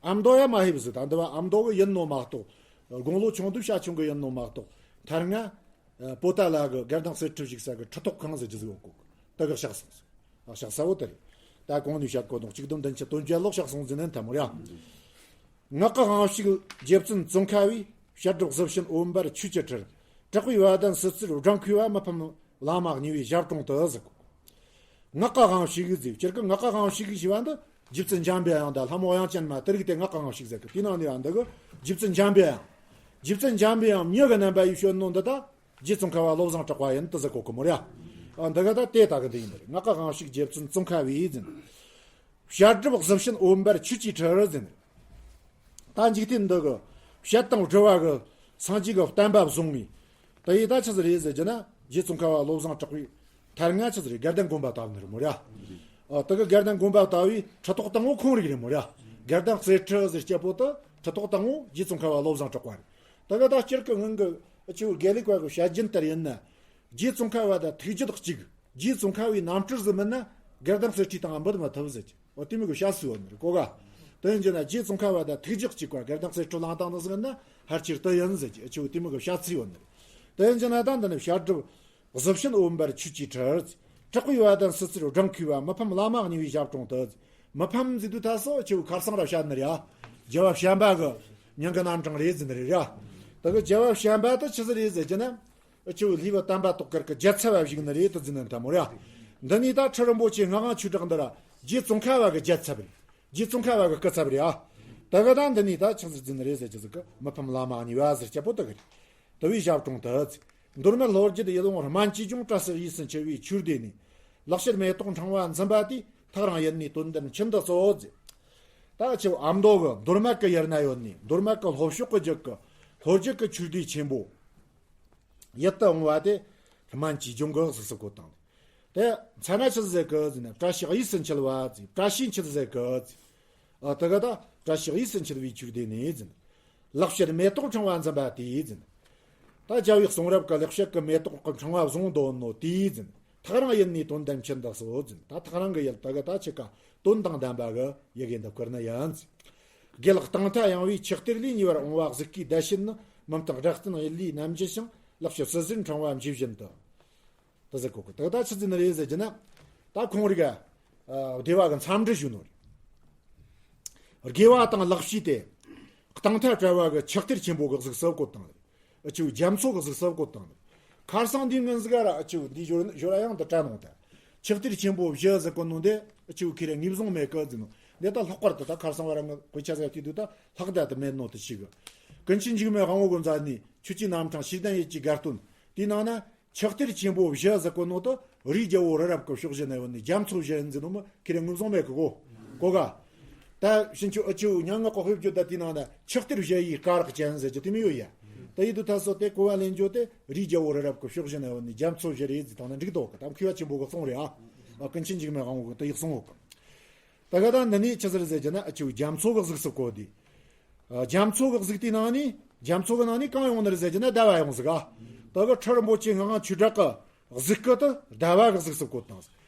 ཨ་མདོ་ཡ་མ་ཧེ་བི་ཟེར། ད་འདི་བ་ཨ་མདོ་གི་ཡིན་ནོ་མ་གཏོགས། དགུང་ལོ་ཆུང་དུས་བྱ་ཁྱུང་གི་ཡིན་ནོ་མ་གཏོགས། ཐར་ང་། པོ་ཏ་ལ་གི་དགེ་ལྡན་གསེར་ཁྲི་བཞུགས་ས་གི་ཁྲི་ཐོག་ཁང་ཟེར་རྒྱུ་ཟིག་ཡོད་གོ། དེ་གི་བཞག་སོང་། ཨ་བཞག་ས་བོ་དེ་རེད། ད་གོང་ནས་བཤད་གོ་དང་གཅིག་བདུན་བདུན་ཅུ་དོན་བརྒྱད་ལོ་བཞག་སོང་ཟིན་ནན་ཐ་མོ་ར། ངག་གི་དབང་ཕྱུག་རྗེ་བཙུན་ཙོང་ཁ་བས། བཤད་སྒྲུབ་གཟི་བྱིན་འོད་འབར་ཆོས་ཀྱི་ཁྲིར། གྲགས་པའི་བ་དན་སིལ་སིལ་སྦྲང་ཁུའི་བ། མི་ཕམ་བླ་མ་གཉིས་པའི་ཞབས་དྲུང་དུ་ཟེར་གོ། ངག་གི་དབང་ཕྱུག་ཟེར། སྤྱིར་གི་ངག་གི་དབང་ཕྱུག་ཞེས་པ་འདི་རྗེ་བཙུན་འཇམ་པའི་དབྱངས་དང་ལྷ་མོ་དབྱངས་ཅན་མ་དེ་རིགས་དེ་ངག་གི་དབང་ཕྱུག་ཟེར་གི། དེའི་ནང་ནས་ཡང་འདི་གི་རྗེ་བཙུན་འཇམ་པའི་དབྱངས། རྗེ་བཙུན་འཇམ་པའི་དབྱངས་མྱི་གི་རྣམ་པ་ཡིས་བྱོན་ནོ་འདི་དག་རྗེ་ཙོང་ཁ་བ་བློ་བཟང་གྲགས་པ་ཡིན་དུ་ཟེར་གོ་གི་མོ་ར། ཨ་འདི་ག་ད་དེ་ད་གི་འདི་ཡིན་རེད། ངག་གི་དབང་ཕྱུག་རྗེ་བཙུན་ཙོང་ཁ་བའི་ཟེར། བཤད་སྒྲུབ་གཟི་བྱིན་འོད་འབར་ཆོས་ཀྱི་ཁྲིར་ཟེར། ད་འཇིག་རྟེན་འདི་གི་བཤད་དང་སྒྲུབ་པ་གི་སངས་རྒྱས་ཀྱི་བསྟན་པ་བཟུང་བའི། དེ་ཡི་ད་ཆི་ཟིག་རེད་ཟེར་རྒྱུ་ན་རྗེ་ཙོང་ཁ་བ་བློ་བཟང་གྲགས་པའི་ཐར་ང་ཆི་ཟིག་རེད། དགེ་ལྡན་དགོན་པ་བཏབ་ནི་རེད་མོ་ར། ཨ་དེ་གི་དགེ་ལྡན་དགོན་པ་བཏབ་བའི་ཁྲི་ཐོག་དང་པོ་ཁོང་རིག་རེད་མོ་ར། དགེ་ལྡན་གསེར་ཁྲི་ཟེར་སྐྱེ་པོ་དེ་ཁྲི་ཐོག་དང་པོ་རྗེ་ཙོང་ཁ་བ་བློ་བཟང་གྲགས་པ་རེད། དེ་གི་ད་སྤྱིར་གི་སྔོན་གི་ཆི་བོ་དགེ་ལུགས་པ་གི་བཤད་རྒྱུན་ལྟར་ཡིན་ན། རྗེ་ཙོང་ཁ་བ་དང་ཐུགས་རྒྱུད་གཅིག་རྗེ་ཙོང་ཁ་བའི་རྣམ་སྤྲུལ་ཟིག་མིན་ན་དགེ་ལྡན་གསེར་ཁྲི་དང་འབུད་མ་ཐུབ་ཟེར་གི། འོ་དེ་མོ་གི་བཤད་ཚུལ་ཡོད་ནི་རེད་གོ་ག་དེ་ཡིན་རྒྱུ་ན་རྗེ་ཙོང་ཁ་བ་དང་ཐུགས་རྒྱུད་གཅིག་པ་དགེ་ལྡན་གསེར་ཁྲི་བླངས་བཏང་ནི་ཟིག་ཡིན་ན་ཕལ་ཆེར་དེ་ཡིན་ཟེར་གི། ཆི་བོ་དེ་མོ་གི་བཤད་ཚུལ་ཡོད་ནི་རེད། དེ་ཡིན་རྒྱུ་ན་ད་འདི་ནི་བཤད་སྒྲུབ་གཟི་བྱིན་འོད་འབར་ཆོས་ཀྱི་ཁྲིར། གྲགས་པའི་བ་དན་སིལ་སིལ་སྦྲང་ཁུའི་བ། མི་ཕམ་བླ་མ་གཉིས་པའི་ཞབས་དྲུང་དུ། མི་ཕམ་ཟེར་དུས་ད་སོ་ཆི་བོ་ཁར་སང་ར་བཤད་ནི་རེད་ཨ། རྒྱལ་བ་བྱམས་པ་གི་མྱིང་གི་རྣམ་གྲངས་རེད་ཟེར་ནི་རེད་ར། དེ་གི་རྒྱལ་བ་བྱམས་པ་དེ་ཆི་ཟིག་རེད་ཟེར་རྒྱུ་ན། ཨ་ཆི་བོ་ལྷའི་བུ་དམ་པ་ཏོག་དཀར་གི་རྒྱལ་ཚབ་བ་བཞུགས་ནི་རེད་དུ་ཟེར་ནི་ཐ་མོ་ར། འདི་ནས་ད་ཁྲི་རིན་པོ་ཆེ་སྔགས་དབང་ཆོས་གྲགས་འདི་ར་རྗེ་ཙོང་ཁ་བ་གི་རྒྱལ་ཚབ་རེད། རྗེ་ཙོང་ཁ་བ་གི་སྐུ་ཚབ་རེད་ཨ། དེ་གི་ད་འདི་ནས་ད་ཆི་ཟིག་ཟེར་ནི་རེད་ཟེར་རྒྱུ་ཟིག་གི། མི་ཕམ་བླ་མ་གཉིས་པ་ཟེར་སྐྱེ་པོ་དེ་གི་རེད། དེ་བའི་ཞབས་དྲུང་དུ། མདོ་སྨད་ལྷོ་རྒྱུད་ཡུལ་ལུང་སྨན་བཅོས་ལྗོངས་བཀྲ་ཤིས་གཡུས་སུ་འཁྱིལ་བའི་ཆོས་སྡེ་ནས། ལེགས་བཤད་མེ་ཏོག་ཕྲེང་བ་འཛིན་པ་དེས། ཐག་རིང་ཡུལ་ནས་དོན་ལྡན་ཁྱིམ་དུ་སྩོལ་ཟེར། ད་ཆི་བོ་ཨ་མདོ་གི་མདོ་སྨད་གི་ཡུལ་ན་ཡོད་ནི་མདོ་སྨད་གི་ལྷོ་ཕྱོགས་གི་རྒྱུད་གི་ལྷོ་རྒྱུད་གི་ཆོས་སྡེ་ཆེན་པོ། ཡུལ་དུ་འོང་བ་དེ་སྨན་བཅོས་ལྗོངས་གི་ཟེར་ཟེར་གོ་དང་། དེ་མཚན་ན་ཆི་ཟེར་གི་ཟེར་ན་བཀྲ་ཤིས་གཡུས་སུ་འཁྱིལ་བ་ཟེར། བཀྲ་ཤིས་ཆི་ཟེར་གི་ཟེར། ཨ་དེ་གི་ད་བཀྲ་ཤིས་གཡུས་སུ་འཁྱིལ་བའི་ཆོས་སྡེ་ནས་ཟེར། ལེགས་བཤད་མེ་ཏོག་ཕྲེང་བ་འཛིན་པ་དེས་ཟེར། ད་རྒྱལ་བའི་གསུང་རབ་ཀྱི་ལེགས་བཤད་ཀྱི་མེ་ཏོག་གི་ཕྲེང་བ་བཟུང་དོན་ནོ་དེའི་འཛིན། ཐག་རིང་ཡུལ་ནས་དོན་དམ་ཆེན་འདི་སོ་འཛིན། ད་ཐག་རིང་གི་ཡུལ་དག་གི་ད་ཆི་ཀ་དོན་དང་ལྡན་པ་གི་ཡི་གེ་འདི་བསྐུར་ནི་ཡིན། དགེ་ལེགས་གཏིང་མཐའ་ཡངས་པའི་ཆུ་གཏེར་ལས། ཉེ་བར་འོང་བ་གཟུགས་ཀྱི་བདེ་བྱེད་ནི། མི་མཐུན་སྒྲ་བརྟན་ཡུལ་ལས་རྣམ་འགྱུར་ཞིང་། ལེགས་བཤད་སྲིད་ཟིལ་ཕྲེང་བ་འཇུ་བཞིན་དུ། དེ་ཟེར་གོ་གི། དེ་ད་ཆི་ཟིག་ནི་རེད་ཟེར་གྱི་ན། ད་ཁོང་རིག་ཨ་སྡེ་བ་གི་མཚམས་འདྲི་ཞུ་ནོ་རེད། དགེ་བ་དང་ལེགས་བཤད་དེ། གཏིང་མཐའ་བྲལ་བ་གི་ཆུ་གཏེར་ཆེན་པོ་གི་གཟུགས་སུ་བཀོད་བཏང་རེད། ཨ་ཆུ་རྒྱ་མཚོ་གི་གཟུགས་སུ་བཀོད་བཏང་རེད། ཁར་སང་འདི་ངན་ཟིག་ར་ཨ་ཆུ་འདི་ཞོར་ཞོར་ཡང་དུ་བྲལ་ནོ་ད། ཆུ་གཏེར་ཆེན་པོ་བཞི་ཟེར་གོ་ནོ་འདི་ཨ་ཆུ་ཁི་རེ་ངེས་བཟུང་མེད་གི་ཟེར་ནོ། འདི་ད་ལྷག་པར་དུ་ད་ཁར་སང་བ་ར་ངི་དཔེ་ཆ་ཟེར་དུས་དུ་ད་ལྷག་ད་དུ་མེད་ནོ་དུ་ཞིག་གི། ཀུན་མཁྱེན་འཇིགས་མེད་དབང་པོ་གི་མཛད་ནི་ཆོས་ཀྱི་རྣམ་གྲངས་ཤེས་ལྡན་ཡིད་ཀྱི་དགའ་སྟོན། དེའི་ནང་ན། ཆུ་གཏེར་ཆེན་པོ་བཞི་ཟེར་གོ་ནོ་དུ་རིའི་རྒྱལ་པོ་རི་རབ་ཀྱི་ཕྱོགས་བཞི་ན་ཡོད་ནི་རྒྱ་མཚོ་བཞི་ཡིན་ཟེར་ནོ་མི་ཁི་རེ་ངོས་བཟུང་མེད་གི་གོ། གོ་ག་ད་ཕྱིན་ཆད་ཨ་ཆུ་སྙན་ངག་གི་དཔེ་བརྗོད་ད་དེའི་ནང་ན་ཆུ་གཏེར་བཞི་ཡི་སྐ་རགས་ཅན་ཟེར་གྱི་དེ་མི་ཡོད་ཡ། ད་ཡིད་དུ་ཐ་སོ་དེ་གོ་བ་ལེན་རྒྱུ་དེ་རིའི་རྒྱལ་པོ་རི་རབ་ཀྱི་ཕྱོགས་བཞི་ན་ཡོད་ནི་རྒྱ་མཚོ་བཞི་རེད་ཟེར་དང་ན་འགྲིག་འདུག་གི། ད་མཁས་པ་ཆེན་པོ་གི་གསུང་རེད་ཨ། ཨ་ཀུན་མཁྱེན་འཇིགས་མེད་དབང་པོ་གི་དེ་ཡི་གསུང་ཡོད་གི། ད་ག་ད་འདི་ནི་ཆི་ཟེར་ཟེར་གྱི་ན་ཨ་ཆུ་རྒྱ་མཚོ་གི་གཟུགས་སུ་བཀོད་དེ། རྒྱ་མཚོ་གི་གཟུགས་དེའི་ནང་ནས་རྒྱ་མཚོ་གི་ནང་ནས་གང་ཡོང་ནི་རེད་ཟེར་གྱི་ན་ཟླ་བ་ཡོང་ཟིག་ག་ད་གི་ཁྲི་རིན་པོ་ཆེ་ངག་དབང་ཆོས་གྲགས་ཀྱི་གཟུགས་སྐུ་དེ་ཟླ་བ་གི་གཟུགས་སུ་བཀོད་བཏང་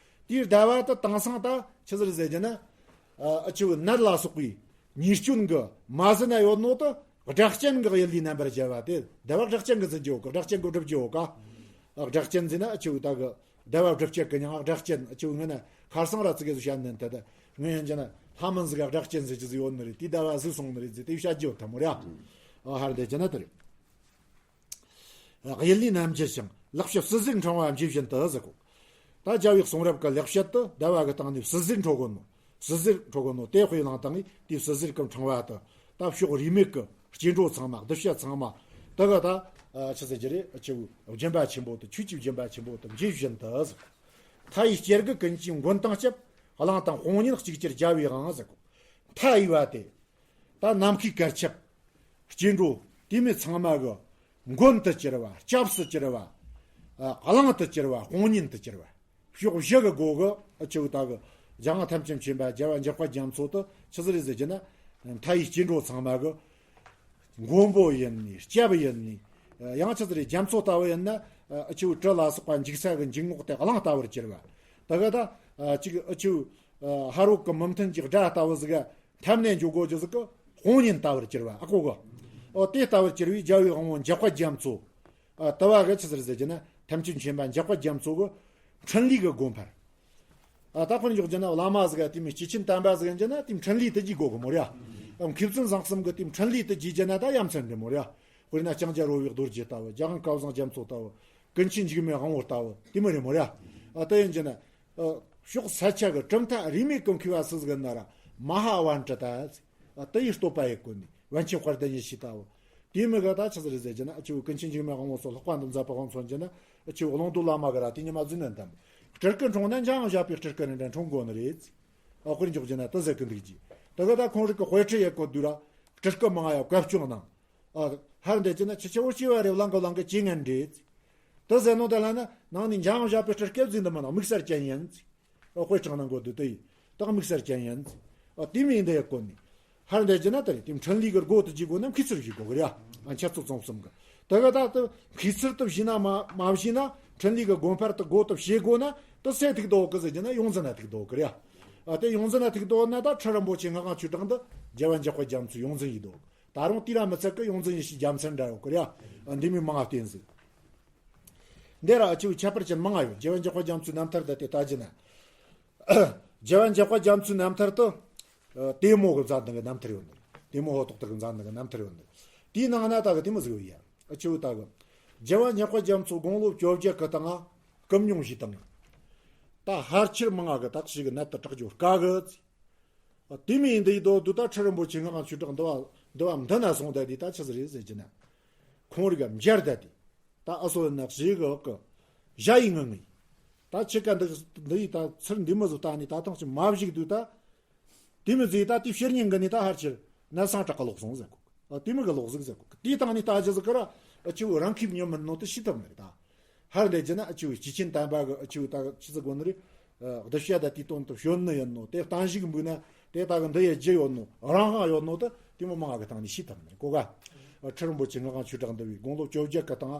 ཟིག་དེའི་ཟླ་བ་དེ་དེང་སང་ད་ཆི་ཟིག་རེད་ཟེར་གྱི་ན། ཨ་ཆུ་ནད་ལ་སོགས་པའི་ཉེས་སྐྱོན་གྱི་མ་ཟིན་ན་ཡོད་ནོ་དེ་སྒྲ་གཅན་གྱི་ཡུལ་ལས་རྣམ་པར་རྒྱལ་བ་དེ་ཟླ་བ་སྒྲ་གཅན་གྱི་འཛིན་རྒྱུ་ཡོད་གི། སྒྲ་གཅན་གྱི་སྒྲུབ་རྒྱུ་ཡོད་ག་སྒྲ་གཅན་ཟེར་ན་ཨ་ཆུ་ད་གི་ཟླ་བ་སྒྲུབ་བྱེད་ཀྱི་མྱིང་སྒྲ་གཅན། ཨ་ཆུ་ངི་ན་ཁར་སང་ར་ཙི་གེ་ཟིག་བཤད་ནན་ཏེ་ད་ངི་ཡན་ཅི་ན་ལྷ་མིན་ཟིག་ག་སྒྲ་གཅན་ཟེར་གྱི་ཟིག་ཡོད་ནི་རེད། དེ་ཟླ་བ་ཟིག་སོང་ནི་རེད་ཟེར་དེ་བཤད་རྒྱུ་ཐ་མོ་རེད་ཨ། ཧར་འདི་ཅི་ན་དེ་རེད། ཡུལ་ལས་རྣམ་འགྱུར་ཞིང་ལེགས་བཤད་སྲིད་ཟིལ་ཕྲེང་བ་འཇུ་བཞིན་དུ་ཟེར་གོ། ད་རྒྱལ་བའི་གསུང་རབ་ཀྱི་ལེགས་བཤད་དེ་ཟླ་བ་གི་སྟེང་ནས་སྲིད་ཟིལ་འཕྲོ་གོ་ནོ། སྲིད་ཟིལ་འཕྲོ་གོ་ནོ་དེ་དཔེ་བླངས་བཏང་ངས་དེའི་སྲིད་ཟིལ་གྱི་ཕྲེང་བ་དེ་ད་ཕྱོགས་རིས་མེད་ཀྱི་སྐྱེ་འགྲོ་ཚང་མ་གདུལ་བྱ་ཚང་མ་དེ་ག་ད་ཆི་ཟེར་གྱི་རེད། ཨ་ཆུ་སྦྱིན་པ་ཆེན་པོ་དེ་ཆོས་ཀྱི་སྦྱིན་པ་ཆེན་པོ་དེ་འཇུ་བཞིན་དུ་ཟེར། མཐའ་ཡས་སྐྱེ་རྒུ་ཀུན་གྱི་མགོན་དང་བཅས། གླིང་དང་དཔུང་གཉེན་གཅིག་གྱུར་རྒྱལ་བའི་དབང་ཟེར་གོ། མཐའ་ཡས་པ་དེ་ད་ནམ་མཁའི་གར་ཁྱབ་སྐྱེ་འགྲོ་དེ་མི་ཚང་མ་གི་མགོན་དུ་གྱུར་བ། སྐྱབས་སུ་གྱུར་བ། ཨ་གླིང་དུ་གྱུར་བ། དཔུང་གཉེན་དུ་གྱུར་བ། ཕྱོགས་བཞི་གི་སྒོ་གི་ཨ་ཆུ་ད་གི་རྒྱལ་དབང་ཐམས་ཅད་མཁྱེན་པ་རྒྱལ་བ་འཇམ་དཔལ་རྒྱ་མཚོ་དེ་ཆི་ཟིག་རེད་ཟེར་གྱི་ན། མཐའ་ཡས་སྐྱེ་འགྲོ་ཚང་མ་གི་མགོན་པོ་ཡིན་ནི་སྐྱབས་ཡིན་ནི། ཡང་ཆི་ཟིག་རེད། རྒྱ་མཚོ་ལྟ་བུ་ཡིན་ན་ཨ་ཆུ་དྲི་ལ་སོགས་པ་འཇིག་ས་གི་འཇིག་ངོགས་དེ་གླིང་ལྟ་བུར་གྱུར་བ། ད་གི་ད་ཅིག་ཨ་ཆུ་ཕ་རོལ་གི་མི་མཐུན་གྱི་དགྲ་ལྟ་བུ་ཟིག་འཐབ་ནས་འཇུག་དགོས་རྒྱུ་ཟིག་གི་དཔུང་གཉེན་ལྟ་བུར་གྱུར་བ་ཨ་གོ་གི། ཨོ་དེ་ལྟ་བུར་གྱུར་བའི་རྒྱལ་བའི་དབང་པོ་འཇམ་དཔལ་རྒྱ་མཚོ། ཨ་ལྟ་བ་གི་ཆི་ཟིག་རེད་ཟེར་གྱི་ན་ཐམས་ཅད་མཁྱེན་པ་འཇམ་དཔལ་རྒྱ་མཚོ་གི་འཕྲིན་ལས་གི་སྒོ་འཕར། ཨ་ད་དཔེར་འཇོག་རྒྱུ་ན་བླ་མ་ཟིག་དེ་མི་སྐྱེས་ཆེན་དམ་པ་ཟིག་ཡིན་རྒྱུ་ན་དེ་འཕྲིན་ལས་དེ་བགྱིད་དགོས་གི་མོ་ར། ཨ་མཁས་བཙུན་བཟང་གསུམ་གི་དེ་འཕྲིན་ལས་དེ་བགྱིད་རྒྱུ་ན་ད་ཡ་མཚན་རེད་མོ་ར། དཔེར་ན་ལྕང་སྐྱ་རོལ་བའི་རྡོ་རྗེ་ལྟ་བུ། རྒྱལ་དབང་སྐལ་བཟང་རྒྱ་མཚོ་ལྟ་བུ། ཀུན་མཁྱེན་འཇིགས་མེད་དབང་པོ་ལྟ་བུ་དེ་མོ་རེད་མོ་ར། ཨ་དེ་ཡིན་རྒྱུ་ན། ཨ་ཕྱོགས་ས་ཆ་གི་གྲུབ་མཐའ་རིས་མེད་ཀྱི་མཁས་པ་སུ་ཟིག་ཡིན་ན་ར་མ་ཧཱ་པཎྜི་ཏ། ཨ་དེ་ཡི་བསྟོད་པ་ཡི་སྐོར་ནས་པཎ་ཆེན་དཔལ་ལྡན་ཡེ་ཤེས་ལྟ་བུ། དེ་མི་ག་ད་ཆི་ཟིག་རེད་ཟེར་གྱི་ན་ཨ་ཆུ་ཀུན་མཁྱེན་འཇིགས་མེད་དབང་པོ་སོགས་ལྷག་པ་འདི་མཛད་པ་དབང་མཚོན་གྱི་ན་ཨ་ཆུ་གླང་རྡོལ་བླ་མ་གི་ར་དེ་ཉི་མ་རྫུན་ནན་དམ། སྤྲུལ་སྐུ་འཁྲུངས་ན་འཇམ་དབྱངས་བཞད་པའི་སྤྲུལ་སྐུ་རེ་འདྲ་འཁྲུངས་དགོས་ནི་རེད། ཨ་དཔེར་འཇོག་རྒྱུ་ན་དེ་ཟེར་གི་འདུག་ཅི། དེ་ག་ད་ཁོང་རིགས་ཀྱི་དཔེ་ཁྲིད་ཡེ་གོ་དུས་ར་སྤྲུལ་སྐུ་མང་ཡ་བཀའ་བཀྱོན་གནང་། ཨ་ཧར་འདི་ཅི་ན་ཁྱེད་ཆ་བོ་སྐྱེ་བ་རེ་བླང་གི་བླང་གི་སྐྱེ་ངན་རེད། དེ་ཟེར་ནོ་དེ་ལ་ན་ནང་ནས་འཇམ་དབྱངས་བཞད་པའི་སྤྲུལ་སྐུ་ཟིན་འདི་མ་ན་དམིགས་བསལ་ཅན་ཡིན། ཨ་དཔེ་དྲངས་ན་འགོ་དུ་དེ་ཡིན། ད་དམིགས་བསལ་ཅན་ཡིན། ཨ་དེ་མིན་འདི་ཡེ་གོ་ནི། ཧར་འདི་ཅི་ན་དེ་རེད། དེ་འཕྲིན་ལས་ཀྱི་སྒོ་དེ་བགྱིད་དགོས་ན་མཁས་ཚུལ་བགྱིད་དགོས་གི་རེད། ཨ་འཆད་རྩོད་རྩོམ་གསུམ་གི། དེ་ག་ད་དེ་མཁས་ཚུལ་དེ་བགྱིས་ན་མ་མ་བགྱིས་ན་འཕྲིན་ལས་ཀྱི་སྒོ་འཕར་དེ་སྒོ་དེ་ཕྱེ་དགོས་ན་དེ་སེ་ཐུག་དོ་གི་ཟེར་གྱི་ན་ཡོངས་འཛིན་ན་ཐུག་དོ་གི་རེད། ཨ་དེ་ཡོངས་འཛིན་ན་ཐུག་དོ་ན་ད་ཁྲི་རིན་པོ་ཆེ་ངག་དབང་ཆོས་གྲགས་འདི་རྒྱལ་བ་འཇམ་དཔལ་རྒྱ་མཚོའི་ཡོངས་འཛིན་ཡིན་དོ། ད་རུང་དེ་ར་མི་ཚད་ཀི་ཡོངས་འཛིན་ཡེ་ཤེས་རྒྱལ་མཚན་འདྲ་ཡོད་ཀི་རེད། འདི་མི་མང་ང་བསྟེན་ཟིག་འདི་ར་ཨ་ཆུ་ཁྱད་པར་ཅན་མང་ང་ཡོད། རྒྱལ་བ་འཇམ་དཔལ་རྒྱ་མཚོའི་རྣམ་ཐར་ད་དེ་ལྟ་རྒྱུ་ན། རྒྱལ་བ་འཇམ་དཔལ་རྒྱ་མཚོའི་རྣམ་ཐར་དུ། ཨ་དེ་མོ་གི་མཛད་འདི་གི་རྣམ་ཐར་ཡོད་ནི། དེ་མོ་ཧོ་ཏོག་ཏོ་གི་མཛད་འདི་གི་རྣམ་ཐར་ཡོད་ནི། དེའི་ནང་ན་ད་གི་དེ་མོ་ཟིག་ཡོད་ཡ། ཨ་ཆུ་ད་གི། རྒྱལ་བ་འཇམ་དཔལ་རྒྱ་མཚོ་དགུང་ལོ་བཅོ་བརྒྱད་གི་སྟེང་ང་སྐུ་མྱོང་བཞེས་བཏང་། ད་ཕལ་ཆེར་མང་ང་གི་ད་ཞིག་གི་ནད་དུ་དྲག་རྒྱུ་དཀའ་གི། དེ་མིན་འདི་ཡི་དོ་དུ་ད་ཁྲི་རིན་པོ་ཆེ་ངག་དབང་ཆོས་གྲགས་འདི་བ་འདི་བ་མདུན་ན་སོང་ད་དེ་ད་ཆི་ཟིག་རེད་ཟེར་གྱི་ན། ཁོང་རིག་ག་མཇལ་ད་དེ། ད་ཨ་སོ་ན་ཞིག་གི་གི་ཞ་ཡི་ངང་ངི། ད་ཆི་ཀ་འདི་འདི་ཡི་ད་ཚུར་འདི་མི་བཟོ་ད་ནི་ད་ཐང་ཆི་མ་བཞིག་དུས་ད། དེ་མི་ཟིག་ད་དེ་ཕྱིར་ཉིན་གི་ནི་ད་ཧར་ཆེར་ན་སང་དྲག་ག་ལོག་སོང་ཟེར་གོ། ཨ་དེ་མི་གི་ལོག་ཟིག་ཟེར་གོ། དེ་དང་ནི་ད་ཅི་ཟིག་གི་ར་ཨ་ཆུ་རང་ཁེབས་ཉོ་མི་ནོ་དེ་ཤི་ཐབས་མེད་ད། ཧར་ལས་ཀྱི་ན་ཨ་ཆུ་སྐྱེས་ཆེན་དམ་པ་གི་ཨ་ཆུ་ད་ཆི་ཟིག་གོ་ནི་རེད། ཨ་གདུལ་བྱ་ད་དེའི་དོན་དུ་བྱོན་ནི་ཡིན་ནོ་དེ་བརྟན་བཞུགས་འབུལ་ན་དེ་ད་གི་འདི་ཡི་རྒྱུ་ཡོད་ནོ་རང་དབང་ཡོད་ནོ་དེ་དེ་མི་མང་གི་སྟེང་ནས་ཤི་ཐབས་མེད་གོ་ག། ཁྲི་རིན་པོ་ཆེ་སྔགས་དབང་ཆོས་གྲགས་འདུལ་བའི་དགུང་ལོ་བཅོ་བརྒྱད་ཀྱི་སྟེང་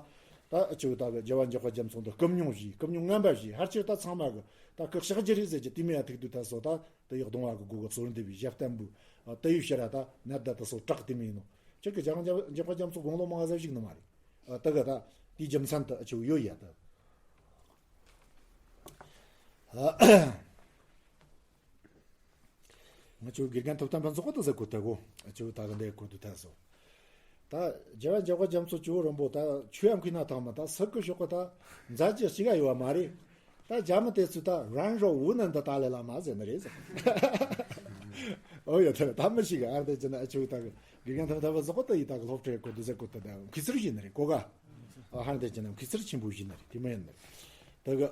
ད་ཨ་ཆེ་བོ་ད་གི་རྒྱལ་བ་འཇམ་དཔལ་རྒྱ་མཚོ་འདི་སྐུ་མྱོང་བཞེས། སྐུ་མྱོང་ངན་པ་བཞེས། ཧར་ཆེ་ད་ཚང་མ་གི་ད་སྐུ་གཤེགས་རྒྱུ་རེད་ཟེར་གྱི་དེ་མོ་ཡ་ཐུག་དུས་ད་སོ་ད་དེ་ཡི་གདུང་བ་གི་སྒོ་གི་ཟོར་འདེབས་པའི་ཞབས་བརྟན་པོ་དེ་ཡི་ཕྱིར་ར་ད་ནད་ད་ད་སོ་དྲག་དེ་མོ་ཡིན་ནོ། ཁྱེད་ཀྱི་རྒྱལ་བ་འཇམ་དཔལ་རྒྱ་མཚོ་དགུང་ལོ་མང་ཟེར་ཞིག་ནི་མ་རེད། ད་གི་ད་དེའི་རྒྱུ་མཚན་ད་ཨ་ཆེ་བོ་ཡོད་ཡ་ད། ང་ཚོའི་དགེ་རྒན་ཐུབ་བསྟན་ཕུན་ཚོགས་པ་དང་ཟེར་གོ་ད་གོ། ཨ་ཆེ་བོ་ད་གི་འདི་གོ་དུ་ཐལ་སོ། ད་རྒྱལ་བ་འཇམ་དཔལ་རྒྱ་མཚོ་ཆུ་བོ་རིན་པོ་ད་ཆོས་ཡང་ཁུལ་ན་ཐང་མ་ད་སུ་གི་ཤོག་གི་ད་མཛད་རྗེས་གཅིག་ག་ཡོད་བ་མ་རེད། ད་རྒྱ་མི་དེ་ཚོས་ད་རན་རོ་ཝུ་ནན་ད་ཏཱ་ལའི་བླ་མ་ཟེར་ནི་རེད་ཟེར། ཨོ་ཡ་ད་ད་མི་ཞིག་ཨར་དེ་ཅི་ན་ཨ་ཆེ་བོ་ད་གི་དགེ་རྒན་ཐུབ་བསྟན་ཕུན་ཚོགས་པ་ད་ཡི་ད་གི་སློབ་ཁྲིད་གོ་དུ་ཟེར་གོ་ད་ད་མཁས་ཚུལ་ཞིག་ནི་རེད་གོ་ག་ཨ་ཧར་དེ་ཅི་ན་མཁས་ཚུལ་ཆེན་པོ་ཞིག་ནི་རེད་དེ་མ་ཡིན་ནི་རེད་ད་གི་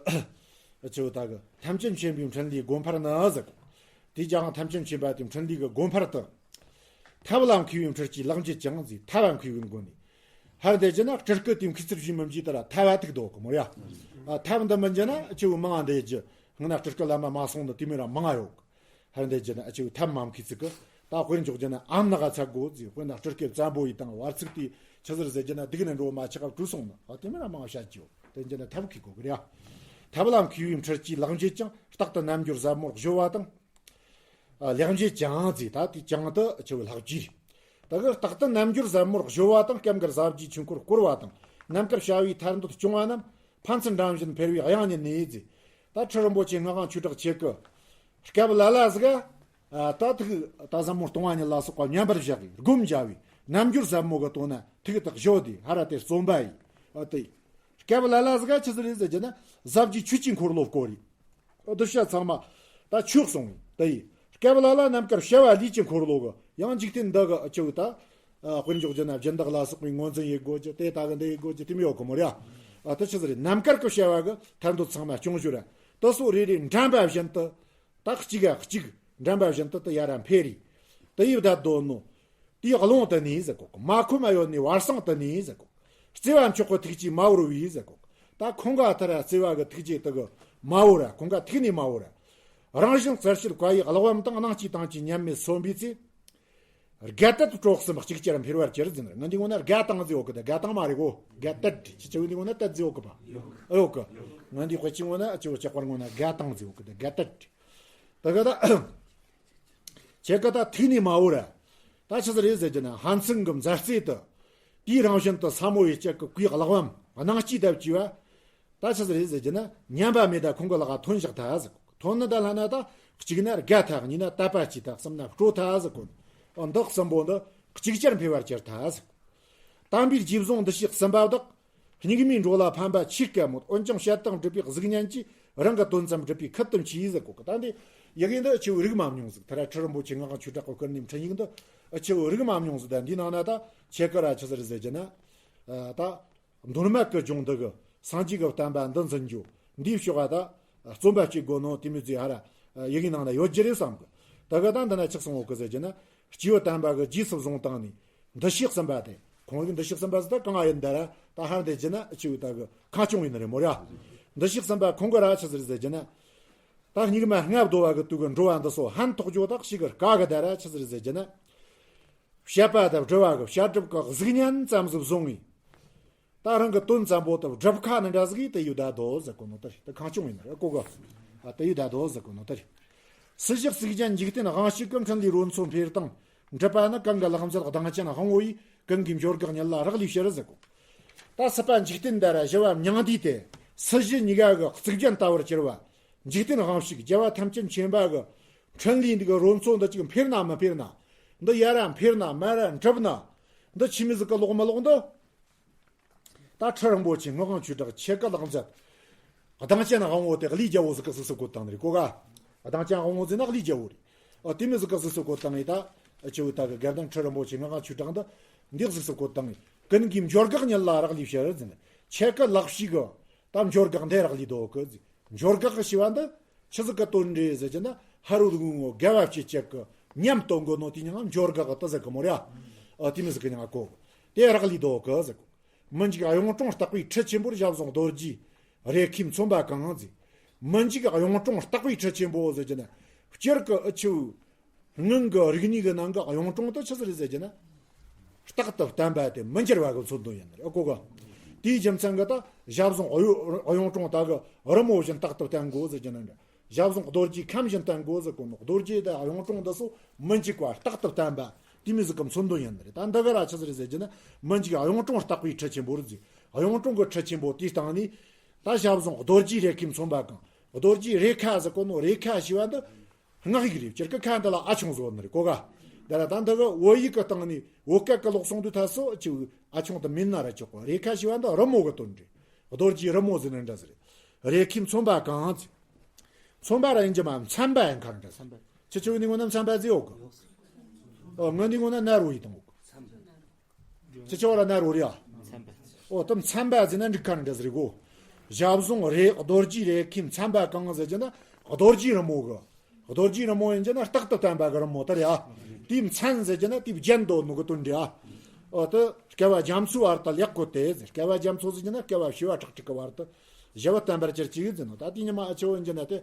ཨ་ཆེ་བོ་ད་གི་ཐམས་ཅད་མཁྱེན་པའི་འཕྲིན་ལས་སྒོ་འཕར་ནི་ཟེར་གོ། དེ་ཀྱང་ཐམས་ཅད་མཁྱེན་པ་དེ་འཕྲིན་ལས་ཀྱི་སྒོ་འཕར་དུ། ཐར་པ་ལ་མཁས་པའི་འཕྲུལ་གྱིས་ལག་འབྱེད་ཅིང་ཟེར། ཐར་པ་མཁས་པའི་སྒོ་ནས། ཧར་འདི་ཅི་ན་སྤྲུལ་སྐུ་དེ་མཁས་ཚུལ་ཞིག་མི་འཇིག་ད་ར་ཐར་པ་ཐུག་དོ་གི་མོ་ཡ། ཨ་ཐར་པ་འདི་མི་འཇི་ན་ཆེ་བོ་མང་ང་འདི་ཅི། སྔ་ན་སྤྲུལ་སྐུ་བླ་མ་མ་སོང་ནི་དེ་མོ་ར་མང་ང་ཡོད་གི། ཧར་འདི་ཅི་ན་ཆེ་བོ་ཐར་པ་མཁས་ཚུལ་གི། ད་དཔེར་འཇོག་རྒྱུ་ན་ཨམ་ནག་ག་ཚ་དགོ་ཟེར། དཔེར་ན་སྤྲུལ་སྐུ་བཙན་པོ་ཡི་དང་བར་ཚིགས་དེ་ཆི་ཟེར་ཟེར་རྒྱུ་ན་སྡིག་ནི་འགྲོ་མ་ཆགས་པ་བྲོས་སོང་ནི། ཨ་དེ་མོ་ར་མང་ང་བཤད་ཀྱི་ཡོད། དེ་འཇི་ན་ཐར་པ་མཁས་དགོ་གི་རེད་ཡ། ཐར་པ་ལ་མཁས་པའི་འཕྲུལ་གྱིས་ལག་འབྱེད་ཅིང་རྟག་ཏུ་རྣལ་འབྱོར་ཟབ་མོར་གཞོལ་བ་དང་། ལེགས་འབྱེད་ཀྱང་ཟེར། ད་དེ་ཀྱང་དུ་ཆེ་བའི་ལྷག་བཅས། ད་གི་རྟག་ཏུ་རྣལ་འབྱོར་ཟབ་མོར་གཞོལ་བ་དང་། སྐབས་འགར་ཟབ་རྒྱས་ཆོས་འཁོར་བསྐོར་བ་དང་། ནམ་མཁར་བྱ་བའི་ཐར་འདོད་སྐྱོང་བ་རྣམས། ཕན་ཚུན་འགྲན་བཞིན་འཕེལ་བའི་དབྱངས་ཉིད་ནས་ཟེར། ད་ཁྲི་རིན་པོ་ཆེ་སྔགས་དབང་ཆོས་གྲགས་ཁྱེད་ཀྱི་སྐབས་ལ་ལ་ཟིག་ག་ད་ཐུགས་ད་ཟབ་མོ་སྟོང་བ་ཉིད་ལ་སོགས་པ་མཉམ་པར་བཞག་གིས་སྒོམ་བྱ་བའི་རྣལ་འབྱོར་ཟབ་མོ་གི་དོན་ན་ཐུགས་ཐག་གཞོལ་ཏེ་ཧ་ར་དེ་བརྩོན་པ་ཡིས། ཨ་དེ་སྐབས་ལ་ལ་ཟིག་ག་ཆི་ཟིག་རེད་ཟེར་རྒྱུ་ན་ཟབ་རྒྱས་ཆོས་ཀྱི་འཁོར་ལོ་བསྐོར་རེད། འདི་བཤད་ཚང་མ་ད་ཆོས་གསུང་བའི་དེ་ཡིན། སྐབས་ལ་ལ་རྣམ་དཀར་བྱ་བ་ལས་ཀྱི་འཁོར་ལོ་གི་ཡང་འཇིག་རྟེན་འདི་གི་ཨ་ཆེ་བོ་ད་དཔེར་འཇོག་རྒྱུ་ན་སྦྱིན་བདག་ལ་སོགས་པའི་ངོས་འཛིན་ཡེད་དགོས་ཀྱི་དེ་ད་གི་འདི་ཡེད་དགོས་ཀྱི་དེ་མི་ཡོད་གི་མོ་ར། ཨ་དེ་ཆི་ཟིག་རེད། རྣམ་དཀར་གི་བྱ་བ་གི་ཐར་འདོད་ཚང་མ་སྐྱོང་ཞོར་ར་དེ་སོགས་རེ་རེ་འགྲན་པ་བཞིན་དུ་ད་གཅིག་ག་གཅིག་འགྲན་པ་བཞིན་དུ་དེ་ཡ་ར་འཕེལ་རེ། དེ་ཡི་བདག་དོན་ནོ། དེའི་རླུང་དུ་ནི་ཟེར་གོ། མ་ཁོམ་མ་ཡོད་ནི་བར་སང་དུ་ནི་ཟེར་གོ། བརྩེ་བ་མཆོག་གི་ཐུགས་ཀྱིས་མ་བོར་བའི་ཟེར་གོ། ད་ཁོང་ག་ཐར་བརྩེ་བ་གི་ཐུགས་རྗེ་དེ་གི་མ་བོར་ར། ཁོང་ག་ཐུག་ནི་མ་བོར་ར། རང་བཞིན་རྩལ་སྤྱོད་བཀའ་ཡི་གླེགས་བམ་དང་། སྣང་སྐྱེས་དང་བཅས་མཉམ་མེད་སོན་པའི་ཚེ། རྒ་དད་གྲོགས་གསུམ་གཅིག་ཅར་འཕེལ་བར་གྱུར་ཟེར། ང་འདི་ངོ་ན་རྒ་དང་ཟེར་ཡོད་གི། ད་རྒ་དང་མ་རེད་གོ། རྒ་དད་ཅི་ཆེ་བོ་འདི་ངོ་ན་དད་ཟེར་ཡོད་གི་པ། ཨེ་ཡོད་གི། ང་འདི་དཔེ་ཆའི་ངོ་ན་ཨ་ཆེ་བོ་ལྕགས་པར་ངོ་ན་རྒ་དང་ཟེར་ཡོད་གི། ད་རྒ་དད། ད་ག་ད། ཁྱེད་ཀ་ད་ཐུག་ནས་མ་འོ་ར། ད་ཆི་ཟིག་རེད་ཟེར་རྒྱུ་ན་ཕན་ཚུན་གི་མཛའ་བརྩེ་དུ། དེའི་རང་བཞིན་དུ་ས་མོ་ཡི་གཅིག་གི་གུས་གླེགས་བམ་སྣང་སྐྱེས་དང་བཅས་པ། ད་ཆི་ཟིག་རེད་ཟེར་རྒྱུ་ན་ཉམས་པ་མེད་ད་ཁོང་གི་ལག་ཐོན་བཞག་ད་ཟེར། ཐོན་ནི་ད་ལྷ་ན་ད་གཅིག་ན་དགའ་ཐག་གཉིས་ན་དད་པ་སྐྱེས་ཐག་གསུམ་ན་སྤྲོ་ཐག་ཟེར་གོ། འོ་འདི་གསུམ་པོ་འདི་གཅིག་ཅར་འཕེལ་བར་གྱུར་ཐག་ཟེར། དམ་པའི་རྗེས་བཟུང་འདུ་ཤེས་གསུམ་པ་བདག་སྙིགས་མའི་འགྲོ་ལ་ཕན་པ་ཆེས་དཀའ་མོད། འོན་ཀྱང་བཤད་སྟངས་སྒྲུབ་པའི་གཟུགས་བརྙན་གྱིས། རང་གི་དོན་ཙམ་སྒྲུབ་པའི་ཁུར་དུ་མཆིས་ཟེར་གོ་གི། ད་འདི་ཡི་གེ་འདི་ཨ་ཆེ་བོ་རིག་མ་མྱོང་ཟིག་ཐ་ར་ཁྲི་རིན་པོ་ཆེ་སྔགས་དབང་ཆོས་གྲགས་ཀྱིས་བསྐུར་ནི་འཕྲིན་ཡིག་འདི་ཨ་ཆེ་བོ་རིག་མ་མྱོང་ཟིག་ད་འདི་ནང་ན་ད་ཁྱེད་ཀ་ར་ཆི་ཟིག་རེད་ཟེར་རྒྱུ་ན། ད་མདོ་སྨད་ཀྱི་ལྗོངས་འདི་གི་སངས་རྒྱས་ཀྱི་བསྟན་པ་འདི་འཛིན་རྒྱུ་འདིའི་ཕྱོགས་ལ་ད་བརྩོན་པ་སྐྱེད་དགོས་ནོ་དེ་མོ་ཟིག་ཧ་ར་ཡི་གེ་ནང་ན་ཡོད་རྒྱུ་རེད་བསམ་གི། ད་གི་ད་འདི་ན་ཆི་གསུང་ཡོད་གི་ཟེར་རྒྱུ་ན། སྐྱེས་བུ་དམ་པ་གི་རྗེས་སུ་བཟུང་བཏང་ནས། འདུ་ཤེས་གསུམ་པ་དེ། ཁོང་གི་འདུ་ཤེས་གསུམ་པ་ཟེར་ད་གང་ཡིན་ད་ར་ད་ཧར་འདི་རྒྱུ་ན་ཨ་ཆེ་བོ་ད་གི་ཁ་སྐྱོང་ཡིན་ནི་རེད་མོ་ར། འདུ་ཤེས་གསུམ་པ་ཁོང་གི་ར་ཆི་ཟིག་རེད་ཟེར་རྒྱུ་ན། ད་སྙིགས་མ་ལྔ་བདོ་བ་གི་དུས་ཀྱི་འགྲོ་བ་འདི་ཚོ་ཕན་ཐོགས་རྒྱུ་དག་ཞིག་གི་དཀའ་གི་ད་ར་ཆི་ཟིག་རེད་ཟེར་རྒྱུ་ན། བཤད་པ་དང་སྒྲུབ་པ་གི་བཤད་སྒྲུབ་ཀྱི་གཟུགས་བརྙན་ཙམ་ཟིག་བཟུང་ངས། ད་རང་གི་དོན་ཙམ་པོ་དང་སྒྲུབ་ཁ་ནི་འདྲ་ཟིག་ཡིན་དེ་ཡོད་ད་དོ་ཟེར་གོ་ནོ་ད་རེད། ད་ཁ་སྐྱོང་ཡིན་ན་རེད་གོ་གི། ཨ་དེ་ཡོད་ད་དོ་ཟེར་གོ་ནོ་ད་རེད། སྲིད་ཞི་གཟུགས་ཅན་འཇིག་རྟེན་དབང་ཕྱུག་གི། འཕྲིན་ལས་རོལ་མཚོ་འཕེལ་དང་འགྲུབ་པ་ནི། གང་གི་ལག་མཛད་གདངས་ཅན་དབང་བོ་ཡིས། ཀུན་གྱི་འབྱོར་འགག་ཉིད་ལ་རག་ལས་ཕྱིར་ཟེར་གོ། ད་སྲིད་པ་འཇིག་རྟེན་འདི་ར་ཞི་བ་མྱང་འདས་ཏེ། སྲིད་ཞི་གཉིས་ཀ་གི་གཙུག་རྒྱན་ལྟ་བུར་གྱུར་པ། འཇིག་རྟེན་དབང་ཕྱུག་རྒྱལ་བ་ཐམས་ཅད་མཁྱེན་པ་གི་འཕྲིན་ལས་འདི་གི་རོལ་མཚོ་འདི་ཅིག་འཕེལ་ན་མི་འཕེལ་ན། འདི་ཡར་ར་འཕེལ་ན་མར་ར་འགྲིབ་ན། འདི་ཆི་མོ་ཟིག་གི་ལོག་མི་ལོག་འདི། ད་ཁྲི་རིན་པོ་ཆེ་སྔགས་དབང་ཆོས་གྲགས་ཁྱེད་ཀྱི་ལག་མཛད། གདངས་ཅན་དབང་བོ་དེ་ལས་རྒྱལ་བོ་ཟིག་གི་གཟུགས་སུ་བཀོད་བཏང་ནི་རེད་གོ་ག། གདངས་ཅན་དབང་བོ་ཟེར་ན་ལས་རྒྱལ་བོ་རེད། ཨ་དེ་མོ་ཟིག་གི་གཟུགས་སུ་བཀོད་བཏང་ངས་ད། ཨ་ཆེ་བོ་ད་གི་དགེ་ལྡན་ཁྲི་རིན་པོ་ཆེ་སྔགས་དབང་ཆོས་གྲགས་འདི་འདི་གཟུགས་སུ་བཀོད་བཏང་ངས། ཀུན་གྱི་འབྱོར་འགག་ཉིད་ལ་རག་ལས་ཕྱིར་ཟེར་ནས། ཁྱེད་ཀྱི་ལག་ཕྱིས་གི་ད་འབྱོར་འགག་འདི་རག་ལས་འདུག་གི་ཟེར། འབྱོར་འགག་གི་ཞེས་པ་འདི་ཆི་ཟིག་གི་དོན་རེད་ཟེར་གྱི་ན། ཧ་རུ་རུ་ངོ་དགའ་བ་སྐྱེད་བྱེད་ཀྱི་ཉམས་སྟོན་གོ་ནོ་དེ་ཉིད་འབྱོར་འགག་གི་ད་ཟེར་གི་མོ་རེད། ཨ་དེ་མོ་ཟིག་གི་ཉིད་གོ། དེ་རག་ལས་འདུག་གི་ཟེར་གོ། མི་འཇིགས་གཡུང་དྲུང་རྟག་པའི་ཁྲི་ཆེན་པོར། ཞབས་ཟུང་རྡོ་རྗེའི་རེ་ཁེ་མཚོན་པ་གང་ཟེར། མི་འཇིགས་གཡུང་དྲུང་རྟག་པའི་ཁྲི་ཆེན་པོ་ཟེར་གྱི་ན། སྤྱིར་གི་ཨ་ཆེ་བོ། སྔོན་གི་རིག་གནས་གི་ནང་གི་གཡུང་དྲུང་དེ་ཆི་ཟིག་རེད་ཟེར་གྱི་ན། རྟག་ཏུ་བརྟན་པ་དེ་མི་འགྱུར་བ་གི་མཚོན་དོན་ཡིན་ནི་རེད། ཨ་གོ་ག་དེའི་རྒྱུ་མཚན་གྱིས་ད་ཞབས་ཟུང་གཡུ་གཡུང་དྲུང་དག་གི་རི་མོ་བཞིན་རྟག་ཏུ་བརྟན་དགོས་ཟེར་གྱི་ནི་འདྲ། ཞབས་ཟུང་རྡོ་རྗེའི་ཁམས་བཞིན་བརྟན་དགོས་ཟེར་གོ་ནོ། རྡོ་རྗེ་དང་གཡུང་དྲུང་འདི་ཚོ་མི་འཇིག་པ་རྟག་ཏུ་བརྟན་པ་དེ་མོ་ཟིག་གི་མཚོན་དོན་ཡིན་ནི་རེད། ད་འདི་ག་ར་ཆི་ཟིག་རེད་ཟེར་གྱི་ན། མི་འཇིག་གཡུང་དྲུང་རྟག་པའི་ཁྲི་ཆེན་པོ་རེད་ཟེར། གཡུང་དྲུང་གི་ཁྲི་ཆེན་པོ་དེའི་སྟེང་ནས་ད་ཞབས་ཟུང་རྡོ་རྗེའི་རེ་ཁའི་མཚོན་པ་གང་། རྡོ་རྗེའི་རེ་ཁ་ཟེར་གོ་ནོ། རེ་ཁ་ཞེས་པ་འདི་སྔགས་ཡིག་རེད། སྤྱིར་གི་ཁ་འདི་ལ་ཨ་ཆུང་བཟོ་ནི་རེད། གོ་ག་དེ་ལ་ད་འདི་གི་བོད་ཡིག་གི་སྟེང་ནས་བོད་སྐད་གི་ཀློག་སོང་དུས་ཐ་སོ་ཅིག་ཨ་ཆུང་དུ་མིན་ན་ར་ཆོག་གོ། རེ་ཁ་ཞེས་པ་འདི་རི་མོ་གི་དོན་རེད། རྡོ་རྗེའི་རི་མོ་ཟེར་ནི་འདྲ་ཟིག་རེད། རེ་ཁའི་མཚོན་པ་གང་ཟེར། མཚོན་པ་ར་ཡིན་གྱི་མ། མཚན་པ་ཡིན་ཁ་འདྲ་ཟིག་མཚན་པ། ཁྱེད་ཆོ་འདི་ངོ་ན་མཚན་པ་ཟེར་ཡོད་གི། ཨོ་ང་འདི་ངོ་ན་ན་རོ་ཡིན་དང་ཡོད་གི། ཁྱེད་ཆོ་ར་ན་རོ་རེད་ཨ། མཚན་པ། ཨོ་ད་མཚན་པ་ཟེར་ན་འགྲིག་ཁ་འདྲ་ཟིག་རེད་གོ། ཞབས་ཟུང་རེ་རྡོ་རྗེའི་རེ་ཁའི་མཚན་པ་གང་ཟེར་གྱི་ན། རྡོ་རྗེའི་རི་མོ་གི། རྡོ་རྗེའི་རི་མོ་ཡིན་གྱི་ན་རྟག་ཏུ་བརྟན་པ་གི་རི་མོ་དེ་རེད་ཨ། དེའི་མཚན་ཟེར་གྱི་ན་དེའི་རྒྱན་དོ་ནོ་གི་དོན་རེད་ཨ། ཨོ་ད་བསྐལ་པ་རྒྱ་མཚོའི་བར་དུ་ལེགས་བཀོད་དེ་ཟེར། བསྐལ་པ་རྒྱ་མཚོ་ཟེར་གྱི་ན་བསྐལ་པ་བྱེ་བ་ཁྲག་ཁྲིག་གི་བར་དུ་ཞི་བ་བརྟན་པར་གྱུར་ཅིག་ཟེར་ནོ། ད་དེ་ཉི་མ་ཨ་ཆེ་བོ་ཡིན་གྱི་ན་དེ།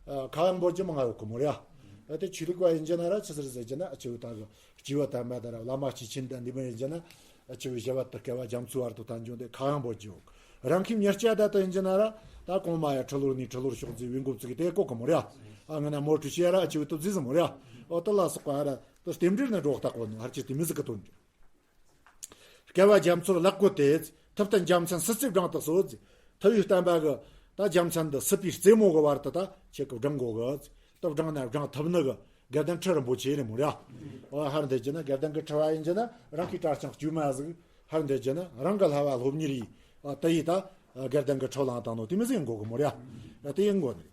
ཨ་ཁ་གཡང་འབོད་རྒྱུ་མང་ང་ཡོད་གི་མོ་རེད་ཨ། ཨ་དེ་ཆོས་ལུགས་པ་ཡིན་གྱི་ན་ར་ཆི་ཟེར་ཟེར་གྱི་ན། ཨ་ཆེ་བོ་ད་གི་སྐྱེས་བུ་དམ་པ་དང་ར་བླ་མ་སྐྱེས་ཆེན་དང་འདི་མོ་ཡིན་གྱི་ན། ཨ་ཆེ་བོ་ཞི་བ་དང་བསྐལ་པ་རྒྱ་མཚོའི་བར་དུ་བརྟན་རྒྱུ་དེ་ཁ་གཡང་འབོད་རྒྱུ་ཡོད་གི། རང་ཁའི་མྱི་སྐྱ་ད་ལྟ་ཡིན་གྱི་ན་ར་ད་གོང་མ་ཡ་ཁྲི་ལོར་ནས་ཁྲི་ལོར་ཤོག་ཟེར་བའི་འགོ་བཙུགས་དེ་གོ་གི་མོ་རེད་ཨ། ཨ་ང་ན་མོ་ཁྲི་ཤེས་ར་ཨ་ཆེ་བོ་ཏུ་ཟིག་ཟིག་མོ་རེད་ཨ། ཨོ་དེ་ལ་སོགས་པ་ར་ཏུ་རྟེན་འབྲེལ་ནི་འགྲོ་བཏགས་གོ་ནོ། ཧར་ཆེ་དེ་མི་ཟིག་གི་དོན་རེད། བསྐལ་པ་རྒྱ་མཚོར་ལེགས་བཀོད་དེ། ཐུབ་བསྟན་རྒྱལ་མཚན་སྲིད་རྩེར་བསྒྲེངས་དུ་གསོལ། ཐུབ་པའི་བསྟན་པ་གི་ད་རྒྱལ་མཚན་འདི་སྲིད་པའི་རྩེ་མོ་གི་བར་དུ་ད་ཁྱེད་ཀྱིས་བསྒྲེངས་དགོས་གི། ད་བསྒྲེངས་ན་བསྒྲེངས་ཐུབ་ནི་གི་དགེ་ལྡན་ཁྲི་རིན་པོ་ཆེ་རེད་མོ་རེད་ཨ། ཧར་འདི་གྱི་ན་དགེ་ལྡན་གྱི་ཁྲི་བ་ཡིན་གྱི་ན་རང་གི་གྲྭ་རྐྱང་དཀྱུས་མ་ཟིག་ཧར་འདི་གྱི་ན་རང་གི་བསླབ་པ་སློབ་གཉེར་ཡིས་ཨ་དེ་ཡིས་ད་དགེ་ལྡན་གྱི་ཁྲི་བླངས་བཏང་ནོ་དེ་མོ་ཟིག་ཡིན་དགོས་གི་མོ་རེད་ཨ། དེ་ཡིན་དགོས་ནི་རེད།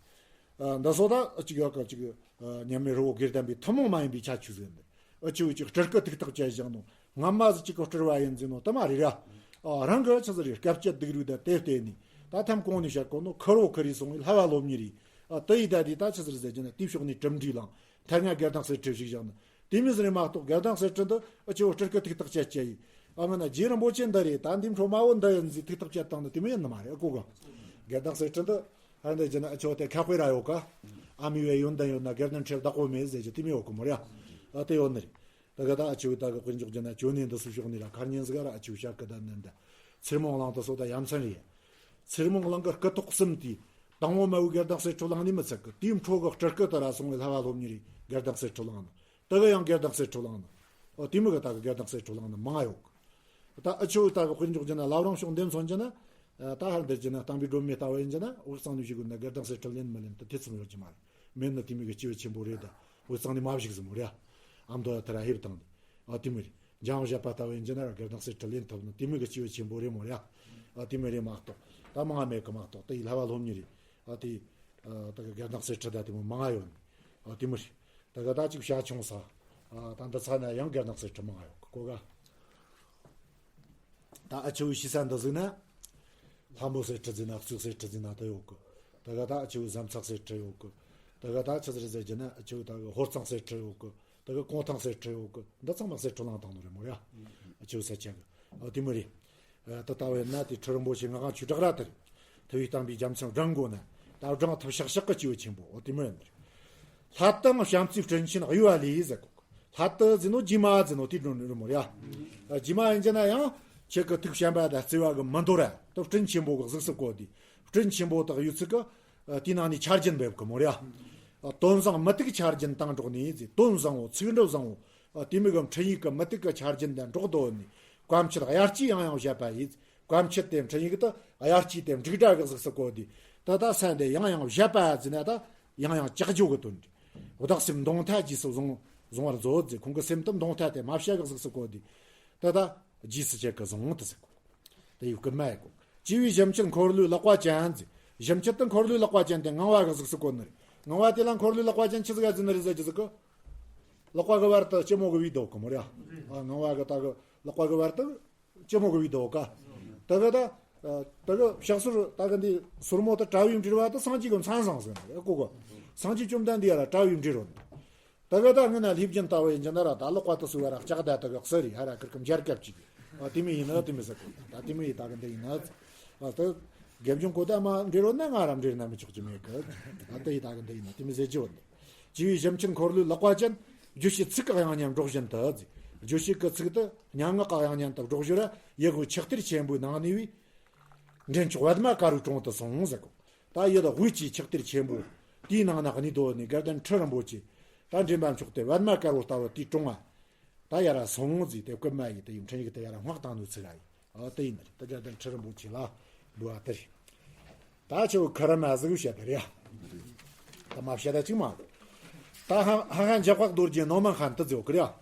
ཨ་འདི་སོ་ད་ཨ་ཅིག་ཡོད་ཀ་ཅིག་ཨ་མཉམ་མེད་རི་བོ་དགེ་ལྡན་པའི་ཐུན་མོང་མ་ཡིན་པའི་ཁྱད་ཆོས་ཟེར་ནས། ཨ་ཅིག་ཅིག་སྤྲུལ་སྐུ་ཐུགས་ཐག་བཅད་བཞག་ནོ། སྔ་མ་ཟིག་ཅིག་གི་སྤྲུལ་བ་ཡིན་ཟེར་ནོ་དེ་མ་རེད་ར། ཨ་རང་གི་ཆི་ཟིག་རེད། སྐབས་བཅད་སྡིགས་རུས་དང་དེ་བརྟེན་ནས་ད་ཐམ་གོང་ནས་བཤད་གོ་ནོ་ཁུར་བོ་ཁུར་རེ་སོང་བའི་བསླབ་པ་སློབ་གཉེར་རེད། ཨ་དེ་ཡིས་ད་དེ་ད་ཆི་ཟིག་རེད་ཟེར་གྱི་ན་དེའི་ཕྱོགས་ནས་གྲུབ་འབྲས་བླངས། ཐ་སྙད་དགེ་ལྡན་གསེར་ཁྲི་བཞུགས་བཞག་ནོ། དེ་མོ་ཟིག་རེད་མ་གཏོགས་དགེ་ལྡན་གསེར་ཁྲི་འདི་ཨ་ཅིག་སྤྲུལ་སྐུ་ཐུགས་ཐག་བཅད་བཅད་ཡིས། ཨ་ང་ན་རྗེ་རིན་པོ་ཆེ་འདི་རེད། ད་འདི་ཁྲོ་མ་བོ་འདི་ཡིན་ཟེར་ཐུགས་ཐག་བཅད་བཏང་ནི་དེ་མོ་ཡིན་ནི་མ་རེད། ཨ་གོ་ག་དགེ་ལྡན་གསེར་ཁྲི་འདི། ཧར་འདི་གྱི་ན་ཨ་ཆོ་དེ་ཁ་དཔེ་ར་ཡོད་ཀ་ཨ་མི་བའི་ཡོན་ཏན་ཡོད་ན་དགེ་ལྡན་ཁྲི་བདག་པོ་མེད་ཟེར་གྱི་དེ་མོ་ཡོད་གི་མོ་རེད་ཨ། དེ་ཡོད་ནི་རེད། ད་ག་ད་ཨ་ཆོ་ད་གི་དཔེ་འཇོག་གྱི་ན་ཅོ་ནེ་འདི་སུ་ཕྱོགས་ནས་ར་ཁར་ཉན་ཟིག་ར་ཨ་ཆོ་ཤ་ཀི་ད་ནན་ད། ཚེར་མོ་གླང་དུ་སོ་ད་ཡ་མཚན་རེད། ཚེར་མོ་གླང་གི་སྐུ་ཐོག་གསུམ་དེ། དང་པོ་མ་བུ་དགེ་ལྡན་གསེར་ཁྲི་བླངས་ནི་མི་ཚད་གི། དེའི་འཕྲོ་གི་སྤྲུལ་སྐུ་དུ་ར་སོང་བའི་བསླབ་པ་སློབ་གཉེར་རེད། དགེ་ལྡན་གསེར་ཁྲི་བླངས་ནི། དེ་གི་ཡང་དགེ་ལྡན་གསེར་ཁྲི་བླངས་ནི། ཨོ་དེ་མོ་གི་ད་གི་དགེ་ལྡན་གསེར་ཁྲི་བླངས་ནི་མང་ཡོད་གི། ད་ཨ་ཆོ་ད་གི་དཔེ་འཇོག་གྱི་ན་བླ་བྲང་ཕྱོགས་འདི་མཚོན་གྱི་ན། ད་ཧར་འདིར་གྱི་ན་གཏམ་དཔེ་སྒྲོན་མེ་ལྟ་བུ་ཡིན་གྱི་ན་དབུས་གཙང་ནས་བཞུགས་དགོས་ན་དགེ་ལྡན་གསེར་ཁྲི་ལེན་མི་ལེན་དེ་ཐེ་ཚོམ་ཡོད་ཀྱི་མ་རེད། མེད་ན་དེ་མོ་གི་སྐྱེས་བུ་ཆེན་པོ་རེད་ད། དབུས་གཙང་ནས་མ་བཞུགས་ཟིག་མོ་རེད་ཨ། ཨ་མདོ་ཡ་ཐ་ར་ཧེབ་བཏང་ནས། ཨ་དེ་མོ་རེད། འཇམ་དབྱངས་བཞད་པ་ལྟ་བུ་ཡིན་གྱི་ན་ར་དགེ་ལྡན་གསེར་ཁྲི་ལེན་ཐུབ་ནི་དེ་མོ་གི་སྐྱེས་བུ་ཆེན་པོ་རེད་མོ་རེད་ཨ། ཨ་དེ་མོ་རེད་མ་གཏོགས་ད་མང་ང་མེད་གི་མ་གཏོགས་དེ་ཡི་བསླབ་པ་སློབ་གཉེར་རེད། ཨ་དེ། ཨ་ད་གི་དགེ་ལྡན་གསེར་ཁྲི་ད་དེ་མོ་མང་ང་ཡོད་ནི། ཨ་དེ་མོ་རེད། ད་གི་ད་ཅིག་བྱ་ཆུང་ས། ཨ་ད་འདི་ཚ་ན་ཡང་དགེ་ལྡན་གསེར་ཁྲི་མང་ང་ཡོད་གི་གོ་ག་ད་ཨ་ཆོ་བའི་ཤི་ས་འདི་ཟིག་ན། ལྷ་མོ་གསེར་ཁྲི་ཟིག་ན་གཙུག་གསེར་ཁྲི་ཟིག་ན་དེ་ཡོད་གི། ད་གི་ད་ཨ་ཆོ་བའི་ཟམ་ཚག་གསེར་ཁྲི་ཡོད་གི། ད་གི་ད་ཆི་ཟིག་རེད་ཟེར་གྱི་ན་ཨ་ཆོ་བའི་ད་གི་ཧོར་གཙང་གསེར་ཁྲི་ཡོད་གི། ད་གི་གོང་ཐང་གསེར་ཁྲི་ཡོད་གི། འདི་ཚང་མ་གསེར་ཁྲི་བླངས་བཏང་ནོ་རེད་མོ་རེད་ཨ། ཨ་ཆོ་བའི་ས་ཆ་གི། ཨ་དེ་མོ་རེད། ཨ་ད་ལྟ་བས་ན་དེ་ཁྲི་རིན་པོ་ཆེ་ང་གང་ཆོས་གྲགས་ར་དེ་རེད། ཐུབ་པའི་བསྟན་པའི་རྒྱལ་མཚན་བསྒྲེངས་དགོས་ན། ད་བསྒྲེངས་ཐུབ་ཤག་ཤག་གི་སྐྱེས་བུ་ཆེན་པོ་ཨོ་དེ་མོ་ཡིན་ནི་རེད། ལྷ་དང་བྱམས་བརྩེའི་སྤྲིན་ཆེན་གཡོ་བ་ལས་ཟེར་གོ། ལྷ་དེ་ཟེར་ནོ་རྗེས་མ་ཟེར་ནོ་དེ་སྒྲོན་རི་མོ་རེད་ཨ། རྗེས་མ་ཡིན་གྱི་ན་ཡང་ཁྱེད་ཀྱི་ཐུགས་བྱམས་པ་དང་བརྩེ་བ་གི་མི་འདོར་ར་དེ་སྤྲིན་ཆེན་པོ་གི་གཟུགས་སུ་བཀོད་དེ། སྤྲིན་ཆེན་པོ་དག་གཡོ་ཚིག་གི། ཨ་དེའི་ནང་ནས་ཆ་རྒྱུན་འབེབས་གི་མོ་རེད་ཨ། ཨ་དོན་བཟང་མུ་ཏིག་ཆ་རྒྱུན་དང་འགྲོགས་ནས་ཟེར། དོན་བཟང་བོ་ཚིག་འབྲུ་བཟང་བོ། ཨ་དེ་མོ་གི་འཕྲིན་ཡིག་གི་མུ་ཏིག་གི་ཆ་རྒྱུན་དང་འགྲོགས་དོ་ནས། བཀའ་མཆིད་དབྱར་སྐྱེས་ཡང་ཡང་བཞད་པ་ཡིས། བཀའ་མཆིད་དེ་འཕྲིན་ཡིག་དེ་དབྱར་སྐྱེས་དེ་འབྲུག་སྒྲ་གི་གཟུགས་སུ་བཀོད་དེ། ད་ལྟ་ས་འདི་ཡང་ཡང་བཞད་པ་ཟེར་ན་ད་ཡང་ཡང་ལྕགས་ཀྱོག་གི་དོན་རེད། བདག་སེམས་མདུང་ཐ་རྗེས་སུ་བཟུང་བཟུང་བར་མཛོད་ཟེར། ཁོང་གི་སེམས་དེ་མདུང་ཐ་དེ་རྨ་བྱ་གི་གཟུགས་སུ་བཀོད་དེ། ད་ལྟ་རྗེས་སུ་ཁྱེད་ཀྱིས་བཟུང་དུ་ཟེར་གོ། དེ་ཡི་སྐུལ་མ་ཡི་གོ། སྐྱེས་བུའི་བཞུ་མཆུད་འཁོར་ལོའི་ལག་པ་ཅན་ཟེར། བཞུ་མཆུད་དེ་འཁོར་ལོའི་ལག་པ་ཅན་དེ་ངང་བ་གི་གཟུགས་སུ་བཀོད་ནི་རེད། ངང་བ་དེ་ལ་འཁོར་ལོའི་ལག་པ་ཅན་ཆི་ཟིག་ག་ཟེར་ནི་རེད་ཟེར་གྱི་ཟིག་གི། ལག་པ་གི་བར་དུ་སྐྱི་མོ་གི་བུད་དོ་གི་མོ་རེད་ཨ། ངང་བ་གི་ད་གི་ལག་པ་གི་བར་དུ། སྐྱི་མོ་གི་བུད་དོ་ག་ད་གི་ད། ད་གི་ཕྱག་ཟུར་ད་གི་འདི་ཟུར་མོ་ད་དྲ་བའི་འབྲེལ་བ་ད་སངས་རྒྱས་ཀྱི་མཚན་བཟང་ཟེར་ནི་ཨེ་གོ་ག་སངས་རྒྱས་བཅོམ་ལྡན་འདས་ལ་དྲ་བའི་འབྲེལ་རོ། ད་གི་ད་ངི་ན་ལྷེབ་ཀྱིན་ལྟ་བ་ཡིན་གྱི་ན་ར་ད་ལོག་པ་ད་སུ་བ་ར་ལྕགས་ད་ད་གི་གསེར་རི་ཧ་ར་ཀིར་ཀམ་འབྱར་སྐབས་ཅིག་ཨ་དེ་མི་ཡིན་ན་དེ་མི་ཟེར་གོ། ད་དེ་མི་ཡིན་ད་གི་འདི་ཡིན་ན། ཨ་ད་དགེ་སྦྱོང་གོ་ད་མ་འབྲེལ་རོ་ན་ང་ར་འབྲེལ་ན་མི་ཆོག་ཅི་མེད་གི། ཨ་ད་ཡི་ད་གི་འདི་ཡིན་ན་དེ་མི་ཟེར་གྱི་བ་འདི། སྐྱེས་བུའི་བཞུ་མཆུད་འཁོར་ལོའི་ལག་པ་ཅན། རྒྱུད་བྱེད་ཚིག་གི་དབྱངས་སྙན་སྒྲོག་བཞིན་དུ། རྗོད་བྱེད་ཀྱི་ཚིག་དེ་སྙན་ངག་གི་དབྱངས་སྙན་དུ་སྒྲོག་ཞོར། ཡུལ་དབུས་ཆུ་གཏེར་ཆེན་པོའི་ནང་ནས་བའི་འདྲེན་མཆོག་པདྨ་དཀར་པོའི་དྲུང་དུ་སོང་ཟེར་གོ། ད་ཡུལ་དབུས་ཀྱི་ཆུ་གཏེར་ཆེན་པོ་དེའི་ནང་ན་གནས་སྡོད་ནས་དགའ་ལྡན་ཁྲི་རིན་པོ་ཆེ་ད་འདྲེན་པ་མཆོག་དེ་པདྨ་དཀར་པོ་ལྟ་བུ་དེའི་དྲུང་ང་ད་ཡར་སོང་ཟིག་དེ་བཀོད་མ་ཡིན་དེ་ཡིན་འཕྲིན་ཡིག་དེ་ཡར་སྔགས་བཏང་ནོ་ཚིག་ཨ་ཡིན། ཨ་དེ་ཡིན་ནི་རེད། དེ་དགའ་ལྡན་ཁྲི་རིན་པོ་ཆེ་ལ་འབུལ་བ་དེ་རེད། ད་ཁྱོད་ཁ་ར་མ་ཟིག་བཤད་དེ་རེད། ད་མ་བཤད་ད་ཅིག་མ་གོ། ད་ཧ་ཧ་ཧ་འཇམ་དཔལ་རྡོ་རྗེ་ནོར་མིན་ཁན་དུ་ཛོ་ཀི་རེད།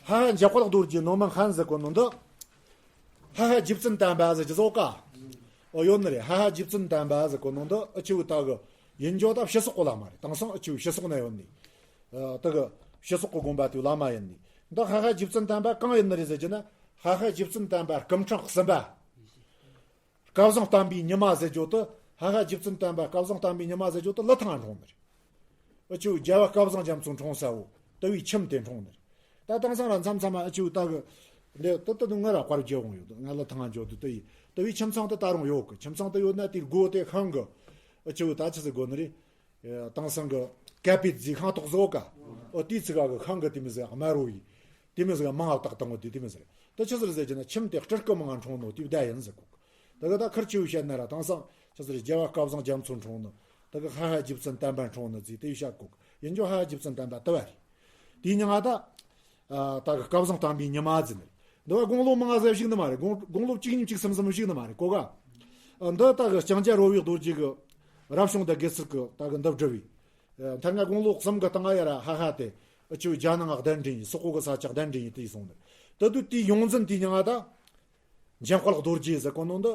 ཧ་ཧ་འཇམ་དཔལ་རྡོ་རྗེ་ནོར་མིན་ཁན་ཟེར་གོ་ནོ་འདི། ཧ་ཧ་རྗེ་བཙུན་དམ་པ་ཟེར་གི་ཟོ་ཀ། ཨོ་ཡོད་ནི་རེད། ཧ་ཧ་རྗེ་བཙུན་དམ་པ་ཟེར་གོ་ནོ་འདི་ཨ་ཆུ་བོ་ད་གི་ཡིན་འཇོག་ད་ཕྱི་སོག་གི་བླ་མ་རེད། དེང་སང་ཨ་ཆུ་བོ་ཕྱི་སོག་ན་ཡོད་ནི། ཨ་ད་གི་ཕྱི་སོག་གི་དགོན་པ་དེའི་བླ་མ་ཡིན་ནི། འདི་ཧ་ཧ་རྗེ་བཙུན་དམ་པ་གང་ཡིན་ནི་རེད་ཟེར་གི་ན། ཧ་ཧ་རྗེ་བཙུན་དམ་པ་སྐུ་ཕྲེང་གསུམ་པ། སྐལ་བཟང་བསྟན་པའི་ཉི་མ་ཟེར་རྒྱུ་དེ། ཧ་ཧ་རྗེ་བཙུན་དམ་པ་སྐལ་བཟང་བསྟན་པའི་ཉི་མ་ཟེར་རྒྱུ་དེ་ལི་ཐང་ང་འཁྲུངས་ནི་རེད། ཨ་ཆུ་རྒྱལ་བ་སྐལ་བཟང་རྒྱ་མཚོ་འཁྲུངས་ས་བོ་དེ་བའི་ཁྱིམ་དེ་འཁྲུངས་ནི་རེད། ད་དེང་སང་ར་མཚམས་མཚམས་ཨ་ཆུ་ད་གི་འདི་ད་ད་ང་ར་དཔལ་རྒྱལ་འོང་ཡོད། ང་ལི་ཐང་ང་འགྱོ་དུས་དེ་ཡི་དེ་བའི་ཁྱིམ་ཚང་དེ་ད་རུང་ཡོད་གི། ཁྱིམ་ཚང་དེ་ཡོད་ན་དེའི་སྒོ་དེ་ཤང་གི་ཨ་ཆུ་ད་ཆི་ཟེར་དགོ་ནི་རེད། དེང་སང་གི་ཀ་པེད་ཟིག་ཤིང་ཏོག་ཟོ་ཀ། ཨོ་དེའི་ཚིག་ག་གི་ཤིང་གི་དེ་མི་ཟེར་དམར་རོ་ཡི། དེ་མི་ཟེར་མང་ཨབ་ཏག་ཏང་གི་དེ་དེ་མི་ཟེར། དེ་ཆི་ཟེར་ཟེར་གྱི་ན་ཁྱིམ་དེ་སྤྲུལ་སྐུ་མང་ང་འཁྲུངས་ནོ་དེ་བདག་ཡིན་ཟེར་གོ། དེ་གི་ད་ཁུར་ཆེ་བོ་བཤད་ན་ར་དེང་སང་ཆི་ཟེར་རྒྱལ་བ་སྐལ་བཟང་རྒྱ་མཚོ་འཁྲུངས་ནོ། དེ་གི་ཧ་ཧ་རྗེ་བཙུན་དམ་པ་འཁྲུངས་ནོ་ཟེར་དེ་བཤད་གོ། ཡིན་རྒྱུ་ཧ་ཧ་རྗེ་བཙུན་དམ་པ་དེ་བ་རེད། དེའི་མྱིང་ང་ད། ཨ་ད་གི་སྐལ་བཟང་བསྟན་པའི་ཉི་མ་ཟེར་ནི། འདི་བ་དགུང་ལོ་མང་ཟེར་ཞིག་ནི་མ་རེད། དགུང་དགུང་ལོ་གཅིག་གཉིས་གཅིག་གསུམ་གསུམ་ཞིག་ནི་མ་རེད་གོ་ག། ཨ་འདི་ད་གི་ལྕང་སྐྱ་རོལ་བའི་རྡོ་རྗེ་གི་རབ་བྱུང་དང་དགེ་ཚུལ་གི་ད་གི་འདི་བསྒྲུབས་པའི། ཨ་མཐར་ང་དགུང་ལོ་གསུམ་གི་སྟེང་ང་ཡར་ཧ་ཧ་དེ་ཨ་ཆུ་རྒྱ་ནང་ང་གདན་འདྲེན་ཡིན། སོག་པོ་གི་ས་ཆ་གདན་འདྲེན་ཡིན་དེ་ཡིན་སོང་ནི། ད་དུས་དེའི་ཡོངས་འཛིན་དེའི་མྱིང་ང་ད། འཇམ་དཔལ་རྡོ་རྗེ་ཟེར་གོ་ནོ་འདི།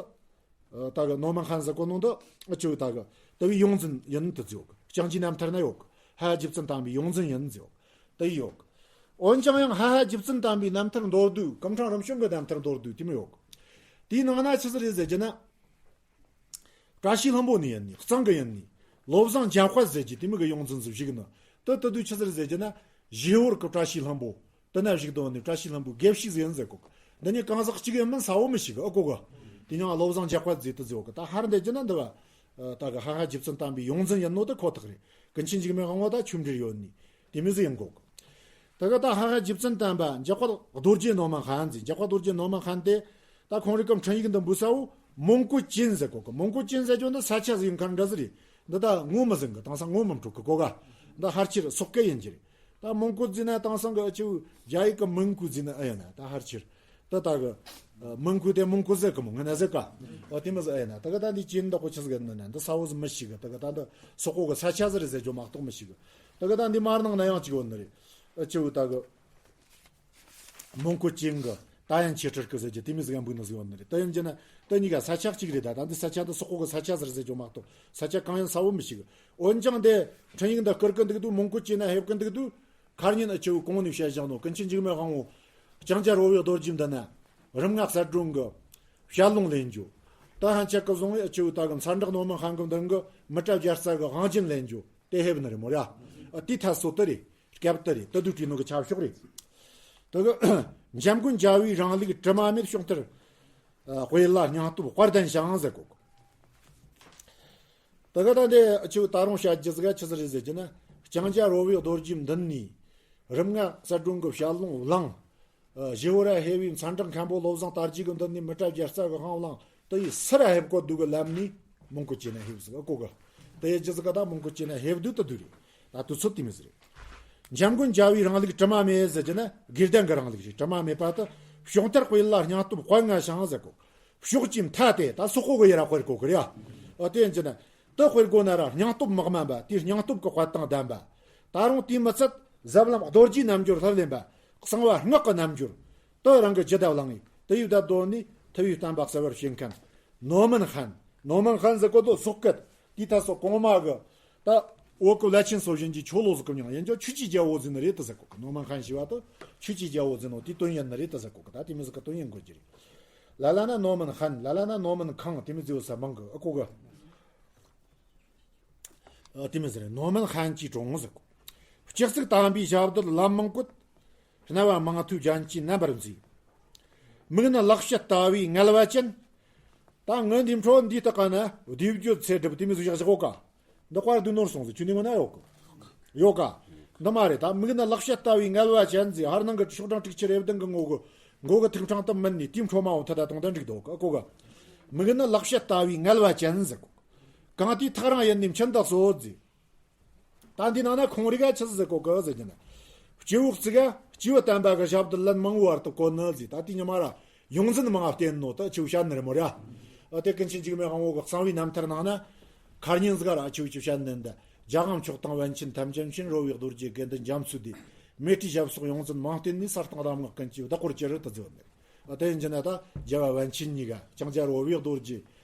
ཨ་ད་གི་ནོར་མིན་ཁན་ཟེར་གོ་ནོ་འདི་ཨ་ཆུ་ད་གི་དེ་བའི་ཡོངས་འཛིན་ཡིན་དུ་ཟེར་གི། ལྕང་སྐྱའི་རྣམ་ཐར་ན་ཡོད་གི། ཧ་ཧ་རྗེ་བཙུན་དམ་པའི་ཡོངས་འཛིན་ཡིན་ཟེར་གི། དེ་ཡོད་གི། འོན་ཀྱང་ཡང་ཧ་ཧ་རྗེ་བཙུན་དམ་པའི་རྣམ་ཐར་མདོར་བསྡུས། སྐུ་ཕྲེང་རིམ་བྱོན་གྱི་རྣམ་ཐར་མདོར་བསྡུས་དེ་མོ་ཡོད་གི། དེའི་ནང་ན་ཆི་ཟིག་རེད་ཟེར་གྱི་ན། བཀྲ་ཤིས་ལྷུན་པོ་ནས་ཡིན་ནི། གཙང་གི་ཡིན་ནི། བློ་བཟང་འཇམ་དཔལ་ཟེར་གྱི་དེ་མོ་གི་ཡོངས་འཛིན་ཟིག་བཞུགས་ནི། དེ་དེ་དུས་ཆི་ཟིག་རེད་ཟེར་གྱི་ན། བཞེས་ཝུར་གི་བཀྲ་ཤིས་ལྷུན་པོ། དེ་ན་བཞུགས་དོན་ནི་བཀྲ་ཤིས་ལྷུན་པོའི་དགེ་བཤེས་ཟིག་ཡིན་ཟེར་གོ། འདི་གཉིས་གང་ཟག་གཅིག་ཡིན་མིན་གསལ་བོ་མི་ཤེས་གི། ཨ་གོ་གི། དེ་ནང་བློ་བཟང་འཇམ་དཔལ་ཟེར་དེ་ཟེར་གོ་གི། ད་ཧར་འདི་གྱི་ན་འདི་བ། ད་གི་ཧ་ཧ་རྗེ་བཙུན་དམ་པའི་ཡོངས་འཛིན་ཡིན་ནོ་དེ་ཁོ་ཐག་རེད། ཀུན་མཁྱེན་འཇིགས་མེད་དབང་པོ་ད་ཆོས་འབྲེལ་ཡོད་ནི། དེ་མོ་ཟིག་ཡིན་གོ་གི། ད་གི་ད་ཧ་ཧ་རྗེ་བཙུན་དམ་པ་འཇམ་དཔལ་རྡོ་རྗེ་ནོར་མིན་ཁན་ཟེར། འཇམ་དཔལ་རྡོ་རྗེ་ནོར་མིན་ཁན་དེ། ད་ཁོང་རང་གི་འཕྲིན་ཡིག་འདི་འབུལ་ས་བོ་མོན་གོ་ཅན་ཟེར་གོ་གི། མོན་གོ་ཅན་ཟེར་རྒྱུ་འདི་ས་ཆ་ཟིག་ཡིན་ཁན་འདྲ་ཟིག་རེད། འདི་ད་ངོ་མི་ཟིན་གི། དེང་སང་ངོ་མི་འཕྲོད་གི་གོ་ག། འདི་ཕལ་ཆེར་སོག་སྐད་ཡིན་གྱི་རེད། ད་མོན་གོ་ཟེར་ན་དེང་སང་གི་ཨ་ཆུ་རྒྱ་ཡིག་གི་མིན་གོ་ཟེར་ན་ཨེ་ཡིན་ན་ད་ཕལ་ཆེར། ད་ད་གི་མིན་གོ་དེ་མོན་གོ་ཟེར་གི་མོ་ང་ན་ཟེར་ག། ཨོ་དེ་མོ་ཟིག་ཨེ་ཡིན་ན། ད་གི་ད་འདི་ཅན་འདི་གོ་ཆི་ཟིག་ཡིན་ན་འདི་གསལ་བོ་ཟིག་མི་ཤེས་གི། ད་གི་ད་འདི་སོག་པོ་གི་ས་ཆ་ཟིག་རེད་ཟེར་རྒྱུ་མ་གཏོགས་མི་ཤེས་གི། ད་གི་ད་འདི་མར་ནང་ན་ཡང་ཅིག་ཡོད་ནི་རེད། ཨ་ཆུ་ད་གི་མོན་གོ་ཅན་གི་ད་ཡན་ཆོས་ཁྲིར་གི་ཟེར་གྱི་དེ་མོ་ཟིག་ཡང་འབུལ་ནི་ཟིག་ཡོད་ནི་རེད། དེ་ཡིན་གྱི་ན་དེ་གཉིས་ཀ་ས་ཆ་གཅིག་རེད། ད་ད་འདི་ས་ཆ་འདི་སོག་པོ་གི་ས་ཆ་ཟིག་རེད་ཟེར་རྒྱུ་མ་གཏོགས་ས་ཆ་གང་ཡིན་གསལ་བོ་མི་ཤེས་གི། འོན་ཀྱང་དེ་འཕྲིན་ཡིག་འདི་བསྐུར་གི་འདུག་དུས། མོན་གོ་ཅན་ན་ཕེབས་གི་འདུག་དུས། ཁར་ཉིན་ཨ་ཆུ་གོང་ནས་བཤད་བཞག་ནོ་ཀུན་མཁྱེན་འཇིགས་མེད་དབང་པོ་ལྕང་སྐྱ་རོལ་བའི་རྡོ་རྗེ་འདི་ན་རིམ་ལྔ་གསལ་སྒྲོན་གྱི་ཞལ་ལུང་ལེན་རྒྱུ། ད་ཧན་ཆད་གི་བཟུང་བའི་ཨ་ཆུ་ད་གི་མཚར་འབྲེག་ནོར་མིན་ཁང་གི་འདི་གི་མི་ཏྲ་བརྒྱ་རྩ་གི་དབང་ཆེན་ལེན་རྒྱུ་དེ་ཕེབས་ནི་རེད་མོ་ར། ཨ་དེའི་ཐད་སོ་དེ་རེད། སྐབས་དེ་རེད། དེ་དུས་བྲིས་ནོ་གི་ཆབ་ཤོག་རེད། དེ་གི་འཇམ་མགོན་རྒྱལ་བའི་རིང་ལུགས་དྲི་མ་མེད། བྱུང་མཐར་དཔལ་ལ་སྙིང་སྟོབས་དཔལ་ལྡན་ཞིང་ཟེར་གོ་གི། ད་ག་ད་འདི་ཨ་ཆུ་ད་རུང་བཤད་རྒྱུ་ཟིག་ཆི་ཟིག་རེད་ཟེར་གྱི་ན། ལྕང་སྐྱ་རོལ་བའི་རྡོ་རྗེའི་མདུན་ནས་རིམ་ལྔ་གསལ་སྒྲོན་གྱི་ཞལ་ལུང་བླངས། ཨ་བཞི་བོ་ར་ཧེ་བའི་མཚར་འབྲེག་མཁན་པོ་བློ་བཟང་དར་རྒྱས་ཀྱི་མདུན་ནས་མི་ཏྲ་བརྒྱ་རྩ་གི་དབང་བླངས། དེ་ཡི་སི་ར་ཕེབས་གོ་དུས་གི་ལམ་ནས་མོན་གོ་ཅན་ན་ཕེབས་ཟིག་ཨ་གོ་གི། དེ་ཡི་རྒྱུ་ཟིག་ག་ད་མོན་གོ་ཅན་ན་ཕེབས་དུས་དེ་དུས་རེད། ད་དུས་ཚོད་དེ་མོ་ཟིག་རེད། འཇམ་མགོན་རྒྱལ་བའི་རིང་ལུགས་དྲི་མ་མེད་ཟེར་གྱི་ན་དགེ་ལྡན་གྱི་རིང་ལུགས་རེད། དྲི་མ་མེད་པ་དེ། བྱུང་མཐར་དཔལ་ལ་སྙིང་སྟོབས་དཔལ་ལྔ་ཞིང་ཟེར་གོ། ཕྱོགས་ཀྱི་མཐའ་དེ་ད་སོག་པོ་གི་ཡ་ར་དཔེར་གོ་གི་རེད་ཨ། ཨ་དེ་ཡིན་གྱི་ན། དེ་དཔེར་གོ་ན་ར་སྙིང་སྟོབས་མི་དམན་པ་དེའི་སྙིང་སྟོབས་ཀྱི་དཔལ་དང་ལྡན་པ། ད་རུང་དེའི་མི་ཚད་ཟབ་ལམ་རྡོ་རྗེའི་རྣལ་འབྱོར་ལྷུར་ལེན་པ། གསང་བ་སྔགས་ཀྱི་རྣལ་འབྱོར་དེ་རང་གི་རྒྱུད་ལ་བླངས་ངེས་དེ་ཡི་བདག་དོན་ནི་ཐུབ་པའི་བསྟན་པ་གསལ་བར་བྱེད་མཁན་ནོར་མིན་ཧན། ནོར་མིན་ཧན་ཟེར་གོ་དོ་སོག་སྐད་དེའི་ཐད་སོ་གོང་མ་གི་ད་འོ་ཀོ་བླ་ཆེན་སོ་བཞིན་གྱི་ཆོས་ལོ་ཟིག་གི་མྱིང་ཡིན་ཀྱང་ཆོས་ཀྱི་རྒྱལ་པོ་ཟེར་ནི་རེད་དེ་ཟེར་གོ་གི། ནོར་མིན་ཧན་ཞེས་པ་དེ་ཆོས་ཀྱི་རྒྱལ་པོ་ཟེར་ནོ་དེའི་དོན་ཡིན་ནི་རེད་དེ་ཟེར་གོ་གི། ད་དེ་མོ་ཟིག་གི་དོན་ཡིན་དགོས་ཀྱི་རེད། ལ་ལ་ན་ནོར་མིན་ཧན། ལ་ལ་ན་ནོར་མིན་ཁང་དེ་མོ་ཟེར་བ་ས་མང་གི་ཨ་གོ་གི། ཨ་དེ་མོ་ཟེར་ནོར་མིན་ཧན་གྱི་གྲོང་ཟེར་གོ། སྤྱི་གཙུག་དམ་པའི་ཞབས་རྡུལ་ལམ་མང་བཀོད། རྣ་བ་མང་ཐོས་རྒྱན་གྱིས་རྣམ་པར་མཛེས། མིག་ནི་ལག་ཕྱེད་ལྟ་བུའི་ངལ་བ་ཅན། ད་ངའི་འདི་འཕྲོ་འདི་ལྟ་ག་ན་བསྡུས་བརྗོད་ཚེ་སྒྲུབ་དེ་མོ་ཟིག་བཞག་བཞག་གོ་ག། འདི་དཔར་བསྡུ་ནོར་སོང་ཟིག་ཆུ་ནི་ངོ་ན་ཡོད་གི། ཡོད་ག། འདི་མ་རེད། ད་མིག་ནི་ལག་ཕྱེད་ལྟ་བུའི་ངལ་བ་ཅན་ཟེར། ཧར་ནང་གི་ཤོག་གྲངས་དྲུག་ཅུ་རེ་བདུན་གི་ངོ་གི་མགོ་གི་ཐིག་ཕྲེང་དུ་མིན་ནས་དེའི་འཕྲོ་མ་འོང་ཐད་ད་དང་ལྡན་འགྲིག་འདུག་གོ་ག་མིག་ནི་ལག་ཕྱེད་ལྟ་བུའི་ངལ་བ་ཅན་ཟེར་གོ། གང་དེའི་ཐག་རིང་ཡིན་ནས་མཆུ་འདེགས་སོ་ཟེར། ད་འདི་ནང་ན་ཁོང་རིག་ག་ཆི་ཟིག་གོ་གི་ཟེར་གྱི་ན། སྐྱེ་བོ་གཅིག་ག་སྐྱེས་བུ་དམ་པ་གི་ཞབས་ཏུ་ལན་མང་བོ་བར་དུ་བཀོད་ནི་ཟིག། ད་དེ་ཉི་མ་ར་ཡོངས་འཛིན་མང་བ་བསྟེན་ནོ་ད་ཆེ་བོ་བཤད་ནི་རེད་མོ་ར། ཨ་དེ་ཀུན་མཁྱེན་འཇིགས་མེད་དབང་བོ་གི་གསང་བའི་རྣམ་ཐར་ནང་ན། ཁར་ཉིན་ཟིག་ར་ཆེ་བོ་ཆེ་བཤད་ནི་འདི། རྒྱལ་དབང་མཆོག་དང་པཎ་ཆེན་ཐམས་ཅད་མཁྱེན། རོལ་པའི་རྡོ་རྗེ་དགེ་འདུན་རྒྱ་མཚོའི་སྡེ། མཻ་ཏྲིའི་ཞབས་སོགས་ཡོངས་འཛིན་མང་བསྟེན་ནས། ས་སྟེང་རབ་སྔགས་ཀུན་གྱི་བདག་པོར་གྱུར་ཏོ་ཟེར་བ་ནི། ཨ་དེ་ཡིན་གྱི་ན་ད་རྒྱལ་བ་པཎ་ཆེན་གཉིས་ཀ་ལྕང་སྐྱ་རོལ་པའི་རྡོ་རྗེ།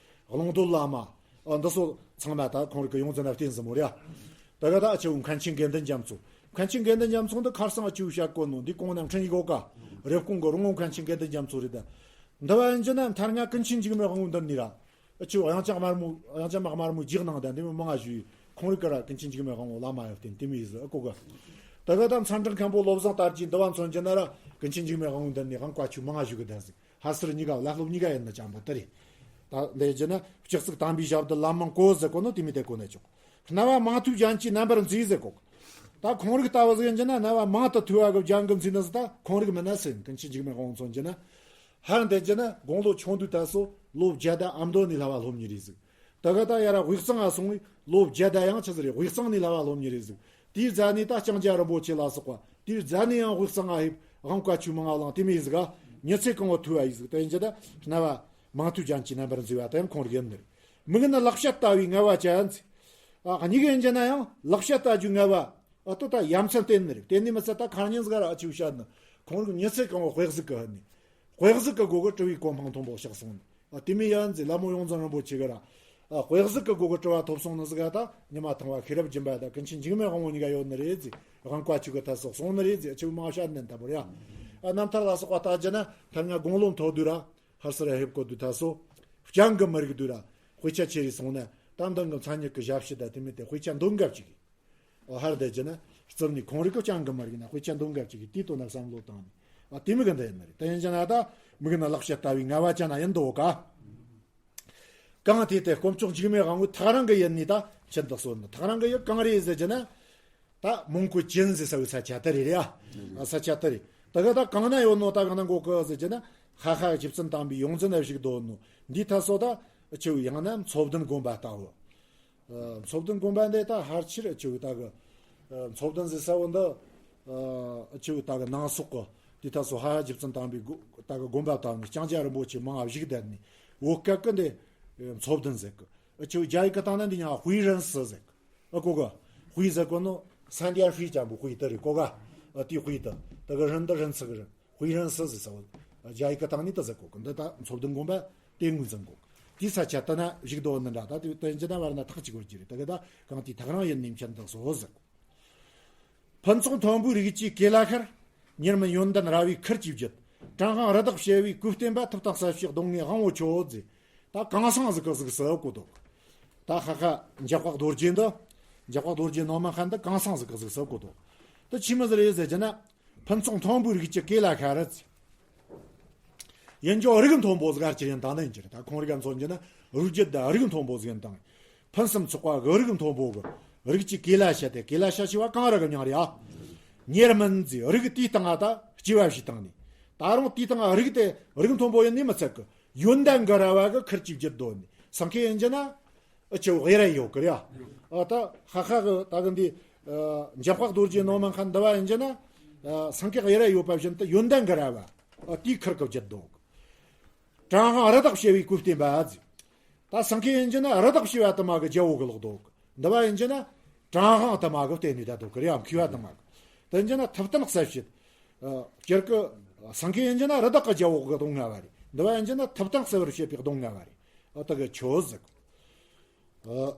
ཀློང་རྡོལ་བླ་མ། ཨ་འདི་ཚོ་ཚང་མ་ད་ཁོང་རིག་གི་ཡོངས་འཛིན་ན་བསྟེན་ཟིན་མོ་རེད། ད་ག་ད་ཨ་ཆེ་བོ་མཁན་ཆེན་དགེ་འདུན་རྒྱ་མཚོ། མཁན་ཆེན་དགེ་འདུན་རྒྱ་མཚོ་འདི་ཁར་སང་ཨ་ཆེ་བོ་བཤད་གོ་ནོ་འདི་གོང་ན་འཕྲིན་ཡིག་གོ་ག་རེབ་གོང་གི་རོང་བོ་མཁན་ཆེན་དགེ་འདུན་རྒྱ་མཚོ་རེད་ད། འདི་བ་ཡིན་གྱི་ན་མཐར་ང་ཀུན་མཁྱེན་འཇིགས་མེད་དབང་བོ་འདི་ནི་ར། ཨ་ཆེ་བོ་དབྱངས་ཅན་དམར་མོ་དབྱངས་ཅན་མ་དམར་མོ་རྗེས་གནང་ད་འདི་མོ་མང་ང་ཞུས། ཁོང་རིག་ག་ར་ཀུན་མཁྱེན་འཇིགས་མེད་དབང་བོ་བླ་མ་ཡ་བསྟེན་དེ་མོ་ཡིན་ཟིག་ཨ་གོ་ག་ད་ག་ད་མཚན་བྲག་མཁན་པོ་བློ་བཟང་དར་རྒྱས་འདི་བ་མཚོན་གྱི་ན་ར་ཀུན་མཁྱེན་འཇིགས་མེད་དབང་བོ་འདི་ནི་དབང་བཀའ་ཆོས་མང་ང་ཞུ་གི་ད་ཟིག་ཧར་སེར་གཉིས་ཀ་བླ་སློབ་གཉིས་ཀ་ཡིན་ན་ཅང་པ་དེ་རེད། ད་འདི་བྱས་ན་སྤྱི་གཙུག་དམ་པའི་ཞབས་ཏུ་ལན་མང་བཀོད་ཟེར་གོ་ནོ་དེ་མི་དེ་གོ་ནས་ཆོག་རྣ་བ་མང་ཐོས་རྒྱན་གྱིས་རྣམ་པར་མཛེས་ཟེར་གོ། ད་ཁོང་རིག་ལྟ་བུ་ཟིག་ཡིན་གྱི་ན་རྣ་བ་མང་དུ་ཐོས་པ་གི་རྒྱན་གྱིས་མཛེས་ནི་ཟིག་ད་ཁོང་རིག་མིན་ན་ཟེར། ཀུན་མཁྱེན་འཇིགས་མེད་དབང་བོ་མཚོན་གྱི་ན། ཧར་འདི་བྱས་ན་དགུང་ལོ་ཆུང་དུས་ད་སོ་ལོ་བརྒྱད་དང་ཨ་མདོ་ནས་བསླབ་པ་སློབ་མྱི་རེད་ཟིག་ད་ག་ད་ཡ་ར་དབུས་གཙང་ང་སོང་བས་ལོ་བརྒྱད་དང་ཡང་ཆི་ཟིག་རེད། དབུས་གཙང་ནས་བསླབ་པ་སློབ་མྱི་རེད་ཟིག་དེའི་རྗེས་ནས་ད་ལྕང་སྐྱ་རིན་པོ་ཆེ་ལ་སོགས་པ། དེའི་རྗེས་ནས་ཡང་དབུས་གཙང་ང་ཕེབས། དབང་བཀའ་ཆོས་མང་ང་བླངས་དེ་མོ་ཡིན་ཟིག་ཨ་མྱི་ཚེ་གང་བོ་ཐོས་པ་ཡིན་ཟིག་དེ་ཡིན་གྱི་ད་རྣ་བ་མང་ཐོས་རྒྱན་གྱིས་རྣམ་པར་མཛེས་པ་དེ་ཡང་ཁོང་རིག་ཡིན་ནི་རེད། མིག་ནི་ལག་ཕྱེད་ལྟ་བུའི་ངལ་བ་ཅན་ཟིག་ཨ་གཉིས་ཀ་ཡིན་གྱི་ན་ཡང་ལག་ཕྱེད་ལྟ་རྒྱུའི་ངལ་བ། ཨ་ཏོ་ད་ཡ་མཚན་བསྟན་ནི་རེད། བསྟན་ནི་མི་ཚད་ད་ཁར་ཉིན་ཟིག་ར་ཨ་ཆེ་བོ་བཤད་ནི། ཁོང་རིག་མྱི་ཚེ་གང་བོ་དཔེ་གཟུགས་གི་ཧ་ནི། དཔེ་གཟུགས་གི་སྒོ་གི་དྲི་བའི་གོ་འཕང་མཐོན་པོ་བཤགས་སོང་ནི། ཨ་དེ་མོ་ཡིན་ཟིག་བླ་མ་ཡོངས་འཛིན་རིན་པོ་ཆེ་གི་ར། ཨ་དཔེ་གཟུགས་གི་སྒོ་གི་དྲི་བ་ཐོབ་སོང་ནི་ཟིག་ཨ་ད་ཉི་མ་ཐང་བ་ཤེས་རབ་སྦྱིན་པ་ད་ཀུན་མཁྱེན་འཇིགས་མེད་དབང་བོ་གཉིས་ཀ་ཡོད་ནི་རེད་ཟིག་དབང་བཀའ་ཆོས་གི་ཐད་སོགས་སོང་ནི་རེད་ཟིག་ཨ་ཆེ་བོ་མང་བཤད་ནི་ད་བོར་ཡ། ཨ་རྣམ་ཐར་ལ་སོགས་པ་ལྟ་རྒྱུ་ན་ཐར་ང་དགུང་ལོ་མཐོ་དུས་ར། ཧར་སེར་ར་ཕེབས་གོ་དུས་ད་སོ། སྤྱང་གི་མི་རིག་དུས་ར། དཔེ་ཆ་ཁྱེར་རེ་སོང་ན་ད་མདང་གི་མཚན་ཉིད་ཀྱི་ཞབས་ཕྱི་ད་དེ་མོ་དེ་དཔེ་ཆ་འདོན་ག་བཅུག་གི་ཨོ་ཧར་དེ་བྱས་ན་རྩིབ་ནས་ཁོང་རིག་གི་སྤྱང་གི་མ་རིག་ན་དཔེ་ཆ་འདོན་ག་བཅུག་གི་དེའི་དོན་ན་བསམ་བློ་བཏང་ནས། ཨ་དེ་མི་གི་འདི་ཡིན་ནི་རེད། དེ་ཡིན་གྱི་ན་ད་མིག་ནི་ལག་ཕྱེད་ལྟ་བུའི་ངལ་བ་ཅན་ན་ཡིན་འདུག་ག་གང་དེ་དེ་དཀོན་མཆོག་འཇིགས་མེད་དབང་བོའི་ཐག་རིང་གི་ཡུལ་ནས་ད་ཕྱིར་འདུག་སོ་ནི། ཐག་རིང་གི་ཡུལ་གང་རེད་ཟེར་གྱི་ན། ད་མོན་གོ་ཅན་ཟེར་ས་བའི་ས་ཆ་དེ་རེད་རེད་ཨ། ས་ཆ་དེ་རེད། ད་ག་ད་གང་ན་ཡོད་ནོ་ད་གང་ན་འགོ་གི་ཟེར་གྱི་ན། ཧ་ཧ་རྗེ་བཙུན་དམ་པའི་ཡོངས་འཛིན་ན་བཞུགས་འདུག་ནོ། འདི་ད་སོ་ད་ཆེ་བོ་ཡང་ན་མཚོ་བདུན་དགོན་པ་ལྟ་བུ། ཨ་མཚོ་བདུན་དགོན་པ་འདི་ད་ཧར་ཆེར་ཨ་ཆེ་བོ་ད་གི། ཨ་མཚོ་བདུན་ཟེར་ས་བོ་འདི། ཨ་ཆེ་བོ་ད་གི་ནང་སོག་གི། འདི་ད་སོ་ཧ་ཧ་རྗེ་བཙུན་དམ་པའི་སྒོ་ད་གི་དགོན་པ་ལྟ་བུ་ནི་ལྕང་སྐྱ་རིན་པོ་ཆེ་མང་ང་བཞུགས་བསྡད་ནི། བོད་སྐད་ཀྱི་འདི་མཚོ་བདུན་ཟེར་གི། ཨ་ཆེ་བོ་རྒྱ་ཡིག་གི་སྟེང་ན་འདི་ཡང་ཧུའེ་རན་སི་ཟེར་གི། ཨ་གོ་གི། ཧུའེ་ཟེར་གོ་ནོ། སན་ཏི་ཡ་ཧྲི་ཅན་པོ་ཧུའེ་དེ་རེད་གོ་ག་ཨ་དེ་ཧུའེ་དེ། ད་གི་རིན་དེ་རིན་ཚིག་གི་རིན། ཧུའེ་རན་སི་ཟེར་ས་བོ། རྒྱ་ཡིག་གི་སྟེང་ནས་དེ་ཟེར་གོ་གི། འདི་ད་མཚོ་བདུན་དགོན་པ་དེ་ངོས་འཛིན་གོ་གི། དེའི་ས་ཆ་དེ་ན་བཞུགས་འདུག་ནི་འདྲ། ད་དེ་དེ་ཡིན་གྱི་ན་བར་ན་ཐག་གཅིག་གོ་གི་རེད། ད་གི་ད་གང་དེའི་ཐག་རིང་ཡུལ་ནས་ཕྱིར་འདུག་སོ་ཟེར་གོ། ཕུན་ཚོགས་མཐོན་པོའི་རིགས་ཀྱི་གོས་ལ་ཤར། ཉེར་མིན་ཡོན་ཏན་ར་བས་ཁུར་གྱིས་བརྒྱུད། བྲང་ཁང་རི་དྭགས་བྱེ་བའི་གོས་བསྟན་པ། ཐུབ་དང་གསལ་བྱེད་གདོང་ལྔའི་དབང་བོ་ཁྱོད་ཟེར། ད་གང་སང་ཟིག་གི་གཟུགས་སུ་བཀོད་འདུག་ད་ཧ་ཧ་འཇམ་དཔལ་རྡོ་རྗེ་འདི། འཇམ་དཔལ་རྡོ་རྗེ་ནོར་མིན་ཁན་འདི་གང་སང་ཟིག་གི་གཟུགས་སུ་བཀོད་འདུག་དེ་ཆི་མོ་ཟིག་རེད་ཟེར་གྱི་ན། ཕུན་ཚོགས་མཐོན་པོའི་རིགས་ཀྱི་གོས་ལ་ཤར་ཟེར། ཡིན་རྒྱུ་རིགས་མཐོན་པོ་ཟིག་ག་ཅིག་ཡིན་དང་ནི་ཡིན་གྱི་རེད། ད་ཁོང་རིག་ག་མཚོན་གྱི་ན་རིགས་རྒྱུད་ད་རིགས་མཐོན་པོ་ཟིག་ཡིན་དང་། ཕུན་སུམ་ཚོགས་པ་གི་རིགས་མཐོན་པོ་གི་རིགས་ཀྱི་གོས་ལ་ཤར་ཏེ། གོས་ལ་ཤར་ཞེས་པ་གངས་རི་གི་མྱིང་རེད་ཨ། ཉེར་མིན་ཟེར། རིགས་དེའི་སྟེང་ང་ད་སྐྱེ་བ་བཞེས་བཏང་ནས། ད་རུང་དེའི་སྟེང་ང་རིགས་དེ་རིགས་མཐོན་པོ་ཡིན་ནི་མི་ཚད་གི། ཡོན་ཏན་གི་ར་བ་གི་ཁུར་གྱིས་བརྒྱུད་འདུག་ནས། སེང་གེ་ཡིན་གྱི་ན་ཨ་ཆེ་བོ་དབྱེ་ར་ཡོད་གི་རེད་ཨ། ད་ཧ་ཧ་གི་ད་གི་འདི་འཇམ་དཔལ་རྡོ་རྗེ་ནོར་མིན་ཁན་འདི་བ་ཡིན་གྱི་ན། སེང་གེ་དབྱེ་ར་ཡོད་པ་བཞིན་དུ་ཡོན་ཏན་གི་ར་བ་དེའི་ཁུར་གི་བརྒྱུད་འདུག་བྲང་ཁང་རི་དྭགས་བྱེ་བའི་གོས་བསྟན་པ་ཟེར། ད་སེང་གེ་ཡིན་གྱི་ན་རི་དྭགས་བྱེ་བ་དུ་མ་གི་རྒྱལ་པོ་གི་ལོག་འདུག་འདི་བ་ཡིན་གྱི་ན་བྲང་ཁང་དུ་མ་གི་བསྟན་ནས་ད་འདུག་གི་རེད་ཨ། མཁས་པ་དུ་མ་གི། དེ་ཡིན་གྱི་ན་ཐུབ་བསྟན་གསལ་བྱེད། ཨ་སྤྱིར་གི་སེང་གེ་ཡིན་གྱི་ན་རི་དྭགས་ཀྱི་རྒྱལ་པོ་གི་གདོང་ལྔ་བ་རེད། འདི་བ་ཡིན་གྱི་ན་ཐུབ་བསྟན་གསལ་བར་བྱེད་པའི་གདོང་ལྔ་བ་རེད། ཨ་ད་གི་ཆོས་ཟིག་ཨ་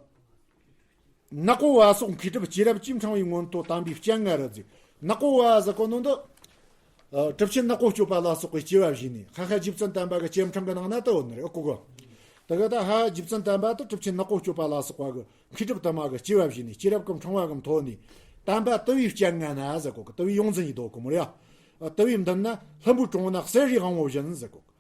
ནག་པོ་བ་སོགས་མཁས་གྲུབ་སྐྱེས་རབས་ཀྱིས། ཕྲེང་བའི་མངོན་མཐོ་དམ་པའི་སྤྱན་སྔར་རུ་ཟེར། ནག་པོ་བ་ཟེར་གོ་ནོ་འདི། ཨ་གྲུབ་ཆེན་ནག་པོ་སྤྱོད་པ་ལ་སོགས་པའི་སྐྱེ་བ་བཞེས་ནས། ཧ་ཧ་རྗེ་བཙུན་དམ་པ་གི་སྐྱེ་ཕྲེང་གི་ནང་ན་དུ་ཡོད་ནི་རེད་ཨ་གོ་གི། ད་གི་ད་ཧ་ཧ་རྗེ་བཙུན་དམ་པ་དེ་གྲུབ་ཆེན་ནག་པོ་སྤྱོད་པ་ལ་སོགས་པ་གི་མཁས་གྲུབ་དུ་མ་གི་སྐྱེ་བ་བཞེས་ནས། སྐྱེས་རབས་ཀྱི་ཕྲེང་བ་གི་མཐོ་ནས། དམ་པ་དུ་བའི་སྤྱན་སྔ་ན་ཟེར་གོ་གི། དུ་བའི་ཡོངས་འཛིན་ཡིན་འདུག་གི་མོ་རེད་ཨ། དུ་བའི་མདུན་ན་ལྷུན་པོའི་གྲོང་ནག་གསེར་རིའི་དབང་པོ་བཞིན་ཟེར་གོ་གི།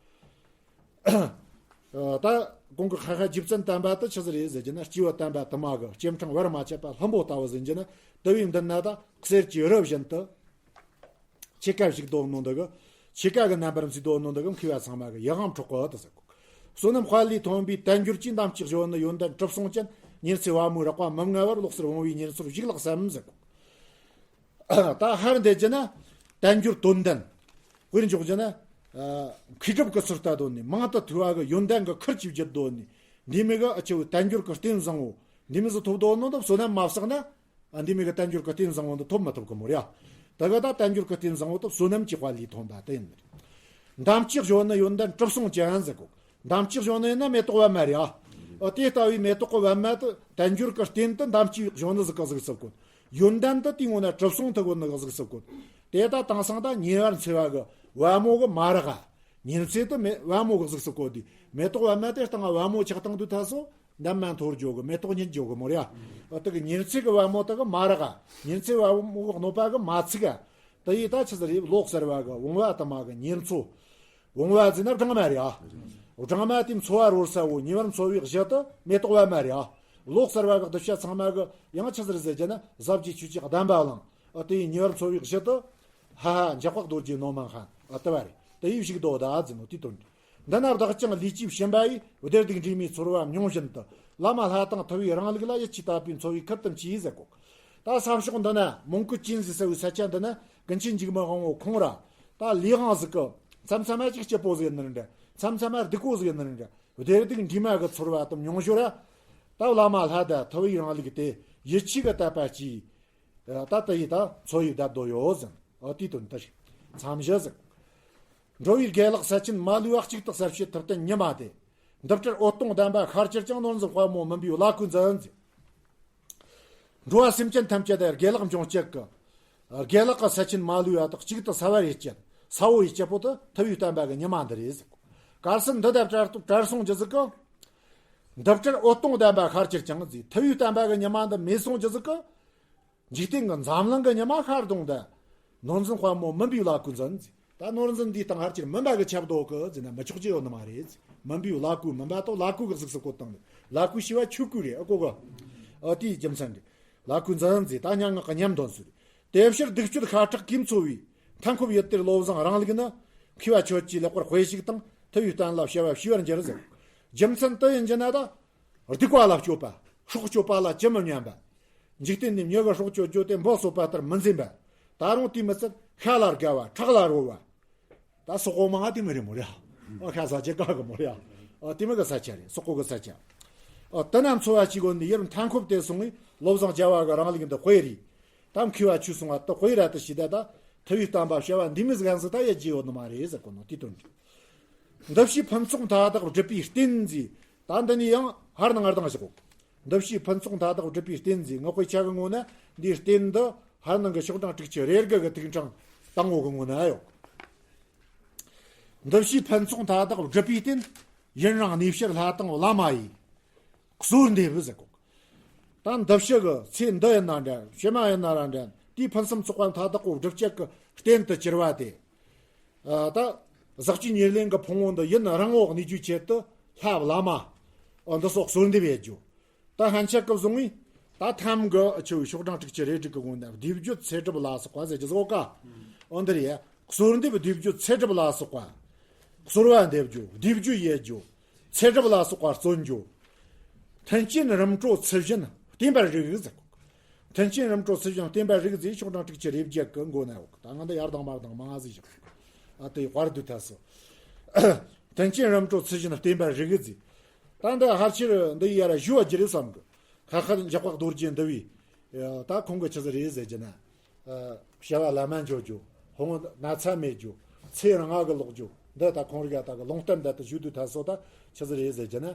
ད་ གོང་གི་ཧ་ཧ་རྗེ་བཙུན་དམ་པ་དེ་ཆི་ཟིག་རེད་ཟེར་རྒྱུ་ན། སྐྱེས་བུ་དམ་པ་དུ་མ་གི་སྐྱེ་ཕྲེང་བར་མ་ཆད་པ་ལྷུན་པོ་ལྟ་བུ་ཟེར་རྒྱུ་ན། དེ་བས་མདུན་ན་ད་གསེར་གྱི་རི་བཞིན་དུ། ཕྱེད་ཀ་བཞུགས་དོ་ནོ་འདི་གི། ཕྱེད་ཀ་གི་རྣམ་པར་མཛེས་དོ་ནོ་འདི་གི་མཁས་པ་ཚང་མ་གི་ཡིད་དབང་འཕྲོག་གི་དེ་ཟེར་གོ། བསོད་ནམས་དཔལ་ལས་ཐོན་པའི་དལ་འབྱོར་གྱིས། འདམ་གྱི་གཞོན་ནུ་ཡོན་ཏན་གྲུབ་སོང་ཅན། ཉེར་འཚེ་བ་མོའི་རེག་པ་མི་མངའ་བར། ལོག་སྲིད་བུང་བའི་གཉེན་ཚོར་བཞུགས་ལགས་སམ་ཟེར་གོ། ད་ཧར་འདེད་རྒྱུ་ན་དལ་འབྱོར་དོན་ལྡན། དཔེར་འཇོག་རྒྱུ་ན། ཨ། མཁས་གྲུབ་ཀྱི་ཚུལ་ལྟ་དོན་ནི་མང་དུ་ཐོས་པ་གི་ཡོན་ཏན་གྱི་ཁུར་གྱིས་བརྒྱུད་དོ་ནི། འདི་མི་གི་ཨ་ཆེ་བའི་དལ་འབྱོར་གྱི་རྟེན་བཟང་བོ་འདི་མི་ཟིག་ཐོབ་དོ་ནོ་འདི་བསོད་ནམས་མ་བསགས་ན། ཨ། འདི་མི་གི་དལ་འབྱོར་གྱི་རྟེན་བཟང་བོ་འདི་ཐོབ་མི་ཐུབ་གི་མོ་རེད་ཡ། དེ་གི་ད་དལ་འབྱོར་གྱི་རྟེན་བཟང་བོ་དེ་བསོད་ནམས་ཀྱི་དཔལ་ལས་ཐོན་པ་དེ་ཡིན་ནི་རེད། འདམ་གྱི་གཞོན་ནུ་ཡོན་ཏན་གྲུབ་སོང་ཅན་ཟེར་གོ། འདམ་གྱི་གཞོན་ནུ་ཡིན་ན་མེ་ཏོག་པད་མ་རེད་ཡ། ཨ། དེ་ལྟ་བུའི་མེ་ཏོག་གི་པད་མ་དེ་དལ་འབྱོར་གྱི་རྟེན་དེ་འདམ་གྱི་གཞོན་ནུ་ཟིག་གིས་གཟིགས་ཚུགས་གོ། ཡོན་ཏན་དེ་དེའི་ངོ་ན་གྲུབ་སོང་དེ་གོ་ནི་གིས་གཟིགས་ཚུགས་གོ། དེ་ད་དེང་སང་ད་ཉེ་བར་འཚེ་བ་གི་པད་མོ་གིས་མ་རེག་ག། ཉེར་འཚེ་དེ་མེ་པད་མོ་གིས་གཟིགས་ཚུགས་གོ། དེ་མེ་ཏོག་པད་མ་དེ་སྟེང་པད་མོ་ཆགས་སྟངས་དེ་ད་སོ། འདམ་མ་འཐོར་འགྱོ་གི། མེ་ཏོག་ཉིད་འགྱོ་གི་མོ་རེད་ཡ། ཨ། དེ་གི་ཉེར་འཚེ་གི་པད་མོ་དེ་གིས་མ་རེག་ག། ཉེར་འཚེ་པད་མོ་གི་གནོད་པ་གིས་མ་ཚིག་ག། དེ་ཡིས་ད་ཆི་ཟིག་རེད། ལོག་ཟེར་བ་གི་བུང་བ་དུ་མ་གི་གཉེན་ཚོ། བུང་བ་ཟེར་ན་སྦྲང་མ་རེད་ཡ། སྦྲང་མ་དེ་འཚོ་བ་རོལ་ས་བོ་ཉེ་བར་འཚོ་བའི་གཞི་དེ་མེ་ཏོག་པད་མ་རེད་ཡ། ལོག་ཟེར་བ་གི་གདུལ་བྱ་ཚང་མ་གི་ཡང་ཆི་ཟིག་རེད་ཟེར་རྒྱུ་ན། ཟབ་རྒྱས་ཆོས་ཀྱི་གདམས་པ་བླངས། ཨ། དེ་ཡིས་ཉེ་བར་འཚོ་བའི་གཞི་དེ། ཧ་ཧ་འཇམ་དཔལ་རྡོ་རྗེ་ནོར་མང་ཧན། ཨ། དེ་བ་རེད། དེ་ཡིས་བཞུགས་དོ་ད་ཟེར་ནོ་དེའི་དོན་རེད། འདི་ན་བདག་ཀྱང་ལུས་ཀྱི་ཞིང་པ་ཡི། བདེ་སྡུག་འདྲེས་མའི་ཚོར་བ་མྱོང་བཞིན་དུ། བླ་མ་ལྷ་དང་ཐུབ་པའི་རིང་ལུགས་ལ། ཡིད་ཆེས་དད་པའི་འཚོ་བའི་ཁུར་དུ་མཆིས་ཟེར་གོ། ད་ས་ཕྱོགས་འདི་ན་མོན་གྷོ་ཅན་ཟེར་ས་བོའི་ས་ཆ་འདི་ན་ཀུན་མཁྱེན་འཇིགས་མེད་དབང་པོ་ཁོང་ར། ད་ལས་དབང་ཟིག་གི། མཚམས་མཚམས་མ་ཅིག་སྐྱིད་པོ་ཟིག་ཡིན་ནི་འདྲ། མཚམས་མཚམས་མ་སྡུག་པོ་ཟིག་ཡིན་ནི་འདྲ། བདེ་སྡུག་འདྲེས་མ་གི་ཚོར་བ་དེ་མྱོང་ཞོར་ར། ད་བླ་མ་ལྷ་དང་ཐུབ་པའི་རིང་ལུགས་དེ་ཡིད་ཆེས་གི་དད་པ་སྐྱེས། ད་དེ་ཡིས་ད་འཚོ་བའི་བདག་དོ་ཡོད་ཟེར། ཨོ། དེའི་དོན་དེ་རེད། མཚམས་བཞི་ཟེར། འགྲོ་བའི་དགེ་ལེགས་ས་ཆེན་མ་ལུས་པ། གཅིག་ཏུ་གསལ་བྱེད་ཐུབ་བསྟན་ཉི་མ་དེ། འདི་ལྟར་འོད་སྟོང་ལྡན་པ་ཤར་གྱུར་ཀྱང་། ནོར་འཛིན་དཔལ་མོ་མུན་པའི་ལ་ཁུ་འཛིན་ཟེར། འགྲོ་བ་སེམས་ཅན་ཐམས་ཅད་དེ་དགེ་ལེགས་འབྱུང་བྱེད་ཀྱི། དགེ་ལེགས་ཀྱི་ས་ཆེན་མ་ལུས་པ་དག་གཅིག་ཏུ་གསལ་བར་བྱེད་ཅིང་གསལ་བོ་བྱེད་པོ་དེ་ཐུབ་པའི་བསྟན་པ་གི་ཉི་མ་འདི་རེད་ཟེར། གལ་སྲིད་འདི་དེ་བྲལ་བྲལ་སོང་རྒྱུ་ཟིག་གི། འདི་ལྟར་འོད་སྟོང་ལྡན་པ་ཤར་གྱུར་ཀྱང་ཟེར། ཐུབ་པའི་བསྟན་པ་གི་ཉི་མ་འདི་མེད་སོང་རྒྱུ་ཟིག་གི། འཇིག་རྟེན་གྱི་འཛམ་གླིང་གི་ཉི་མ་ཤར་དོང་དེ། ནོར་འཛིན་དཔལ་མོ་མུན་པའི་ལ་ཁུ་འཛིན་ཟེར། ད་ནོར་འཛིན་འདིའི་སྟེང་ཧར་གྱུར་མུན་པ་གིས་ཁྱབ་འདུག་གི་ཟེར་ན་མི་ཆོག་རྒྱུ་ཡོད་ནི་མ་རེད་ཟེར། མུན་པའི་ལ་ཁུ། མུན་པ་དེ་ལ་ཁུ་གིས་གཟིགས་སུ་བཀོད་བཏང་ནི། ལ་ཁུ་ཞེས་པ་ཆོས་སྐུ་རེད། ཨ། གོ་གི། ཨ། དེའི་རྒྱུ་མཚན་རེད། ལ་ཁུ་འཛིན་ཟེར། ད་སྙན་ངག་གི་ཉམས་འདོན་ཚུལ་རེད། དེ་ཕྱིར་གདུགས་སྤྱོད་ཤ་ཁྲག་གིས་འཚོ་བའི། མཐའ་འཁོབ་ཡུལ་དེར་བློ་བཟང་རིང་ལུགས་ནི། མཁས་པ་ཁྱོད་ཀྱིས་ལེགས་པར་དཔེ་གཞིགས་དང་། ཐུབ་པའི་བསྟན་ལ་བྱ་བ་བྱས་པར་འགྱུར་ཟེར། རྒྱུ་མཚན་དེ་ཡིན་རྒྱུ་ན་ད། སྡིག་པ་ལ་སྤྱོད་པ། སྲོག་གཅོད་པ་ལ་ཅི་མི་སྙམ་པ། འཇིག་རྟེན་ནས་མྱི་གི་སྲོག་གཅོད་རྒྱུ་དེ་འབུ་གསོད་པ་ལྟར་མི་འཛེམ་པ། ད་རུང་དེ་མི་ཚད་ཤ་ལ་དགའ་བ། ཁྲག་ལ་རོལ་བ། ད་སོག་པོ་མང་ང་དེ་མོ་རེད་མོ་རེད། ཨ། ཤ་ཟ་རྒྱུ་དགའ་གི་མོ་རེད། ཨ། དེ་མོ་གི་ས་ཆ་རེད། སོག་པོ་གི་ས་ཆ། ཨ། དེ་ན་འཚོ་བ་སྐྱེལ་གོ་ནི་ཡུལ་མཐའ་འཁོབ་དེར་སོང་བས་བློ་བཟང་རྒྱལ་བ་གི་རིང་ལུགས་འདི་དཔེ་རེད། ད་མཁས་པ་ཁྱོད་གསུང་བ་དེ་དཔེ་ར་དེ་ཤེས་ད། ད་ཐུབ་པའི་བསྟན་པ་བྱ་བ་འདི་མོ་ཟིག་ཡིན་ཟིག་ད་ཡེད་རྒྱུ་ཡོད་ནི་མ་རེད་ཟེར་གོ་ནོ་དེའི་དོན་རེད། འདི་ཕྱིའི་ཕུན་ཚོགས་མཐའ་དག་སྒྲུབ་པའི་རྟེན་ཟེར། ད་འདི་ནས་ཡང་ཧར་ནང་ང་ལྡང་བཞག་གོ། འདི་ཕྱིའི་ཕུན་ཚོགས་མཐའ་དག་སྒྲུབ་པའི་རྟེན་ཟེར། ངག་དཔེ་ཆ་གི་ངོ་ན་འདིའི་རྟེན་འདི་ཧར་ནང་གི་ཤོག་གྲངས་དྲུག་ཅུ་རེ་དགུ་གི་ཐིག་ཕྲེང་དང་པོ་གི་ངོ་ན་ཡོད། འདི་ཕྱིའི་ཕུན་ཚོགས་མཐའ་དག་སྒྲུབ་པའི་རྟེན། ཡུན་རིང་གནས་ཕྱིར་ལྷ་དང་བླ་མ་ཡི། གསོལ་འདེབས་ཟེར་གོ། ད་འདི་ཕྱི་གི་ཚེ་འདི་ཡིན་ན་འདྲ། ཕྱི་མ་ཡིན་ན་ར་འདྲ། དེའི་ཕུན་སུམ་ཚོགས་པ་མཐའ་དག་པོ་སྒྲུབ་བྱེད་ཀྱི་རྟེན་དུ་གྱུར་པ་དེ། ཨ། ད་ཟག་བཅས་ཉེར་ལེན་གྱི་ཕུང་པོ་འདི་ཡུན་རིང་པོ་གནས་རྒྱུའི་ཆེད་དུ་ལྷ་བླ་མ། ཨ། འདི་སོགས་གསོལ་འདེབས་ཡེད་རྒྱུ། ད་ཧན་ཆད་ཀྱི་བཟུང་བས་ད་ཐམ་གི་ཆུ་བོའི་ཤོག་གྲངས་དྲུག་ཅུ་རེ་དྲུག་གི་ངོ་ན་བསྡུས་བརྗོད་ཚེ་སྒྲུབ་ལ་སོགས་པ་ཟེར་རྒྱུ་ཟོ་ཀ། འོ་འདིར་ཡ། གསོལ་འདེབས་བསྡུས་བརྗོད་ཚེ་སྒྲུབ་ལ་སོགས་པ། གསོལ་བ་འདེབས་རྒྱུ། བསྡུས་བརྗོད་ཡེད་རྒྱུ། ཚེ་སྒྲུབ་ལ་སོགས་པ་བརྩོན་རྒྱུ། མཐུན་རྐྱེན་རིམ་གྲོ་ཚུལ་བཞིན་བསྟེན་པར་རིགས་ཟེར། མཐུན་རྐྱེན་རིམ་གྲོ་ཚུལ་བཞིན་བསྟེན་པར་རིགས་ཟེར་ཤོག་གྲངས་དྲུག་ཅུ་རེ་བརྒྱད་ཀྱི་མགོ་ན་ཡོད། ད་ང་འདི་ཡར་ལྡང་མར་ལྡང་མང་ང་ཟིག་བཞག། ཨ། དེ་དཔར་བསྡུ་ཐལ་སོ། མཐུན་རྐྱེན་རིམ་གྲོ་ཚུལ་བཞིན་བསྟེན་པར་རིགས་ཟེར། ད་འདི་ཕལ་ཆེར་འདི་ཡར་ཞུ་བ་རྒྱུ་རེད་བསམ་གི། ཁ་ཁར་འཇག་པ་རྡོ་རྗེ་འདི་བས། ད་ཁོང་གི་ཆི་ཟིག་རེད་ཟེར་རྒྱུ་ན། ཨ། བྱ་བ་ལམ་མ་འགྱོ་རྒྱུ། ཧོང་ན་ཚ་མེད་རྒྱུ། ཚེ་རིང་ང་གི་ལོག་རྒྱུ། འདི་ད་ཁོང་རིག་ཡ་ད་གི་ལུང་བསྟན་འདི་ད་ཞུ་དུས་ད་སོ་ད་ཆི་ཟིག་རེད་ཟེར་རྒྱུ་ན།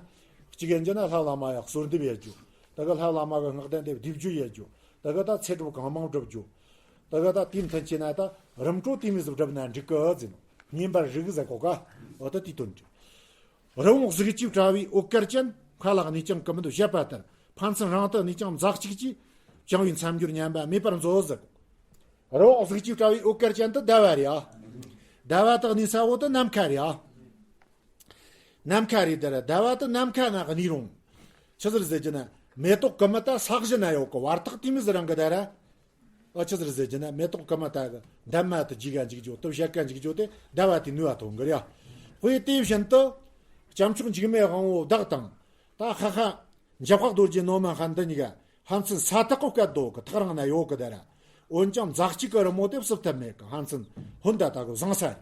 གཅིག་ཡིན་རྒྱུ་ན་ལྷ་བླ་མ་ཡ་གསོལ་འདེབས་ཡེད་རྒྱུ། ད་གི་ལྷ་བླ་མ་གི་སྔགས་ལྡན་དེ་བསྡུས་བརྗོད་ཡེད་རྒྱུ། ད་གི་ད་ཚེ་སྒྲུབ་གང་མང་སྒྲུབ་རྒྱུ། ད་གི་ད་དེའི་མཐུན་རྐྱེན་ན་ད་རིམ་གྲོ་དེ་མོ་ཟིག་བསྒྲུབས་ན་འགྲིག་གི་ཟེར་ནོ། བསྙེན་པར་རིགས་ཟེར་གོ་ཀ། འོ་ད་དེའི་དོན་རེད། རི་བོང་གཟུགས་ཀྱིས་བཀྲ་བའི་འོད་དཀར་ཅན། མཁའ་ལ་གནས་ཀྱང་ཀུན་ཏུ་བཞད་པ་ལྟར། ཕན་ཚུན་རིང་དུ་གནས་ཀྱང་མཛའ་གཅིག་གིས། བྱུང་བའི་མཚམས་སྦྱོར་ཉམས་པ་མེད་པར་མཛོད་ཟེར། རི་བོང་གཟུགས་ཀྱིས་བཀྲ་བའི་འོད་དཀར་ཅན་དེ་ཟླ་བ་རེད་ཨ། ཟླ་བ་དག་གནས་ས་འོ་དེ་ནམ་མཁའ་རེད་ཨ། ནམ་མཁའ་རེད་དེ་ར། ཟླ་བ་དེ་ནམ་མཁའ་ན་གནས་རུང་། ཆི་ཟིག་རེད་ཟེར་རྒྱུ་ན། མེ་ཏོག་གི་མི་ད་ས་གཞི་ན་ཡོད་གི། བར་ཐག་དེ་མོ་ཟིག་རིང་གི་ད་ར། ཨ། ཆི་ཟིག་རེད་ཟེར་རྒྱུ་ན། མེ་ཏོག་གི་མི་ད་གི་འདབ་མ་དེ་རྒྱུག་ག་འཇུག་རྒྱུ་དེ། བཞད་ག་འཇུག་རྒྱུ་དེ། ཟླ་བ་དེ་ནུས་པ་ཐོན་གི་རེད་ཡ། དཔེ་དེ་བཞིན་དུ། སྐྱབས་མཆོག་འཇིགས་མེད་དབང་པོ་བདག་དང་། ད་ཧ་ཧ། འཇམ་དཔལ་རྡོ་རྗེ་ནོར་མ་ཧན་འདི་གཉིས་ཀ་ཕན་ཚུན་ས་ཐག་གི་སྐད་དོ་གི། ཐག་རིང་ན་ཡོད་གི་ད་ར། འོན་ཀྱང་འཛག་ཅིག་གི་རི་མོ་དེ་བསུབ་ཐབས་མེད་གི། ཕན་ཚུན་ཧོན་ད་ད་གི་བཟང་ས་རེད།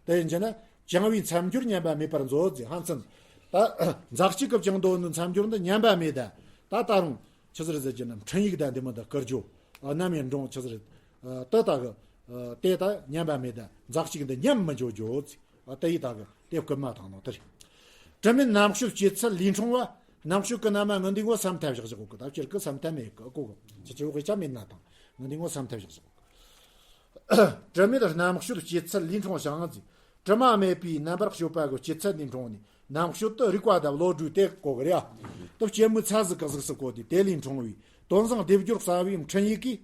དེ་ཡིན་རྒྱུ་ན། བཅིངས་པའི་མཚམས་སྦྱོར་ཉམས་པ་མེད་པར་མཛོད་ཟེར། ཕན་ཚུན་ད་འཛག་ཅིག་གི་བཅིངས་འདོད་ནི་མཚམས་སྦྱོར་འདི་ཉམས་པ་མེད་ད། ད་ད་རུང་ཆི་ཟིག་རེད་ཟེར་རྒྱུ་ན། འཕྲིན་ཡིག་ད་འདི་མོ་ད་བསྐུར་རྒྱུ། ཨ། ནམ་ཡིན་རུང་ཆི་ཟིག་རེད། ཨ། དེ་ད་གི། ཨ། དེ་ད་ཉམས་པ་མེད་ད། འཛག་ཅིག་འདི་ཉམས་མི་འགྱོ་རྒྱུ་ཟེར། ཨ། དེ་ཡི་ད་གི་དེ་བསྐུར་མ་ཐང་ནོ་དེ་རེད། དྲི་མེད་རྣམ་དཔྱོད་སྐྱེད་ཚལ་ལས་འཁྲུངས་པ། རྣམ་དཔྱོད་ཀྱི་རྣམ་པ་ངུ་འདི་ངོ་བསམ་ཐབས་བཞག་བཞག་གོ་གི། ད་སྤྱིར་གི་བསམ་ཐབས་མེད་གི་གོ་གི། ཅི་ཅི་འོག་གི་ཆ་མེད་ན་དང་། ངུ་འདི་ངོ་བསམ་ཐབས་བཞག་བཞག་གོ་གི། དྲི་མེད་རྣམ་དཔྱོད་སྐྱེད་ཚལ་ལས་འཁྲུངས་ཤིང་ཟེར། དྲི་མ་མེད་པའི་རྣམ་པར་དཔྱོད་པ་གི་སྐྱེད་ཚལ་ནས་འཁྲུངས་ནས། རྣམ་དཔྱོད་དེ་རིག་པ་དང་བློ་གྲོས་དེ་གོ་གི་རེད་ཡ། དེ་སྐྱེད་མོས་ཚལ་ཟིག་གི་གཟུགས་སུ་བཀོད་དེ། དེ་ལས་འཁྲུངས་པའི་དོན་བཟང་སྡེབ་སྦྱོར་གསར་བའི་འཕྲིན་ཡིག་གིས།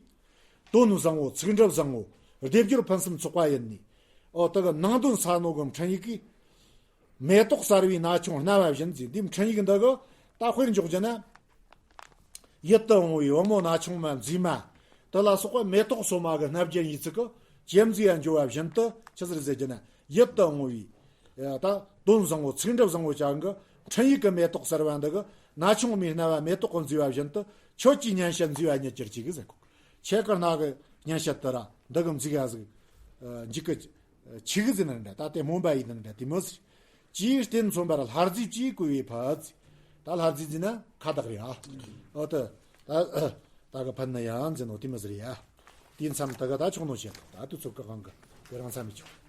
དོན་བཟང་བོ། ཚིག་འབྲུ་བཟང་བོ། སྡེབ་སྦྱོར་ཕུན་སུམ་ཚོགས་པ་ཡིན་ནི། ཨོ། དེ་གི་ནང་དོན་གསལ་ནོ་གི་འཕྲིན་ཡིག་གིས། མེ་ཏོག་གསར་བའི་ན་ཆུང་སྣ་བ་བཞིན་ཟེར། འདི་འཕྲིན་ཡིག་འདི་གི་ད་དཔེར་འཇོག་རྒྱུ་ན། ཡིད་དུ་འོང་བའི་བུ་མོ་ན་ཆུང་མ་མཛེས་མ་དེ་ལ་སོགས་པ་མེ་ཏོག་སོ་མ་གི་སྣ་བརྒྱ་ཡི་ཚིག་གི་ཇེ་མཛེས་ཡ་འགྱུར་བ་བཞིན་དུ། ཆི་ཟིག་རེད་ཟེར་རྒྱུ་ན། ཡིད་དུ་འོང་བའི། ད་དོན་བཟང་བོ། ཚིག་འབྲུ་བཟང་བོ་ཅན་གི་འཕྲིན་ཡིག་གི་མེ་ཏོག་གསར་བ་འདི་གི། ན་ཆུང་མའི་སྣ་བ་མེ་ཏོག་གིས་མཛེས་པ་བཞིན་དུ། ཁྱོད་ཀྱི་སྙན་ཞལ་མཛེས་པ་ཉིད་ཀྱིས་གྱུར་ཅིག་ཟེར་གོ། ཁྱེད་ཀྱི་སྣ་གི་སྙན་ཞལ་དེ་ར་འདི་གི་མཛེས་ག་ཟིག་འཇུག་གི་ཆི་གི་ཟེར་ན་འདྲ། ད་དེ་སྨོན་པ་ཡིན་ན་འདྲ། དེ་མོ་ཟིག་ཅིའི་རྟེན་མཚོན་པར་ལྷ་རྫས་ཀྱིས་བསྐུལ་བའི་ཕུད། ད་ལྷ་རྫས་ཟེར་ན་ཁ་བཏགས་རེད་ཨ། ཨོ་ད་ད་ད་གི་ཕུད་ན་ཡང་ཟེར་ནོ་དེ་མོ་ཟིག་རེད་ཡ། དེའི་མཚམས་ད་གི་ད་ཆོག་ནོ་བཤད། ད་དུས་ཚོད་གི་དབང་གིས་དེ་རིང་མཚམས་མི་ཆོག